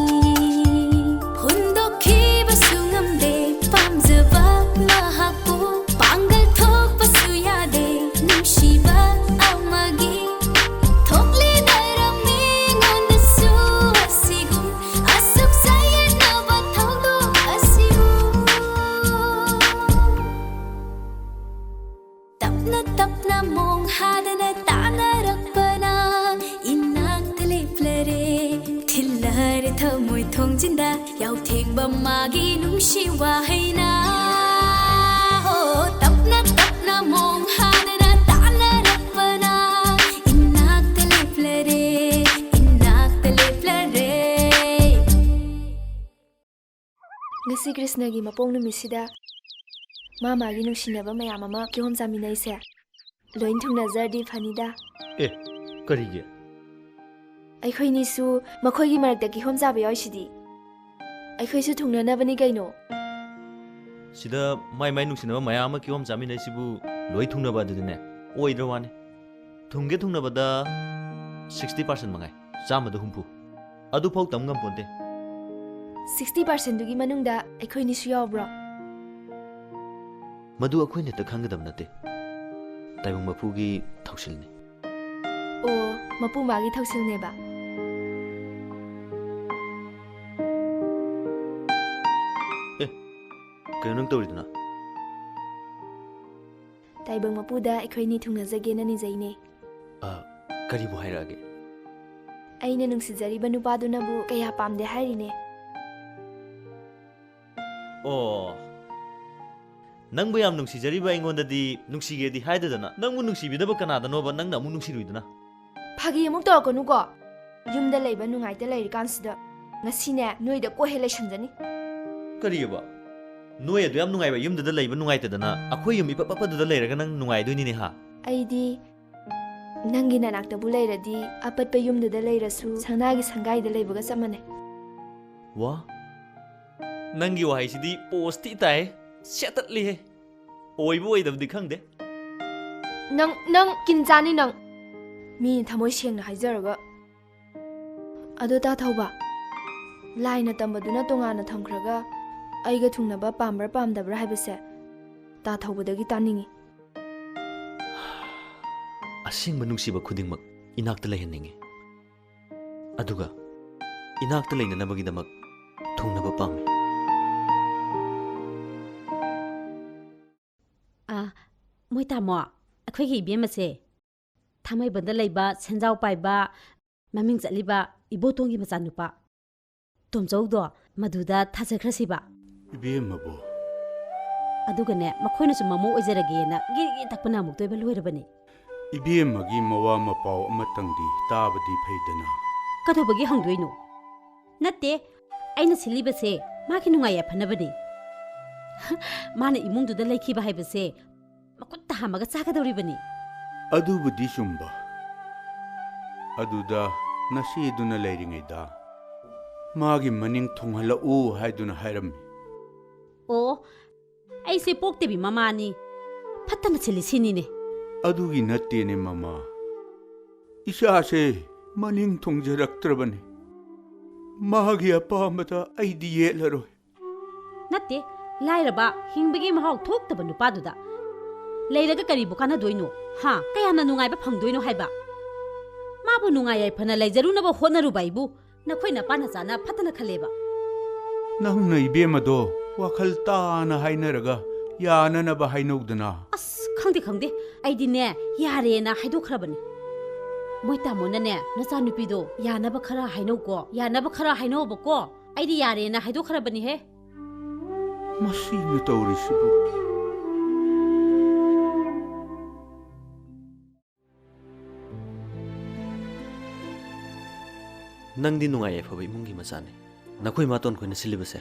ꯍꯨꯟꯗꯣꯛꯈꯤꯕꯁꯨ ꯉꯝꯗꯦ ꯄꯥꯝꯖꯕ ꯃꯍꯥꯛꯄꯨ, ꯄꯥꯡꯒꯜ ꯊꯣꯛꯄꯁꯨ ꯌꯥꯗꯦ ꯅꯨꯡꯁꯤꯕ ꯑꯃꯒꯤ꯫ ꯊꯣꯛꯂꯤꯗꯔꯝꯃꯤ ꯑꯩꯉꯣꯟꯗꯁꯨ ꯑꯁꯤꯒꯨꯝ ꯑꯁꯨꯛ ꯆꯌꯦꯠꯅꯕ ꯊꯧꯗꯣꯛ ꯑꯁꯤꯕꯨ꯫ ꯇꯞꯅ ꯇꯞꯅ ꯃꯣꯡ ꯍꯥꯗꯅ ꯇꯥꯟꯅꯔꯛꯄꯅ ꯏꯅꯥꯛꯇ ꯂꯦꯞꯂꯔꯦ꯫ ꯊꯤꯜꯂꯔꯦ ꯊꯃꯣꯏ ꯊꯣꯡꯖꯤꯟꯗ ꯌꯥꯎꯊꯦꯡꯕ ꯃꯥꯒꯤ ꯅꯨꯡꯁꯤ ꯋꯥꯍꯩꯅ꯫ ꯍꯣ, ꯇꯞꯅ ꯇꯞꯅ ꯃꯣꯡ ꯍꯥꯗꯅ ꯇꯥꯟꯅꯔꯛꯄꯅ ꯏꯅꯥꯛꯇ ꯂꯦꯞꯂꯔꯦ, ꯏꯅꯥꯛꯇ ꯂꯦꯞꯂꯔꯦ꯫ ꯉꯁꯤ ꯀ꯭ꯔꯤꯁꯅꯒꯤ ꯃꯄꯣꯛ ꯅꯨꯃꯤꯠꯁꯤꯗ ꯃꯥ ꯃꯥꯒꯤ ꯅꯨꯡꯁꯤꯅꯕ ꯃꯌꯥꯝ ꯑꯃ ꯀꯤꯍꯣꯝ ꯆꯥꯃꯤꯟꯅꯩꯁꯦ꯫ ꯂꯣꯏ ꯊꯨꯡꯅꯖꯔꯗꯤ ꯐꯅꯤꯗ꯫ ꯑꯦ, ꯀꯔꯤꯒꯤ? ꯑꯩꯈꯣꯏꯅꯤꯁꯨ ꯃꯈꯣꯏꯒꯤ ꯃꯔꯛꯇ ꯀꯤꯍꯣꯝ ꯆꯥꯕ ꯌꯥꯎꯏꯁꯤꯗꯤ꯫ ꯑꯩꯈꯣꯏꯁꯨ ꯊꯨꯡꯅꯅꯕꯅꯤ ꯀꯩꯅꯣ꯫ ꯁꯤꯗ ꯃꯥꯏ ꯃꯥꯏ ꯅꯨꯡꯁꯤꯅꯕ ꯃꯌꯥꯝ ꯑꯃ ꯀꯤꯍꯣꯝ ꯆꯥꯃꯤꯟꯅꯩꯁꯤꯕꯨ ꯂꯣꯏ ꯊꯨꯡꯅꯕ ꯑꯗꯨꯗꯤꯅꯦ? ꯑꯣꯏꯗ꯭ꯔ ꯋꯥꯅꯤ꯫ ꯊꯨꯡꯒꯦ ꯊꯨꯡꯅꯕꯗ sixty percent ꯃꯉꯥꯏ, ꯆꯥꯝꯃꯗ ꯍꯨꯝꯐꯨ꯫ ꯑꯗꯨꯐꯥꯎ ꯇꯝ ꯉꯝꯄꯣꯟꯇꯦ꯫ Sixty percentꯗꯨꯒꯤ ꯃꯅꯨꯡꯗ ꯑꯩꯈꯣꯏꯅꯤꯁꯨ ꯌꯥꯎꯕ꯭ꯔꯣ? ꯃꯗꯨ ꯑꯩꯈꯣꯏꯅ ꯍꯦꯛꯇ ꯈꯪꯒꯗꯕ ꯅꯠꯇꯦ꯫ ꯇꯥꯏꯕꯪ ꯃꯄꯨꯒꯤ ꯊꯧꯁꯤꯜꯅꯤ꯫ ꯑꯣ, ꯃꯄꯨ ꯃꯥꯒꯤ ꯊꯧꯁꯤꯜꯅꯦꯕ꯫ ꯀꯩꯅꯣ ꯅꯪ ꯇꯧꯔꯤꯗꯨꯅ? ꯇꯥꯏꯕꯪ ꯃꯄꯨꯗ ꯑꯩꯈꯣꯏꯅꯤ ꯊꯨꯡꯅꯖꯒꯦꯅ ꯅꯤꯖꯩꯅꯦ꯫ ꯑ, ꯀꯔꯤꯕꯨ ꯍꯥꯏꯔꯛꯑꯒꯦ? ꯑꯩꯅ ꯅꯨꯡꯁꯤꯖꯔꯤꯕ ꯅꯨꯄꯥꯗꯨꯅꯕꯨ ꯀꯌꯥ ꯄꯥꯝꯗꯦ ꯍꯥꯏꯔꯤꯅꯦ꯫ ꯑꯣ, ꯅꯪꯕꯨ ꯌꯥꯝ ꯅꯨꯡꯁꯤꯖꯔꯤꯕ ꯑꯩꯉꯣꯟꯗꯗꯤ ꯅꯨꯡꯁꯤꯒꯦꯗꯤ ꯍꯥꯏꯗꯗꯅ, ꯅꯪꯕꯨ ꯅꯨꯡꯁꯤꯕꯤꯗꯕ ꯀꯅꯥꯗꯅꯣꯕ ꯅꯪꯅ ꯑꯃꯨꯛ ꯅꯨꯡꯁꯤꯔꯨꯏꯗꯨꯅ? ꯐꯥꯒꯤ ꯑꯃꯨꯛ ꯇꯧꯔꯛꯀꯅꯨꯀꯣ꯫ ꯌꯨꯝꯗ ꯂꯩꯕ ꯅꯨꯡꯉꯥꯏꯇ ꯂꯩꯔꯤꯀꯥꯟꯁꯤꯗ ꯉꯁꯤꯅꯦ ꯅꯣꯏꯗ ꯀꯣꯏꯍꯦ ꯂꯩꯁꯟꯖꯅꯤ꯫ ꯀꯔꯤꯑꯕ? ꯅꯣꯏ ꯑꯗꯨ ꯌꯥꯝ ꯅꯨꯡꯉꯥꯏꯕ ꯌꯨꯝꯗꯨꯗ ꯂꯩꯕ ꯅꯨꯡꯉꯥꯏꯇꯗꯅ ꯑꯩꯈꯣꯏ ꯌꯨꯝ ꯏꯄꯠ ꯄꯠꯄꯗꯨꯗ ꯂꯩꯔꯒ ꯅꯪ ꯅꯨꯡꯉꯥꯏꯗꯣꯏꯅꯤꯅꯦ ꯍꯥ? ꯑꯩꯗꯤ ꯅꯪꯒꯤ ꯅꯅꯥꯛꯇꯕꯨ ꯂꯩꯔꯗꯤ ꯑꯄꯠꯄ ꯌꯨꯝꯗꯨꯗ ꯂꯩꯔꯁꯨ ꯁꯅꯥꯒꯤ ꯁꯪꯒꯥꯏꯗ ꯂꯩꯕꯒ ꯆꯞ ꯃꯥꯟꯅꯩ꯫ ꯋꯥ, ꯅꯪꯒꯤ ꯋꯥꯍꯩꯁꯤꯗꯤ ꯄꯣꯁ ꯊꯤ ꯇꯥꯏ, ꯁꯦꯠꯇꯠꯂꯤꯍꯦ꯫ ꯑꯣꯏꯕ ꯑꯣꯏꯗꯕꯗꯤ ꯈꯪꯗꯦ꯫ ꯅꯪ, ꯅꯪ ꯀꯤꯟ ꯆꯥꯅꯤ ꯅꯪ꯫ ꯃꯤꯅ ꯊꯃꯣꯏ ꯁꯦꯡꯅ ꯍꯥꯏꯖꯔꯒ꯫ ꯑꯗꯣ ꯇꯥ ꯊꯧꯕ, ꯂꯥꯏꯅ ꯇꯝꯕꯗꯨꯅ ꯇꯣꯉꯥꯟꯅ ꯊꯝꯈ꯭ꯔꯒ ꯑꯩꯒ ꯊꯨꯡꯅꯕ ꯄꯥꯝꯕ꯭ꯔꯥ ꯄꯥꯝꯗꯕ꯭ꯔꯥ ꯍꯥꯏꯕꯁꯦ ꯇꯥ ꯊꯧꯕꯗꯒꯤ ꯇꯥꯅꯤꯡꯉꯤ꯫ ꯑꯁꯦꯡꯕ ꯅꯨꯡꯁꯤꯕ ꯈꯨꯗꯤꯡꯃꯛ ꯏꯅꯥꯛꯇ ꯂꯩꯍꯟꯅꯤꯡꯉꯤ, ꯑꯗꯨꯒ ꯏꯅꯥꯛꯇ ꯂꯩꯅꯅꯕꯒꯤꯗꯃꯛ ꯊꯨꯡꯅꯕ ꯄꯥꯝꯃꯤ꯫ ꯑꯥ, ꯃꯣꯏ ꯇꯥꯃꯣ, ꯑꯩꯈꯣꯏꯒꯤ ꯏꯕꯦꯝꯃꯁꯦ ꯊꯥꯡꯃꯩꯕꯟꯗ ꯂꯩꯕ ꯁꯦꯟꯖꯥꯎ ꯄꯥꯏꯕ ꯃꯃꯤꯡ ꯆꯠꯂꯤꯕ ꯏꯕꯣꯇꯣꯟꯒꯤ ꯃꯆꯥꯅꯨꯄꯥ ꯇꯣꯝꯆꯧꯗꯣ ꯃꯗꯨꯗ ꯊꯥꯖꯈ꯭ꯔꯁꯤꯕ꯫ ꯏꯕꯦꯝꯃꯕꯨ꯫ ꯑꯗꯨꯒꯅꯦ, ꯃꯈꯣꯏꯅꯁꯨ ꯃꯃꯧ ꯑꯣꯏꯖꯔꯒꯦꯅ ꯒꯤꯔꯤ ꯒꯤꯔꯤ ꯇꯛꯄꯅ ꯑꯃꯨꯛꯇꯣꯏꯕ ꯂꯣꯏꯔꯕꯅꯤ꯫ ꯏꯕꯦꯝꯃꯒꯤ ꯃꯋꯥ ꯃꯄꯥꯎ ꯑꯃꯇꯪꯗꯤ ꯇꯥꯕꯗꯤ ꯐꯩꯗꯅ꯫ ꯀꯩꯗꯧꯕꯒꯤ ꯍꯪꯗꯣꯏꯅꯣ? ꯅꯠꯇꯦ, ꯑꯩꯅ ꯁꯤꯜꯂꯤꯕꯁꯦ ꯃꯥꯒꯤ ꯅꯨꯡꯉꯥꯏ ꯌꯥꯏꯐꯅꯕꯅꯤ꯫ ꯃꯥꯅ ꯏꯃꯨꯡꯗꯨꯗ ꯂꯩꯈꯤꯕ ꯍꯥꯏꯕꯁꯦ ꯃꯈꯨꯠꯇ ꯍꯥꯝꯃꯒ ꯆꯥꯒꯗꯧꯔꯤꯕꯅꯤ꯫ ꯑꯗꯨꯕꯨꯗꯤ ꯆꯨꯝꯕ꯫ ꯑꯗꯨꯗ ꯅꯆꯦꯗꯨꯅ ꯂꯩꯔꯤꯉꯩꯗ ꯃꯥꯒꯤ ꯃꯅꯤꯡ ꯊꯨꯡꯍꯜꯂꯛꯎ ꯍꯥꯏꯗꯨꯅ ꯍꯥꯏꯔꯝꯃꯤ꯫ ꯑꯣ, ꯑꯩꯁꯦ ꯄꯣꯛꯇꯕꯤ ꯃꯃꯥꯅꯤ꯫ ꯐꯠꯇꯅ ꯁꯤꯜꯂꯤ ꯁꯤꯅꯤꯅꯦ꯫ ꯑꯗꯨꯒꯤ ꯅꯠꯇꯦꯅꯦ ꯃꯃꯥ꯫ ꯏꯆꯥꯁꯦ ꯃꯅꯤꯡ ꯊꯨꯡꯖꯔꯛꯇ꯭ꯔꯕꯅꯤ꯫ ꯃꯥꯒꯤ ꯑꯄꯥꯝꯕꯗ ꯑꯩꯗꯤ ꯌꯦꯠꯂꯔꯣꯏ꯫ ꯅꯠꯇꯦ, ꯂꯥꯏꯔꯕ, ꯍꯤꯡꯕꯒꯤ ꯃꯍꯥꯎ ꯊꯣꯛꯇꯕ ꯅꯨꯄꯥꯗꯨꯗ ꯂꯩꯔꯒ ꯀꯔꯤꯕꯨ ꯀꯥꯟꯅꯗꯣꯏꯅꯣ? ꯍꯥ? ꯀꯌꯥꯝꯅ ꯅꯨꯡꯉꯥꯏꯕ ꯐꯪꯗꯣꯏꯅꯣ ꯍꯥꯏꯕ? ꯃꯥꯕꯨ ꯅꯨꯡꯉꯥꯏ ꯌꯥꯏꯐꯅ ꯂꯩꯖꯔꯨꯅꯕ ꯍꯣꯠꯅꯔꯨꯕ ꯑꯩꯕꯨ ꯅꯈꯣꯏ ꯅꯄꯥ ꯅꯆꯥꯅ ꯐꯠꯇꯅ ꯈꯜꯂꯦꯕ꯫ ꯅꯪꯅ ꯏꯕꯦꯝꯃꯗꯣ ꯋꯥꯈꯜ ꯇꯥꯅ ꯍꯥꯏꯅꯔꯒ ꯌꯥꯅꯅꯕ ꯍꯥꯏꯅꯧꯗꯅ꯫ ꯑꯁ, ꯈꯪꯗꯦ, ꯈꯪꯗꯦ꯫ ꯑꯩꯗꯤꯅꯦ, ꯌꯥꯔꯦꯅ ꯍꯥꯏꯗꯣꯛꯈ꯭ꯔꯕꯅꯤ꯫ ꯃꯣꯏ ꯇꯥꯃꯣꯅꯅꯦ, ꯅꯆꯥꯅꯨꯄꯤꯗꯣ ꯌꯥꯅꯕ ꯈꯔ ꯍꯥꯏꯅꯧꯀꯣ, ꯌꯥꯅꯕ ꯈꯔ ꯍꯥꯏꯅꯧꯕꯀꯣ꯫ ꯑꯩꯗꯤ ꯌꯥꯔꯦꯅ ꯍꯥꯏꯗꯣꯛꯈ꯭ꯔꯕꯅꯤꯍꯦ꯫ ꯃꯁꯤꯅ ꯇꯧꯔꯤꯁꯤꯕꯨ꯫ ꯅꯪꯗꯤ ꯅꯨꯡꯉꯥꯏ ꯌꯥꯏꯐꯕ ꯏꯃꯨꯡꯒꯤ ꯃꯆꯥꯅꯤ꯫ ꯅꯈꯣꯏ ꯏꯃꯥꯇꯣꯟ ꯈꯣꯏꯅ ꯁꯤꯜꯂꯤꯕꯁꯦ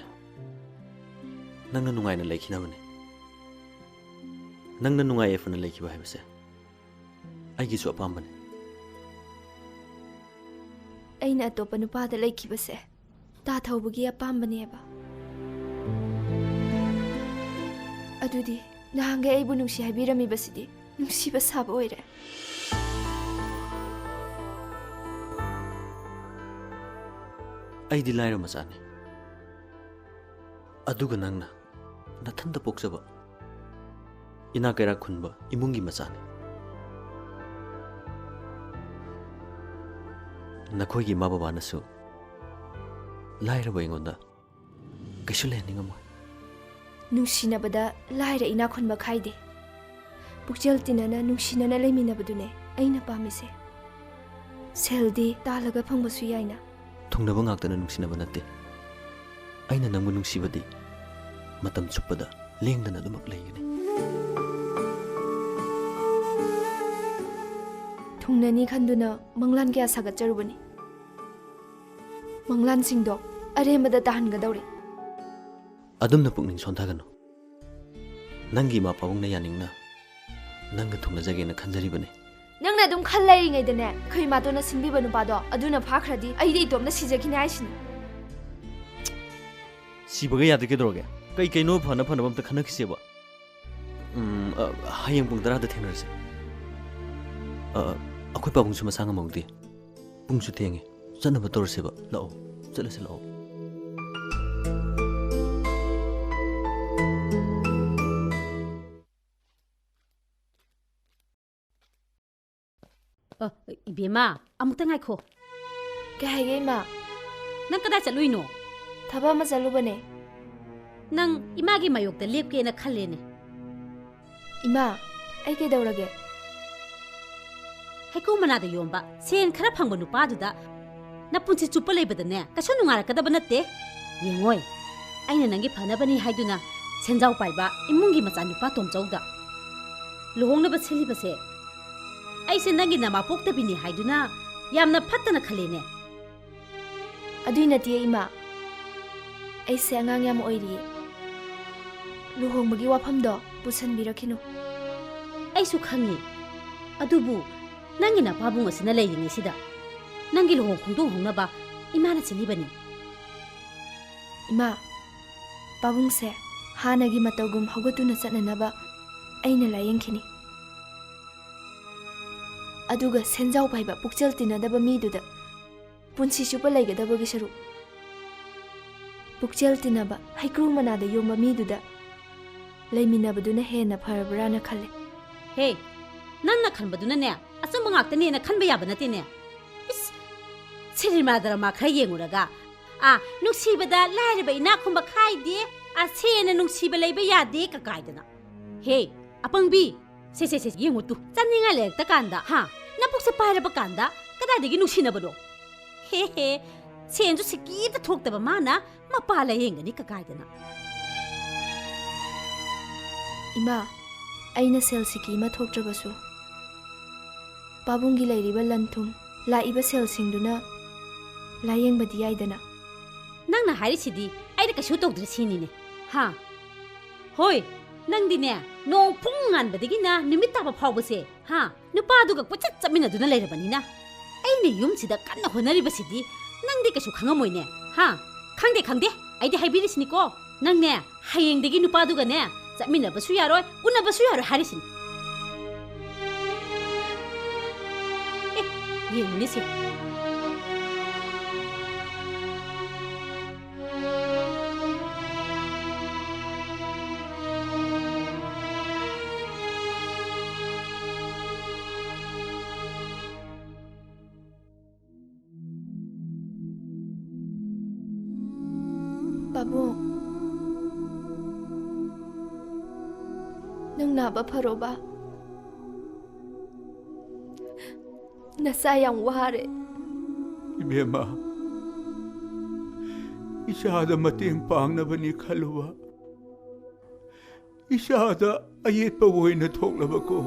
ꯅꯪꯅ ꯅꯨꯡꯉꯥꯏꯅ ꯂꯩꯈꯤꯅꯕꯅꯤ꯫ ꯅꯪꯅ ꯅꯨꯡꯉꯥꯏ ꯌꯥꯏꯐꯅ ꯂꯩꯈꯤꯕ ꯍꯥꯏꯕꯁꯦ ꯑꯩꯒꯤꯁꯨ ꯑꯄꯥꯝꯕꯅꯤ꯫ ꯑꯩꯅ ꯑꯇꯣꯞꯄ ꯅꯨꯄꯥꯗ ꯂꯩꯈꯤꯕꯁꯦ ꯇꯥ ꯊꯧꯕꯒꯤ ꯑꯄꯥꯝꯕꯅꯦꯕ꯫ ꯑꯗꯨꯗꯤ ꯅꯍꯥꯟꯒꯩ ꯑꯩꯕꯨ ꯅꯨꯡꯁꯤ ꯍꯥꯏꯕꯤꯔꯝꯃꯤꯕꯁꯤꯗꯤ ꯅꯨꯡꯁꯤꯕ ꯁꯥꯕ ꯑꯣꯏꯔꯦ꯫ ꯑꯩꯗꯤ ꯂꯥꯏꯔ ꯃꯆꯥꯅꯤ꯫ ꯑꯗꯨꯒ ꯅꯪꯅ ꯅꯊꯟꯇ ꯄꯣꯛꯆꯕ ꯏꯅꯥꯛ ꯀꯩꯔꯥꯛ ꯈꯨꯟꯕ ꯏꯃꯨꯡꯒꯤ ꯃꯆꯥꯅꯤ꯫ ꯅꯈꯣꯏꯒꯤ ꯏꯃꯥ ꯕꯕꯥꯅꯁꯨ ꯂꯥꯏꯔꯕ ꯑꯩꯉꯣꯟꯗ ꯀꯩꯁꯨ ꯂꯩꯍꯟꯅꯤꯡꯉꯝꯃꯣꯏ꯫ ꯅꯨꯡꯁꯤꯅꯕꯗ ꯂꯥꯏꯔ ꯏꯅꯥꯛ ꯈꯨꯟꯕ ꯈꯥꯏꯗꯦ꯫ ꯄꯨꯛꯆꯦꯜ ꯇꯤꯟꯅꯅ ꯅꯨꯡꯁꯤꯅꯅ ꯂꯩꯃꯤꯟꯅꯕꯗꯨꯅꯦ ꯑꯩꯅ ꯄꯥꯝꯃꯤꯁꯦ꯫ ꯁꯦꯜꯗꯤ ꯇꯥꯜꯂꯒ ꯐꯪꯕꯁꯨ ꯌꯥꯏꯅ꯫ ꯊꯨꯡꯅꯕ ꯉꯥꯛꯇꯅ ꯅꯨꯡꯁꯤꯅꯕ ꯅꯠꯇꯦ꯫ ꯑꯩꯅ ꯅꯪꯕꯨ ꯅꯨꯡꯁꯤꯕꯗꯤ ꯃꯇꯝ ꯆꯨꯞꯄꯗ ꯂꯦꯡꯗꯅ ꯑꯗꯨꯃꯛ ꯂꯩꯒꯅꯤ꯫ ꯊꯨꯡꯅꯅꯤ ꯈꯟꯗꯨꯅ ꯃꯪꯂꯥꯟ ꯀꯌꯥ ꯁꯥꯒꯠꯆꯔꯨꯕꯅꯤ꯫ ꯃꯪꯂꯥꯟꯁꯤꯡꯗꯣ ꯑꯔꯦꯝꯕꯗ ꯇꯥꯍꯟꯒꯗꯧꯔꯦ꯫ ꯑꯗꯨꯝꯅ ꯄꯨꯛꯅꯤꯡ ꯁꯣꯟꯊꯒꯅꯨ꯫ ꯅꯪꯒꯤ ꯏꯃꯥ ꯄꯥꯕꯨꯡꯅ ꯌꯥꯅꯤꯡꯅ ꯅꯪꯒ ꯊꯨꯡꯅꯖꯒꯦꯅ ꯈꯟꯖꯔꯤꯕꯅꯤ꯫ ꯅꯪꯅ ꯑꯗꯨꯝ ꯈꯜ ꯂꯩꯔꯤꯉꯩꯗꯅꯦ, ꯑꯩꯈꯣꯏ ꯏꯃꯥꯇꯣꯟꯅ ꯁꯤꯟꯕꯤꯕ ꯅꯨꯄꯥꯗꯣ ꯑꯗꯨꯅ ꯐꯥꯈ꯭ꯔꯗꯤ ꯑꯩꯗꯤ ꯏꯇꯣꯝꯇ ꯁꯤꯖꯈꯤꯅꯤ ꯍꯥꯏꯁꯤꯅꯤ꯫ ꯁꯤꯕꯒ ꯌꯥꯗꯦ ꯀꯩꯗꯧꯔꯒꯦ? ꯀꯩ ꯀꯩꯅꯣ ꯐꯅ ꯐꯅꯕ ꯑꯝꯇ ꯈꯟꯅꯈꯤꯁꯦꯕ꯫ ꯎꯝ, ꯑ, ꯍꯌꯦꯡ ꯄꯨꯡ ꯇꯔꯥꯗ ꯊꯦꯡꯅꯔꯁꯦ꯫ ꯑ, ꯑꯩꯈꯣꯏ ꯄꯥꯕꯨꯡꯁꯨ ꯃꯁꯥ ꯉꯝꯍꯧꯗꯦ꯫ ꯄꯨꯡꯁꯨ ꯊꯦꯡꯉꯦ꯫ ꯆꯠꯅꯕ ꯇꯧꯔꯁꯦꯕ꯫ ꯂꯥꯛꯑꯣ꯫ ꯆꯠꯂꯁꯦ, ꯂꯥꯛꯑꯣ꯫ ꯑ, ꯏꯕꯦꯝꯃ, ꯑꯃꯨꯛꯇ ꯉꯥꯏꯈꯣ꯫ ꯀꯩ ꯍꯥꯏꯒꯦ, ꯏꯃꯥ? ꯅꯪ ꯀꯗꯥꯏ ꯆꯠꯂꯨꯏꯅꯣ? ꯊꯕꯛ ꯑꯃ ꯆꯠꯂꯨꯕꯅꯦ꯫ ꯅꯪ ꯏꯃꯥꯒꯤ ꯃꯥꯌꯣꯛꯇ ꯂꯦꯞꯀꯦꯅ ꯈꯜꯂꯦꯅꯦ꯫ ꯏꯃꯥ, ꯑꯩ ꯀꯩꯗꯧꯔꯒꯦ? ꯍꯩꯀ꯭ꯔꯨ ꯃꯅꯥꯗ ꯌꯣꯝꯕ ꯁꯦꯟ ꯈꯔ ꯐꯪꯕ ꯅꯨꯄꯥꯗꯨꯗ ꯅꯄꯨꯟꯁꯤ ꯆꯨꯞꯄ ꯂꯩꯕꯗꯅꯦ ꯀꯩꯁꯨ ꯅꯨꯡꯉꯥꯏꯔꯛꯀꯗꯕ ꯅꯠꯇꯦ꯫ ꯌꯦꯡꯉꯣꯏ, ꯑꯩꯅ ꯅꯪꯒꯤ ꯐꯅꯕꯅꯤ ꯍꯥꯏꯗꯨꯅ ꯁꯦꯟꯖꯥꯎ ꯄꯥꯏꯕ ꯏꯃꯨꯡꯒꯤ ꯃꯆꯥꯅꯨꯄꯥ ꯇꯣꯝꯆꯧꯗ ꯂꯨꯍꯣꯡꯅꯕ ꯁꯤꯜꯂꯤꯕꯁꯦ ꯑꯩꯁꯦ ꯅꯪꯒꯤ ꯅꯃꯥ ꯄꯣꯛꯇꯕꯤꯅꯤ ꯍꯥꯏꯗꯨꯅ ꯌꯥꯝꯅ ꯐꯠꯇꯅ ꯈꯜꯂꯦꯅꯦ꯫ ꯑꯗꯨꯏ ꯅꯠꯇꯦ ꯏꯃꯥ, ꯑꯩꯁꯦ ꯑꯉꯥꯡ ꯌꯥꯝ ꯑꯣꯏꯔꯤꯌꯦ꯫ ꯂꯨꯍꯣꯡꯕꯒꯤ ꯋꯥꯐꯝꯗꯣ ꯄꯨꯁꯟꯕꯤꯔꯛꯈꯤꯅꯨ꯫ ꯑꯩꯁꯨ ꯈꯪꯉꯤ, ꯑꯗꯨꯕꯨ ꯅꯪꯒꯤ ꯅꯄꯥꯕꯨꯡ ꯑꯁꯤꯅ ꯂꯩꯔꯤꯉꯩꯁꯤꯗ ꯅꯪꯒꯤ ꯂꯨꯍꯣꯡ ꯈꯣꯡꯗꯣꯡ ꯍꯧꯅꯕ ꯏꯃꯥꯅ ꯁꯤꯜꯂꯤꯕꯅꯤ꯫ ꯏꯃꯥ, ꯄꯥꯕꯨꯡꯁꯦ ꯍꯥꯟꯅꯒꯤ ꯃꯇꯧꯒꯨꯝ ꯍꯧꯒꯠꯇꯨꯅ ꯆꯠꯅꯅꯕ ꯑꯩꯅ ꯂꯥꯌꯦꯡꯈꯤꯅꯤ꯫ ꯑꯗꯨꯒ ꯁꯦꯟꯖꯥꯎ ꯄꯥꯏꯕ ꯄꯨꯛꯆꯦꯜ ꯇꯤꯟꯅꯗꯕ ꯃꯤꯗꯨꯗ ꯄꯨꯟꯁꯤ ꯆꯨꯞꯄ ꯂꯩꯒꯗꯕꯒꯤ ꯁꯔꯨꯛ, ꯄꯨꯛꯆꯦꯜ ꯇꯤꯟꯅꯕ ꯍꯩꯀ꯭ꯔꯨ ꯃꯅꯥꯗ ꯌꯣꯝꯕ ꯃꯤꯗꯨꯗ ꯂꯩꯃꯤꯟꯅꯕꯗꯨꯅ ꯍꯦꯟꯅ ꯐꯔꯕ꯭ꯔꯥꯅ ꯈꯜꯂꯦ꯫ ꯍꯦ, ꯅꯪꯅ ꯈꯟꯕꯗꯨꯅꯅꯦ ꯑꯆꯨꯝꯕ ꯉꯥꯛꯇꯅꯦꯅ ꯈꯟꯕ ꯌꯥꯕ ꯅꯠꯇꯦꯅꯦ꯫ ꯏꯁ, ꯁꯤꯅꯦꯃꯥ ꯗ꯭ꯔꯃꯥ ꯈꯔ ꯌꯦꯡꯉꯨꯔꯒ, ꯑꯥ, ꯅꯨꯡꯁꯤꯕꯗ ꯂꯥꯏꯔꯕ ꯏꯅꯥꯛ ꯈꯨꯟꯕ ꯈꯥꯏꯗꯦ, ꯑꯥ, ꯁꯦꯟꯅ ꯅꯨꯡꯁꯤꯕ ꯂꯩꯕ ꯌꯥꯗꯦ ꯀꯀꯥꯏꯗꯅ꯫ ꯍꯦ, ꯑꯄꯪꯕꯤ, ꯁꯦ, ꯁꯦ, ꯁꯦ, ꯌꯦꯡꯉꯨ ꯇꯨ, ꯆꯥꯅꯤꯡꯉꯥꯏ ꯂꯩꯔꯛꯇ ꯀꯥꯟꯗ, ꯍꯥ? ꯅꯕꯨꯛꯁꯦ ꯄꯥꯏꯔꯕ ꯀꯥꯟꯗ ꯀꯗꯥꯏꯗꯒꯤ ꯅꯨꯡꯁꯤꯅꯕꯅꯣ? ꯍꯦ, ꯍꯦ, ꯁꯦꯟꯁꯨ ꯁꯤꯀꯤ ꯑꯝꯇ ꯊꯣꯛꯇꯕ ꯃꯥꯅ ꯃꯄꯥ ꯂꯥꯌꯦꯡꯒꯅꯤ ꯀꯀꯥꯏꯗꯅ꯫ ꯏꯃꯥ, ꯑꯩꯅ ꯁꯦꯜ ꯁꯤꯀꯤ ꯑꯃ ꯊꯣꯛꯇ꯭ꯔꯕꯁꯨ, ꯄꯥꯕꯨꯡꯒꯤ ꯂꯩꯔꯤꯕ ꯂꯟ ꯊꯨꯝ, ꯂꯥꯛꯏꯕ ꯁꯦꯜꯁꯤꯡꯗꯨꯅ ꯂꯥꯌꯦꯡꯕꯗꯤ ꯌꯥꯏꯗꯅ꯫ ꯅꯪꯅ ꯍꯥꯏꯔꯤꯁꯤꯗꯤ ꯑꯩꯅ ꯀꯩꯁꯨ ꯇꯧꯗ꯭ꯔꯦ ꯁꯤꯅꯤꯅꯦ, ꯍꯥ? ꯍꯣꯏ, ꯅꯪꯗꯤꯅꯦ, ꯅꯣꯡ ꯄꯨꯡ ꯉꯥꯟꯕꯗꯒꯤꯅ ꯅꯨꯃꯤꯠ ꯇꯥꯕ ꯐꯥꯎꯕꯁꯦ, ꯍꯥ, ꯅꯨꯄꯥꯗꯨꯒ ꯀꯣꯏꯆꯠ ꯆꯠꯃꯤꯟꯅꯗꯨꯅ ꯂꯩꯔꯕꯅꯤꯅ, ꯑꯩꯅ ꯌꯨꯝꯁꯤꯗ ꯀꯟꯅ ꯍꯣꯠꯅꯔꯤꯕꯁꯤꯗꯤ ꯅꯪꯗꯤ ꯀꯩꯁꯨ ꯈꯪꯉꯝꯃꯣꯏꯅꯦ, ꯍꯥ? ꯈꯪꯗꯦ, ꯈꯪꯗꯦ, ꯑꯩꯗꯤ ꯍꯥꯏꯕꯤꯔꯤꯁꯤꯅꯤꯀꯣ, ꯅꯪꯅꯦ, ꯍꯌꯦꯡꯗꯒꯤ ꯅꯨꯄꯥꯗꯨꯒꯅꯦ ꯆꯠꯃꯤꯟꯅꯕꯁꯨ ꯌꯥꯔꯣꯏ, ꯎꯅꯕꯁꯨ ꯌꯥꯔꯣꯏ ꯍꯥꯏꯔꯤꯁꯤꯅꯤ꯫ ꯑꯦ, ꯌꯦꯡꯉꯨꯅꯦ ꯁꯦ꯫ ꯄꯥꯕꯨꯡ, ꯅꯪ ꯅꯥꯕ ꯐꯔꯣꯕ꯫ ꯅꯆꯥ ꯌꯥꯝ ꯋꯥꯔꯦ꯫ ꯏꯕꯦꯝꯃ, ꯏꯆꯥꯗ ꯃꯇꯦꯡ ꯄꯥꯡꯅꯕꯅꯤ ꯈꯜꯂꯨꯕ, ꯏꯆꯥꯗ ꯑꯌꯦꯠꯄ ꯑꯣꯏꯅ ꯊꯣꯛꯂꯕꯀꯣ꯫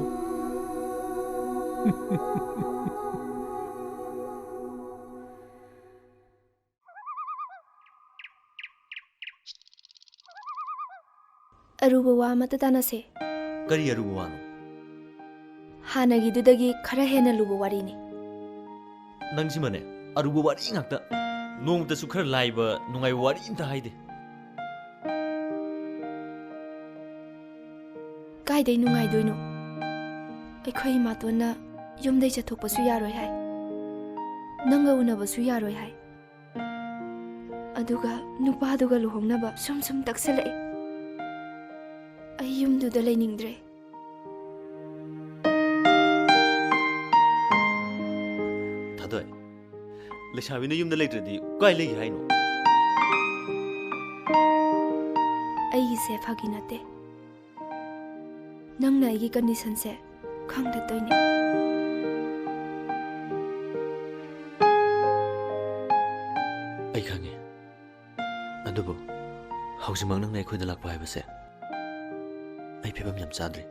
ꯑꯔꯨꯕ ꯋꯥ ꯑꯃꯠꯇ ꯇꯥꯟꯅꯁꯦ꯫ ꯀꯔꯤ ꯑꯔꯨꯕ ꯋꯥꯅꯣ? ꯍꯥꯟꯅꯒꯤꯗꯨꯗꯒꯤ ꯈꯔ ꯍꯦꯟꯅ ꯂꯨꯕ ꯋꯥꯔꯤꯅꯤ꯫ ꯅꯪꯁꯤꯃꯅꯦ, ꯑꯔꯨꯕ ꯋꯥꯔꯤ ꯉꯥꯛꯇ꯫ ꯅꯣꯡꯃꯇꯁꯨ ꯈꯔ ꯂꯥꯏꯕ, ꯅꯨꯡꯉꯥꯏꯕ ꯋꯥꯔꯤ ꯑꯝꯇ ꯍꯥꯏꯗꯦ꯫ ꯀꯥꯏꯗꯩ ꯅꯨꯡꯉꯥꯏꯗꯣꯏꯅꯣ? ꯑꯩꯈꯣꯏ ꯏꯃꯥꯇꯣꯟꯅ ꯌꯨꯝꯗꯩ ꯆꯠꯊꯣꯛꯄꯁꯨ ꯌꯥꯔꯣꯏ ꯍꯥꯏ, ꯅꯪꯒ ꯎꯅꯕꯁꯨ ꯌꯥꯔꯣꯏ ꯍꯥꯏ꯫ ꯑꯗꯨꯒ ꯅꯨꯄꯥꯗꯨꯒ ꯂꯨꯍꯣꯡꯅꯕ ꯁꯨꯝ ꯁꯨꯝ ꯇꯛꯁꯜꯂꯛꯑꯦ꯫ ꯑꯩ ꯌꯨꯝꯗꯨꯗ ꯂꯩꯅꯤꯡꯗ꯭ꯔꯦ꯫ ꯊꯥꯗꯣꯏ, ꯂꯩꯁꯥꯕꯤꯅ ꯌꯨꯝꯗ ꯂꯩꯇ꯭ꯔꯗꯤ ꯀꯥꯏ ꯂꯩꯒꯦ ꯍꯥꯏꯅꯣ? ꯑꯩꯒꯤꯁꯦ ꯐꯥꯒꯤ ꯅꯠꯇꯦ꯫ ꯅꯪꯅ ꯑꯩꯒꯤ ꯀꯟꯗꯤꯁꯟꯁꯦ ꯈꯪꯗ ꯇꯣꯏꯅꯦ꯫ ꯑꯩ ꯈꯪꯉꯦ꯫ ꯑꯗꯨꯕꯨ ꯍꯧꯖꯤꯛꯃꯛ ꯅꯪꯅ ꯑꯩꯈꯣꯏꯗ ꯂꯥꯛꯄ ꯍꯥꯏꯕꯁꯦ ꯑꯩ ꯐꯤꯕꯝ ꯌꯥꯝ ꯆꯥꯗ꯭ꯔꯤ꯫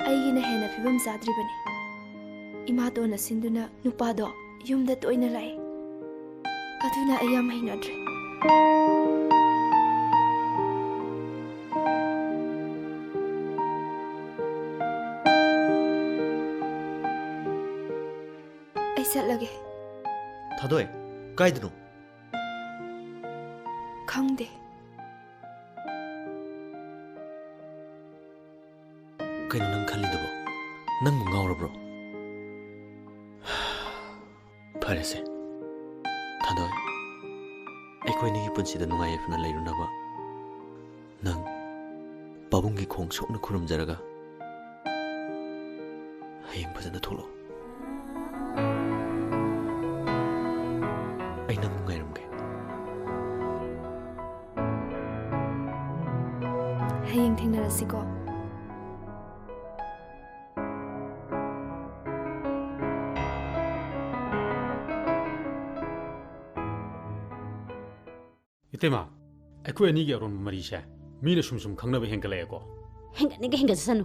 ꯑꯩꯒꯤꯅ ꯍꯦꯟꯅ ꯐꯤꯕꯝ ꯆꯥꯗ꯭ꯔꯤꯕꯅꯤ꯫ ꯏꯃꯥꯇꯣꯟꯅ ꯁꯤꯟꯗꯨꯅ ꯅꯨꯄꯥꯗꯣ ꯌꯨꯝꯗ ꯇꯣꯏꯅ ꯂꯥꯛꯑꯦ꯫ ꯑꯗꯨꯅ ꯑꯩ ꯌꯥꯝ ꯍꯩꯅꯗ꯭ꯔꯦ꯫ ꯑꯩ ꯆꯠꯂꯒꯦ꯫ ꯊꯥꯗꯣꯏ, ꯀꯥꯏꯗꯅꯣ? ꯈꯪꯗꯦ꯫ ꯀꯩꯅꯣ ꯅꯪ ꯈꯜꯂꯤꯗꯨꯕꯣ? ꯅꯪꯕꯨ ꯉꯥꯎꯔꯕ꯭ꯔꯣ? ꯐꯔꯦꯁꯦ, ꯊꯥꯗꯣꯏ, ꯑꯩꯈꯣꯏꯅꯤꯒꯤ ꯄꯨꯟꯁꯤꯗ ꯅꯨꯡꯉꯥꯏ ꯌꯥꯏꯐꯅ ꯂꯩꯔꯨꯅꯕ ꯅꯪ ꯄꯥꯕꯨꯡꯒꯤ ꯈꯣꯡ ꯁꯣꯛꯅ ꯈꯨꯔꯨꯝꯖꯔꯒ ꯍꯌꯦꯡ ꯐꯖꯅ ꯊꯣꯛꯂꯛꯑꯣ꯫ ꯑꯩ ꯅꯪꯕꯨ ꯉꯥꯏꯔꯝꯒꯦ꯫ ꯍꯌꯦꯡ ꯊꯦꯡꯅꯔꯁꯤꯀꯣ꯫ ꯏꯇꯩꯃ, ꯑꯩꯈꯣꯏ ꯑꯅꯤꯒꯤ ꯑꯔꯣꯟꯕ ꯃꯔꯤꯁꯦ ꯃꯤꯅ ꯁꯨꯝ ꯁꯨꯝ ꯈꯪꯅꯕ ꯍꯦꯟꯒꯠꯂꯛꯑꯦꯀꯣ꯫ ꯍꯦꯟꯒꯠꯅꯤꯡꯒ ꯍꯦꯟꯒꯠꯆꯁꯅꯨ꯫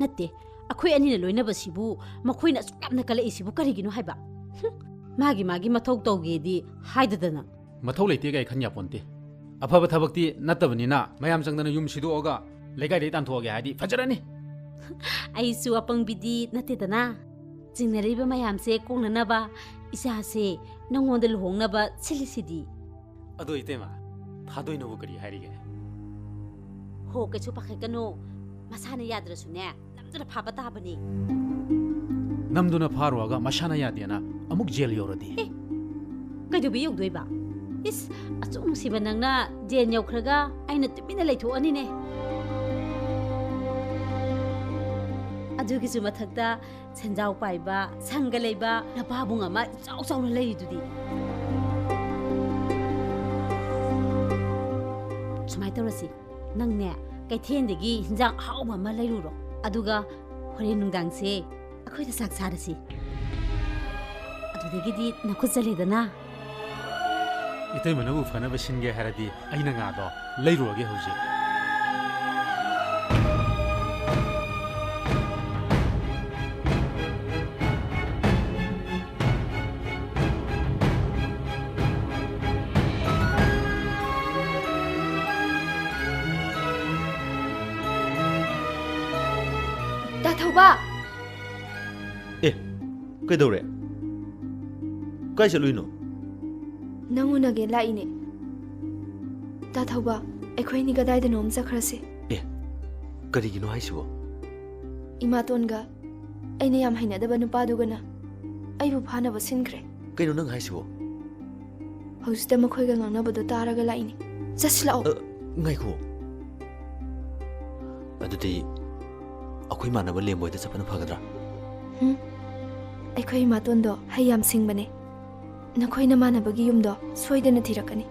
ꯅꯠꯇꯦ, ꯑꯩꯈꯣꯏ ꯑꯅꯤꯅ ꯂꯣꯏꯅꯕꯁꯤꯕꯨ ꯃꯈꯣꯏꯅ ꯑꯁꯨꯛ ꯌꯥꯝꯅ ꯀꯜꯂꯛꯏꯁꯤꯕꯨ ꯀꯔꯤꯒꯤꯅꯣ ꯍꯥꯏꯕ? ꯍꯨꯝ, ꯃꯥꯒꯤ ꯃꯥꯒꯤ ꯃꯊꯧ ꯇꯧꯒꯦꯗꯤ ꯍꯥꯏꯗꯗꯅ꯫ ꯃꯊꯧ ꯂꯩꯇꯦ ꯀꯥꯏ ꯈꯟ ꯌꯥꯄꯣꯟꯇꯦ꯫ ꯑꯐꯕ ꯊꯕꯛꯇꯤ ꯅꯠꯇꯕꯅꯤꯅ ꯃꯌꯥꯝ ꯆꯪꯗꯅ ꯌꯨꯝ ꯁꯤꯗꯣꯛꯑꯒ ꯂꯩꯀꯥꯏꯗꯩ ꯇꯥꯟꯊꯣꯛꯑꯒꯦ ꯍꯥꯏꯗꯤ ꯐꯖꯔꯅꯤ꯫ ꯑꯩꯁꯨ ꯑꯄꯪꯕꯤꯗꯤ ꯅꯠꯇꯦꯗꯅ꯫ ꯆꯤꯡꯅꯔꯤꯕ ꯃꯌꯥꯝꯁꯦ ꯀꯣꯛꯅꯅꯕ ꯏꯆꯥꯁꯦ ꯅꯪꯉꯣꯟꯗ ꯂꯨꯍꯣꯡꯅꯕ ꯁꯤꯜꯂꯤꯁꯤꯗꯤ꯫ ꯑꯗꯣ ꯏꯇꯩꯃ, ꯊꯥꯗꯣꯏꯅꯕꯨ ꯀꯔꯤ ꯍꯥꯏꯔꯤꯒꯦ? ꯍꯣ, ꯀꯩꯁꯨ ꯄꯥꯈꯠꯀꯅꯨ꯫ ꯃꯁꯥꯅ ꯌꯥꯗ꯭ꯔꯁꯨꯅꯦ, ꯅꯝꯗꯨꯅ ꯐꯥꯕ ꯇꯥꯕꯅꯤ꯫ ꯅꯝꯗꯨꯅ ꯐꯥꯔꯨꯔꯒ ꯃꯁꯥꯅ ꯌꯥꯗꯦꯅ ꯑꯃꯨꯛ ꯖꯦꯜ ꯌꯧꯔꯗꯤ? ꯑꯦ, ꯀꯩꯗꯧꯕꯩ ꯌꯧꯗꯣꯏꯕ? ꯏꯁ, ꯑꯁꯨꯛ ꯅꯨꯡꯁꯤꯕ ꯅꯪꯅ ꯖꯦꯜ ꯌꯧꯈ꯭ꯔꯒ ꯑꯩꯅ ꯇꯨꯃꯤꯟꯅ ꯂꯩꯊꯣꯛꯑꯅꯤꯅꯦ꯫ ꯑꯗꯨꯒꯤꯁꯨ ꯃꯊꯛꯇ ꯁꯦꯟꯖꯥꯎ ꯄꯥꯏꯕ, ꯁꯪꯒ ꯂꯩꯕ ꯅꯄꯥꯕꯨꯡ ꯑꯃ ꯏꯆꯥꯎ ꯆꯥꯎꯅ ꯂꯩꯔꯤꯗꯨꯗꯤ꯫ ꯁꯨꯃꯥꯏꯅ ꯇꯧꯔꯁꯤ, ꯅꯪꯅꯦ ꯀꯩꯊꯦꯜꯗꯒꯤ ꯍꯤꯟꯖꯥꯡ ꯑꯍꯥꯎꯕ ꯑꯃ ꯂꯩꯔꯨꯔꯣ, ꯑꯗꯨꯒ ꯍꯣꯔꯦꯟ ꯅꯨꯡꯗꯥꯡꯁꯦ ꯑꯩꯈꯣꯏꯗ ꯆꯥꯛ ꯆꯥꯔꯁꯤ꯫ ꯑꯗꯨꯗꯒꯤꯗꯤ ꯅꯈꯨꯠ ꯆꯠꯂꯦꯗꯅ꯫ ꯏꯇꯩꯃꯅꯕꯨ ꯐꯅꯕ ꯁꯤꯟꯒꯦ ꯍꯥꯏꯔꯗꯤ ꯑꯩꯅ ꯉꯥꯗꯣ ꯂꯩꯔꯨꯔꯒꯦ ꯍꯧꯖꯤꯛ꯫ ꯗꯥ ꯊꯧꯕ! ꯑꯦ, ꯀꯩꯗꯧꯔꯦ? ꯀꯥꯏ ꯆꯠꯂꯨꯏꯅꯣ? ꯅꯪ ꯎꯅꯒꯦ ꯂꯥꯛꯏꯅꯦ꯫ ꯗꯥ ꯊꯧꯕ, ꯑꯩꯈꯣꯏꯅꯤ ꯀꯗꯥꯏꯗꯅꯣꯝ ꯆꯠꯈ꯭ꯔꯁꯦ꯫ ꯑꯦ, ꯀꯔꯤꯒꯤꯅꯣ ꯍꯥꯏꯁꯤꯕꯣ? ꯏꯃꯥꯇꯣꯟꯒ ꯑꯩꯅ ꯌꯥꯝ ꯍꯩꯅꯗꯕ ꯅꯨꯄꯥꯗꯨꯒꯅ ꯑꯩꯕꯨ ꯐꯥꯅꯕ ꯁꯤꯟꯈ꯭ꯔꯦ꯫ ꯀꯩꯅꯣ ꯅꯪ ꯍꯥꯏꯁꯤꯕꯣ? ꯍꯧꯖꯤꯛꯇ ꯃꯈꯣꯏꯒ ꯉꯥꯡꯅꯕꯗꯣ ꯇꯥꯔꯒ ꯂꯥꯛꯏꯅꯦ꯫ ꯆꯠꯁꯤ ꯂꯥꯛꯑꯣ꯫ ꯑ, ꯉꯥꯏꯈꯣ꯫ ꯑꯗꯨꯗꯤ ꯑꯩꯈꯣꯏ ꯏꯃꯥꯟꯅꯕ ꯂꯦꯝꯕꯣꯏꯗ ꯆꯠꯄꯅ ꯐꯒꯗ꯭ꯔꯥ? ꯍꯨꯝ? ꯑꯩꯈꯣꯏ ꯏꯃꯥꯇꯣꯟꯗꯣ ꯍꯩ ꯌꯥꯝ ꯁꯤꯡꯕꯅꯦ꯫ ꯅꯈꯣꯏ ꯅꯃꯥꯟꯅꯕꯒꯤ ꯌꯨꯝꯗꯣ ꯁꯣꯏꯗꯅ ꯊꯤꯔꯛꯀꯅꯤ꯫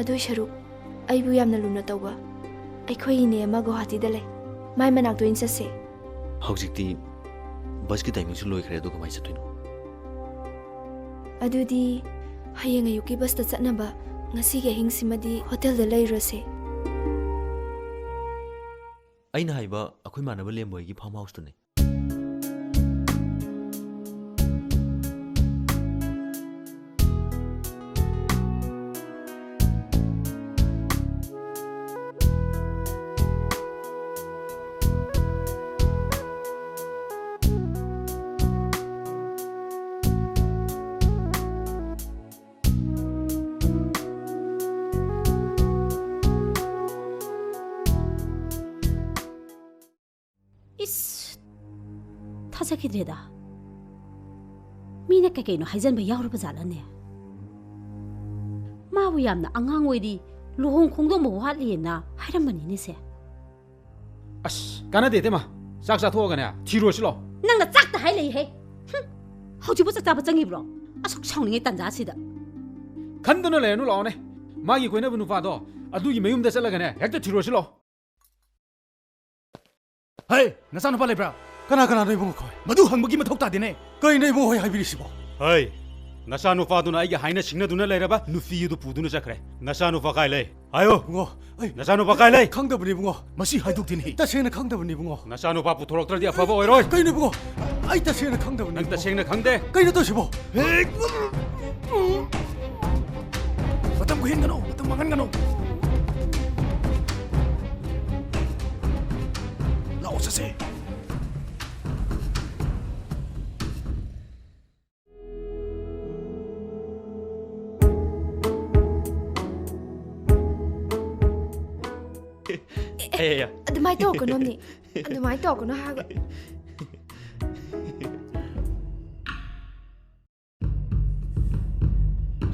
ꯑꯗꯨꯏ ꯁꯔꯨꯛ ꯑꯩꯕꯨ ꯌꯥꯝꯅ ꯂꯨꯅ ꯇꯧꯕ ꯑꯩꯈꯣꯏ ꯏꯅꯦ ꯑꯃ ꯒꯨꯋꯥꯍꯥꯇꯤꯗ ꯂꯩ꯫ ꯃꯥꯏ ꯃꯅꯥꯛꯇ ꯑꯣꯏꯅ ꯆꯠꯁꯦ꯫ ꯍꯧꯖꯤꯛꯇꯤ ꯕꯁꯀꯤ ꯇꯥꯏꯃꯤꯡꯁꯨ ꯂꯣꯏꯈ꯭ꯔꯦ, ꯑꯗꯨ ꯀꯃꯥꯏꯅ ꯆꯠꯇꯣꯏꯅꯣ? ꯑꯗꯨꯗꯤ ꯍꯌꯦꯡ ꯑꯌꯨꯛꯀꯤ ꯕꯁꯇ ꯆꯠꯅꯕ ꯉꯁꯤꯒꯤ ꯑꯍꯤꯡꯁꯤꯃꯗꯤ ꯍꯣꯇꯦꯜꯗ ꯂꯩꯔꯨꯔꯁꯦ꯫ ꯑꯩꯅ ꯍꯥꯏꯕ ꯑꯩꯈꯣꯏ ꯃꯥꯟꯅꯕ ꯂꯦꯝꯕꯣꯏꯒꯤ ꯐꯥꯔꯝ ꯍꯥꯎꯁꯇꯨꯅꯦ꯫ ꯏꯁ, ꯊꯥꯖꯈꯤꯗ꯭ꯔꯦꯗ꯫ ꯃꯤꯅ ꯀꯩ ꯀꯩꯅꯣ ꯍꯥꯏꯖꯟꯕ ꯌꯥꯎꯔꯕ ꯖꯥꯠꯂꯅꯦ? ꯃꯥꯕꯨ ꯌꯥꯝꯅ ꯑꯉꯥꯡ ꯑꯣꯏꯔꯤ, ꯂꯨꯍꯣꯡ ꯈꯣꯡꯗꯣꯡꯕ ꯋꯥꯠꯂꯤꯅ ꯍꯥꯏꯔꯝꯕꯅꯤꯅꯦ ꯁꯦ꯫ ꯑꯁ, ꯀꯥꯟꯅꯗꯦ ꯏꯇꯩꯃ꯫ ꯆꯥꯛ ꯆꯥꯊꯣꯛꯑꯒꯅꯦ, ꯊꯤꯔꯨꯔꯁꯤ ꯂꯥꯛꯑꯣ꯫ ꯅꯪꯅ ꯆꯥꯛꯇ ꯍꯥꯏ ꯂꯩꯍꯦ꯫ ꯍꯨꯝ, ꯍꯧꯖꯤꯛꯄꯨ ꯆꯥꯛ ꯆꯥꯕ ꯆꯪꯉꯤꯕ꯭ꯔꯣ? ꯑꯁꯨꯛ ꯁꯥꯎꯅꯤꯡꯉꯦ ꯇꯟꯖꯥꯁꯤꯗ꯫ ꯈꯟꯗꯅ ꯂꯩꯔꯅꯨ, ꯂꯥꯛꯑꯣꯅꯦ꯫ ꯃꯥꯒꯤ ꯀꯣꯏꯅꯕ ꯅꯨꯄꯥꯗꯣ ꯑꯗꯨꯒꯤ ꯃꯌꯨꯝꯗ ꯆꯠꯂꯒꯅꯦ, ꯍꯦꯛꯇ ꯊꯤꯔꯨꯔꯁꯤ ꯂꯥꯛꯑꯣ꯫ ꯍꯩ, ꯅꯆꯥꯅꯨꯄꯥ ꯂꯩꯕ꯭ꯔꯥ? ꯀꯅꯥ ꯀꯅꯥꯅꯣ ꯏꯕꯨꯡꯉꯣ ꯑꯩꯈꯣꯏ? ꯃꯗꯨ ꯍꯪꯕꯒꯤ ꯃꯊꯧ ꯇꯥꯗꯦꯅꯦ꯫ ꯀꯩꯅꯣ ꯏꯕꯨꯡꯉꯣ ꯍꯣꯏ ꯍꯥꯏꯕꯤꯔꯤꯁꯤꯕꯣ? ꯍꯩ, ꯅꯆꯥꯅꯨꯄꯥꯗꯨꯅ ꯑꯩꯒ ꯍꯥꯏꯅ ꯁꯤꯡꯅꯗꯨꯅ ꯂꯩꯔꯕ ꯅꯨꯄꯤ ꯑꯗꯨ ꯄꯨꯗꯨꯅ ꯆꯠꯈ꯭ꯔꯦ꯫ ꯅꯆꯥꯅꯨꯄꯥ ꯀꯥꯏ ꯂꯩ? ꯍꯥꯏꯌꯣ꯫ ꯏꯕꯨꯡꯉꯣ, ꯑꯩ ꯅꯆꯥꯅꯨꯄꯥ ꯀꯥꯏ ꯂꯩ? ꯈꯪꯗꯕꯅꯤ ꯏꯕꯨꯡꯉꯣ꯫ ꯃꯁꯤ ꯍꯥꯏꯗꯣꯛꯇꯦꯅꯦ꯫ ꯇꯁꯦꯡꯅ ꯈꯪꯗꯕꯅꯤ ꯏꯕꯨꯡꯉꯣ꯫ ꯅꯆꯥꯅꯨꯄꯥ ꯄꯨꯊꯣꯔꯛꯇ꯭ꯔꯗꯤ ꯑꯐꯕ ꯑꯣꯏꯔꯣꯏ꯫ ꯀꯩꯅꯣ ꯏꯕꯨꯡꯉꯣ? ꯑꯩ ꯇꯁꯦꯡꯅ ꯈꯪꯗꯕꯅꯤ ꯅꯪ ꯏꯕꯨꯡꯉꯣ꯫ ꯇꯁꯦꯡꯅ ꯈꯪꯗꯦ? ꯀꯩꯅꯣ ꯇꯧꯁꯤꯕꯣ? ꯃꯇꯝ ꯀꯨꯏꯍꯟꯒꯅꯨ, ꯃꯇꯝ ꯃꯥꯡꯍꯟꯒꯅꯨ꯫ ꯂꯥꯛꯑꯣ ꯆꯠꯁꯦ꯫ ꯑꯦ, ꯑꯦ, ꯑꯦ, ꯑꯦ꯫ ꯑꯗꯨꯃꯥꯏꯅ ꯇꯧꯔꯛꯀꯅꯣꯅꯦ꯫ ꯑꯗꯨꯃꯥꯏꯅ ꯇꯧꯔꯛꯀꯅꯣ ꯍꯥꯏꯔꯒ꯫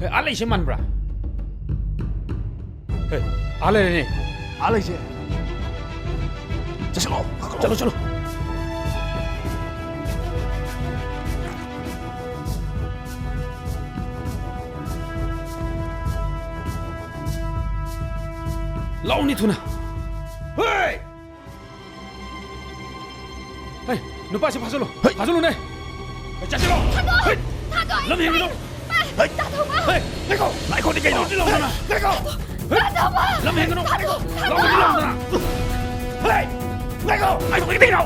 ꯍꯦ, ꯑꯥ ꯂꯩꯁꯦ ꯃꯥꯟꯕ꯭ꯔꯥ? ꯍꯦ, ꯑꯥ ꯂꯩꯔꯦꯅꯦ꯫ ꯑꯥ ꯂꯩꯁꯦ꯫ ꯆꯠꯁꯤꯜꯂꯣ, ꯆꯠꯂꯣ, ꯆꯠꯂꯣ꯫ ꯂꯥꯛꯎꯅꯤ ꯊꯨꯅ꯫ ꯍꯣꯏ! ꯍꯩ, ꯅꯨꯄꯥꯁꯤ ꯐꯥꯖꯜꯂꯣ꯫ ꯍꯩ! ꯐꯥꯖꯜꯂꯨꯅꯦ꯫ ꯍꯩ, ꯆꯠꯁꯤꯜꯂꯣ꯫ ꯊꯥꯗꯣꯛ! ꯍꯩ! ꯊꯥꯗꯣꯛ! ꯂꯝ ꯍꯦꯟꯒꯅꯨ꯫ ꯄꯥꯏ! ꯍꯩ! ꯍꯩ! ꯉꯥꯏꯈꯣ! ꯉꯥꯏꯈꯣꯗꯤ ꯀꯩꯅꯣ? ꯂꯧꯗꯤ ꯂꯧꯗꯅ! ꯉꯥꯏꯈꯣ! ꯂꯝ ꯍꯦꯟꯒꯅꯨ! ꯂꯧꯗꯤ ꯂꯧꯗꯅ! ꯍꯩ! ꯉꯥꯏꯈꯣꯗꯤ ꯀꯩꯅꯣ?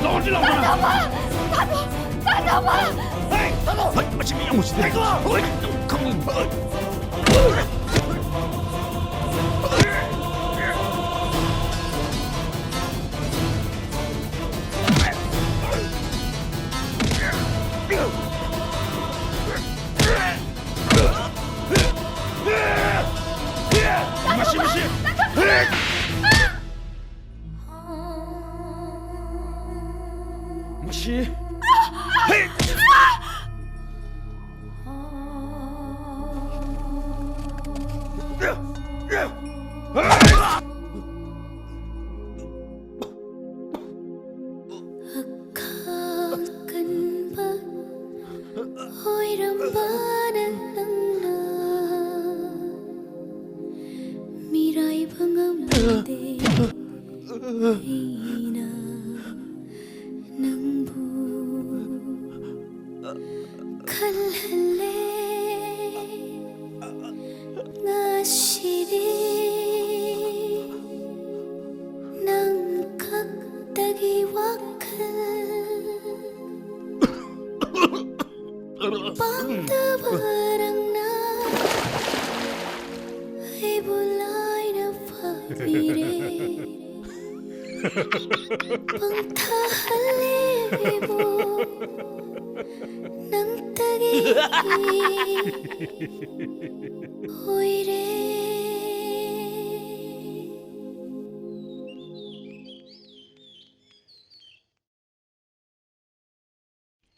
ꯂꯧꯗꯤ ꯂꯧꯗꯅ! ꯍꯩ! ꯍꯩ! ꯃꯁꯤ ꯃꯤ ꯌꯥꯝ ꯎꯁꯤꯠꯇꯦ! ꯉꯥꯏꯈꯣ! ꯍꯩ! ꯅꯪ ꯈꯪ- ꯃꯁꯤ, ꯃꯁꯤ! ꯃꯁꯤ! ꯑꯈꯥ ꯑꯀꯟꯕ ꯑꯣꯏꯔꯝꯕꯅ ꯅꯪꯅ ꯃꯤꯔꯥꯏꯕ ꯉꯝꯗꯦ꯫ ꯑꯩꯅ ꯅꯪꯕꯨ ꯈꯜꯍꯜꯂꯦ ꯉꯁꯤꯗꯤ꯫ ꯅꯪ ꯈꯛꯇꯒꯤ ꯋꯥꯈꯜ ꯄꯥꯝꯗꯕ ꯅꯪꯅ ꯑꯩꯕꯨ ꯂꯥꯏꯅ ꯐꯥꯕꯤꯔꯦ꯫ ꯄꯪꯊꯥꯍꯜꯂꯦ ꯑꯩꯕꯨ ꯅꯪꯇꯒꯤ ꯑꯣꯏꯔꯦ꯫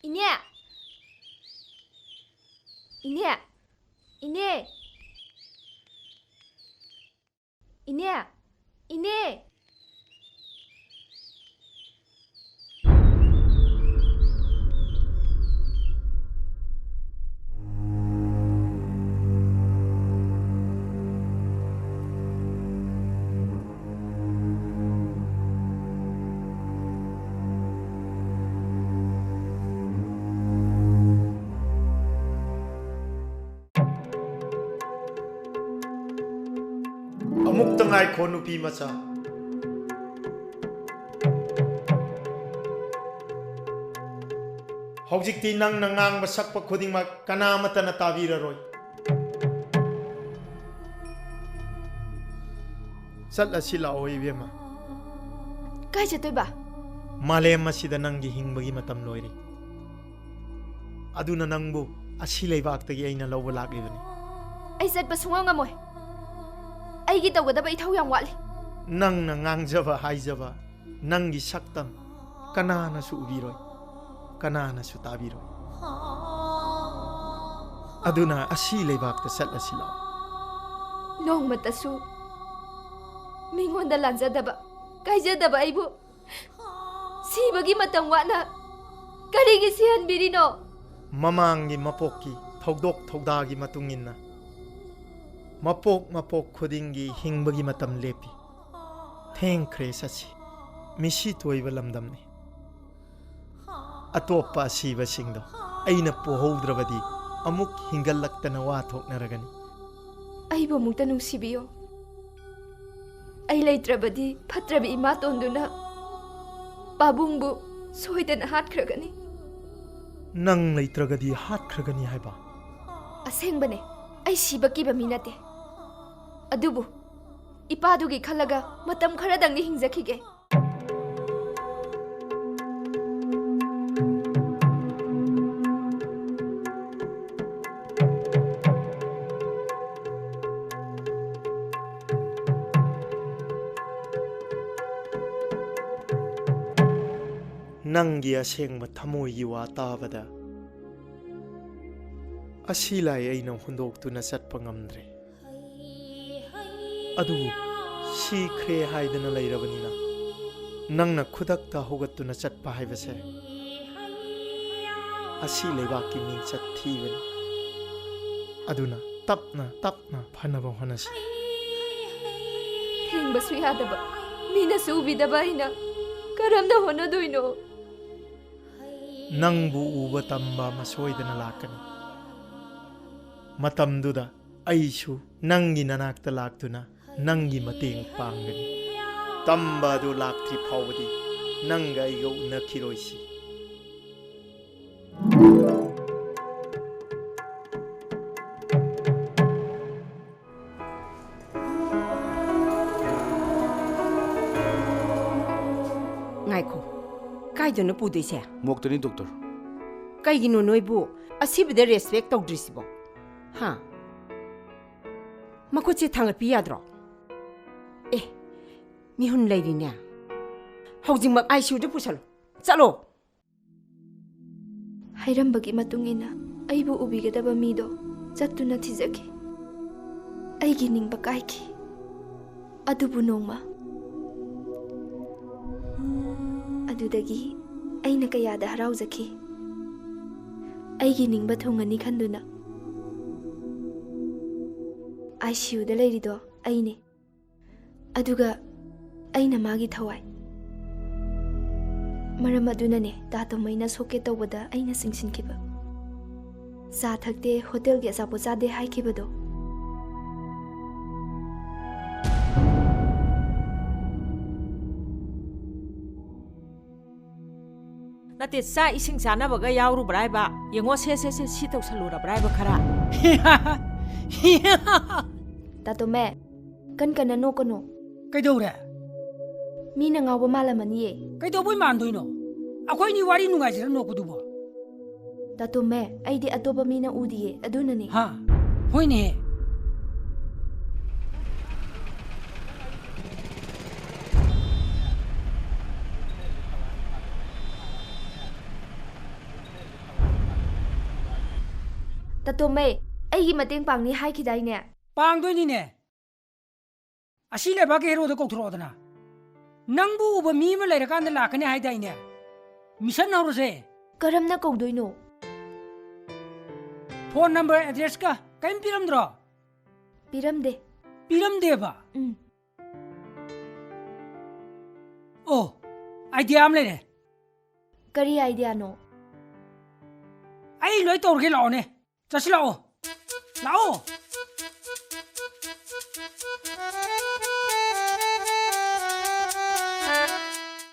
ꯏꯅꯦ! ꯏꯅꯦ! ꯏꯅꯦ! ꯏꯅꯦ! ꯏꯅꯦ! ꯉꯥꯏꯈꯣ, ꯅꯨꯄꯤ ꯃꯆꯥ꯫ ꯍꯧꯖꯤꯛꯇꯤ ꯅꯪꯅ ꯉꯥꯡꯕ ꯁꯛꯄ ꯈꯨꯗꯤꯡꯃꯛ ꯀꯅꯥ ꯑꯃꯠꯇꯅ ꯇꯥꯕꯤꯔꯔꯣꯏ꯫ ꯆꯠꯂꯁꯤ ꯂꯥꯛꯑꯣ, ꯏꯕꯦꯝꯃ꯫ ꯀꯥꯏ ꯆꯠꯇꯣꯏꯕ? ꯃꯥꯂꯦꯝ ꯑꯁꯤꯗ ꯅꯪꯒꯤ ꯍꯤꯡꯕꯒꯤ ꯃꯇꯝ ꯂꯣꯏꯔꯦ꯫ ꯑꯗꯨꯅ ꯅꯪꯕꯨ ꯑꯁꯤ ꯂꯩꯕꯥꯛꯇꯒꯤ ꯑꯩꯅ ꯂꯧꯕ ꯂꯥꯛꯂꯤꯕꯅꯤ꯫ ꯑꯩ ꯆꯠꯄ ꯁꯨꯡꯉꯝ ꯉꯝꯃꯣꯏ꯫ ꯑꯩꯒꯤ ꯇꯧꯒꯗꯕ ꯏꯊꯧ ꯌꯥꯝ ꯋꯥꯠꯂꯤ꯫ ꯅꯪꯅ ꯉꯥꯡꯖꯕ ꯍꯥꯏꯖꯕ, ꯅꯪꯒꯤ ꯁꯛꯇꯝ ꯀꯅꯥꯅꯁꯨ ꯎꯕꯤꯔꯣꯏ, ꯀꯅꯥꯅꯁꯨ ꯇꯥꯕꯤꯔꯣꯏ꯫ ꯑꯗꯨꯅ ꯑꯁꯤ ꯂꯩꯕꯥꯛꯇ ꯆꯠꯂꯁꯤ ꯂꯥꯛꯑꯣ꯫ ꯅꯣꯡꯃꯇꯁꯨ ꯃꯤꯉꯣꯟꯗ ꯂꯥꯟꯖꯗꯕ, ꯀꯥꯏꯖꯗꯕ ꯑꯩꯕꯨ ꯁꯤꯕꯒꯤ ꯃꯇꯝ ꯋꯥꯠꯅ ꯀꯔꯤꯒꯤ ꯁꯤꯍꯟꯕꯤꯔꯤꯅꯣ? ꯃꯃꯥꯡꯒꯤ ꯃꯄꯣꯛꯀꯤ ꯊꯧꯗꯣꯛ ꯊꯧꯗꯥꯒꯤ ꯃꯇꯨꯡ ꯏꯟꯅ ꯃꯄꯣꯛ ꯃꯄꯣꯛ ꯈꯨꯗꯤꯡꯒꯤ ꯍꯤꯡꯕꯒꯤ ꯃꯇꯝ ꯂꯦꯞꯄꯤ꯫ ꯊꯦꯡꯈ꯭ꯔꯦ, ꯆꯠꯁꯤ꯫ ꯃꯤꯁꯤ ꯇꯣꯏꯕ ꯂꯝꯗꯝꯅꯤ꯫ ꯑꯇꯣꯞꯄ ꯑꯁꯤꯕꯁꯤꯡꯗꯣ ꯑꯩꯅ ꯄꯣꯍꯧꯗ꯭ꯔꯕꯗꯤ ꯑꯃꯨꯛ ꯍꯤꯡꯒꯠꯂꯛꯇꯅ ꯋꯥ ꯊꯣꯛꯅꯔꯒꯅꯤ꯫ ꯑꯩꯕꯨ ꯑꯃꯨꯛꯇ ꯅꯨꯡꯁꯤꯕꯤꯌꯣ꯫ ꯑꯩ ꯂꯩꯇ꯭ꯔꯕꯗꯤ ꯐꯠꯇ꯭ꯔꯕꯤ ꯏꯃꯥꯇꯣꯟꯗꯨꯅ ꯄꯥꯕꯨꯡꯕꯨ ꯁꯣꯏꯗꯅ ꯍꯥꯠꯈ꯭ꯔꯒꯅꯤ꯫ ꯅꯪ ꯂꯩꯇ꯭ꯔꯒꯗꯤ ꯍꯥꯠꯈ꯭ꯔꯒꯅꯤ ꯍꯥꯏꯕ? ꯑꯁꯦꯡꯕꯅꯦ, ꯑꯩ ꯁꯤꯕ ꯀꯤꯕ ꯃꯤ ꯅꯠꯇꯦ꯫ ꯑꯗꯨꯕꯨ ꯏꯄꯥꯗꯨꯒꯤ ꯈꯜꯂꯒ ꯃꯇꯝ ꯈꯔꯗꯪꯗꯤ ꯍꯤꯡꯖꯈꯤꯒꯦ꯫ ꯅꯪꯒꯤ ꯑꯁꯦꯡꯕ ꯊꯃꯣꯏꯒꯤ ꯋꯥ ꯇꯥꯕꯗ ꯑꯁꯤ ꯂꯥꯏ ꯑꯩꯅ ꯍꯨꯟꯗꯣꯛꯇꯨꯅ ꯆꯠꯄ ꯉꯝꯗ꯭ꯔꯦ꯫ ꯑꯗꯨꯕꯨ ꯁꯤꯈ꯭ꯔꯦ ꯍꯥꯏꯗꯅ ꯂꯩꯔꯕꯅꯤꯅ ꯅꯪꯅ ꯈꯨꯗꯛꯇ ꯍꯧꯒꯠꯇꯨꯅ ꯆꯠꯄ ꯍꯥꯏꯕꯁꯦ ꯑꯁꯤ ꯂꯩꯕꯥꯛꯀꯤ ꯃꯤꯡꯆꯠ ꯊꯤꯕꯅꯤ꯫ ꯑꯗꯨꯅ ꯇꯞꯅ ꯇꯞꯅ ꯐꯅꯕ ꯍꯣꯠꯅꯁꯤ꯫ ꯊꯦꯡꯕꯁꯨ ꯌꯥꯗꯕ, ꯃꯤꯅꯁꯨ ꯎꯕꯤꯗꯕ ꯑꯩꯅ ꯀꯔꯝꯅ ꯍꯣꯠꯅꯗꯣꯏꯅꯣ? ꯅꯪꯕꯨ ꯎꯕ ꯇꯝꯕ ꯑꯃ ꯁꯣꯏꯗꯅ ꯂꯥꯛꯀꯅꯤ꯫ ꯃꯇꯝꯗꯨꯗ ꯑꯩꯁꯨ ꯅꯪꯒꯤ ꯅꯅꯥꯛꯇ ꯂꯥꯛꯇꯨꯅ ꯅꯪꯒꯤ ꯃꯇꯦꯡ ꯄꯥꯡꯒꯅꯤ꯫ ꯇꯝꯕ ꯑꯗꯨ ꯂꯥꯛꯇ꯭ꯔꯤ ꯐꯥꯎꯕꯗꯤ ꯅꯪꯒ ꯑꯩꯒ ꯎꯅꯈꯤꯔꯣꯏꯁꯤ꯫ ꯉꯥꯏꯈꯣ, ꯀꯥꯏꯗꯅꯣ ꯄꯨꯗꯣꯏꯁꯦ? ꯃꯣꯛꯇꯅꯤ, ꯗꯣꯛꯇꯔ꯫ ꯀꯩꯒꯤꯅꯣ ꯅꯣꯏꯕꯨ ꯑꯁꯤꯕꯗ ꯔꯦꯁꯄꯦꯛ ꯇꯧꯗ꯭ꯔꯤꯁꯤꯕꯣ? ꯍꯥ? ꯃꯈꯨꯠꯁꯦ ꯊꯥꯡꯒꯠꯄꯤ ꯌꯥꯗ꯭ꯔꯣ? ꯑꯦ, ꯃꯤꯍꯨꯟ ꯂꯩꯔꯤꯅꯦ꯫ ꯍꯧꯖꯤꯛꯃꯛ ꯑꯥꯏ ꯁꯤ ꯌꯨꯗ ꯄꯨꯁꯜꯂꯨ꯫ ꯆꯠꯂꯣ꯫ ꯍꯥꯏꯔꯝꯕꯒꯤ ꯃꯇꯨꯡ ꯏꯟꯅ ꯑꯩꯕꯨ ꯎꯕꯤꯒꯗꯕ ꯃꯤꯗꯣ ꯆꯠꯇꯨꯅ ꯊꯤꯖꯈꯤ꯫ ꯑꯩꯒꯤ ꯅꯤꯡꯕ ꯀꯥꯏꯈꯤ꯫ ꯑꯗꯨꯕꯨ ꯅꯣꯡꯃ ꯑꯗꯨꯗꯒꯤ ꯑꯩꯅ ꯀꯌꯥꯗ ꯍꯔꯥꯎꯖꯈꯤ꯫ ꯑꯩꯒꯤ ꯅꯤꯡꯕ ꯊꯨꯡꯉꯅꯤ ꯈꯟꯗꯨꯅ ꯑꯥꯏ ꯁꯤ ꯌꯨꯗ ꯂꯩꯔꯤꯗꯣ ꯑꯩꯅꯦ꯫ ꯑꯗꯨꯒ ꯑꯩꯅ ꯃꯥꯒꯤ ꯊꯋꯥꯏ꯫ ꯃꯔꯝ ꯑꯗꯨꯅꯅꯦ ꯇꯥ ꯇꯣꯃꯩꯅ ꯁꯣꯛꯀꯦ ꯇꯧꯕꯗ ꯑꯩꯅ ꯆꯤꯡꯁꯤꯟꯈꯤꯕ꯫ ꯆꯥ ꯊꯛꯇꯦ, ꯍꯣꯇꯦꯜꯒꯤ ꯑꯆꯥꯄꯣꯠ ꯆꯥꯗꯦ ꯍꯥꯏꯈꯤꯕꯗꯣ꯫ ꯅꯠꯇꯦ, ꯆꯥꯛ ꯏꯁꯤꯡ ꯆꯥꯅꯕꯒ ꯌꯥꯎꯔꯨꯕ꯭ꯔꯥ ꯍꯥꯏꯕ? ꯌꯦꯡꯉꯣ, ꯁꯦ, ꯁꯦ, ꯁꯦ, ꯁꯤ ꯇꯧꯁꯜꯂꯨꯔꯕ꯭ꯔꯥ ꯍꯥꯏꯕ ꯈꯔ? ꯇꯥꯇꯣꯝꯃꯦ, ꯀꯟ ꯀꯟꯅ ꯅꯣꯛꯀꯅꯨ꯫ ꯀꯩꯗꯧꯔꯦ? ꯃꯤꯅ ꯉꯥꯎꯕ ꯃꯥꯜꯂꯝꯃꯅꯤꯌꯦ꯫ ꯀꯩꯗꯧꯕꯩ ꯃꯥꯟꯗꯣꯏꯅꯣ? ꯑꯩꯈꯣꯏꯅꯤ ꯋꯥꯔꯤ ꯅꯨꯡꯉꯥꯏꯖꯔ ꯅꯣꯛꯄꯗꯨꯕꯣ꯫ ꯇꯥꯇꯣꯝꯃꯦ, ꯑꯩꯗꯤ ꯑꯇꯣꯞꯄ ꯃꯤꯅ ꯎꯗꯤꯌꯦ, ꯑꯗꯨꯅꯅꯦ꯫ ꯍꯥ? ꯍꯣꯏꯅꯦ꯫ ꯇꯥꯇꯣꯝꯃꯩ, ꯑꯩꯒꯤ ꯃꯇꯦꯡ ꯄꯥꯡꯅꯤ ꯍꯥꯏꯈꯤꯗꯥꯏꯅꯦ? ꯄꯥꯡꯗꯣꯏꯅꯤꯅꯦ꯫ ꯑꯁꯤ ꯂꯩꯕꯥꯛꯀꯤ ꯍꯦꯔꯣꯗ ꯀꯧꯊꯣꯔꯛꯑꯣꯗꯅ꯫ ꯅꯪꯕꯨ ꯎꯕ ꯃꯤ ꯑꯃ ꯂꯩꯔꯀꯥꯟꯗ ꯂꯥꯛꯀꯅꯤ ꯍꯥꯏꯗꯥꯏꯅꯦ? ꯃꯤꯁꯟ ꯍꯧꯔꯁꯦ꯫ ꯀꯔꯝꯅ ꯀꯧꯗꯣꯏꯅꯣ? ꯐꯣꯟ ꯅꯝꯕꯔ, ꯑꯦꯗ꯭ꯔꯦꯁꯀ ꯀꯔꯤꯝ ꯄꯤꯔꯝꯗ꯭ꯔꯣ? ꯄꯤꯔꯝꯗꯦ꯫ ꯄꯤꯔꯝꯗꯦꯕ? ꯎꯝ꯫ ꯑꯣ, ꯑꯥꯏꯗꯤꯌꯥ ꯑꯃ ꯂꯩꯔꯦ꯫ ꯀꯔꯤ ꯑꯥꯏꯗꯤꯌꯥꯅꯣ? ꯑꯩ ꯂꯣꯏ ꯇꯧꯔꯒꯦ, ꯂꯥꯛꯑꯣꯅꯦ꯫ ꯆꯠꯁꯤ ꯂꯥꯛꯑꯣ꯫ ꯂꯥꯛꯑꯣ꯫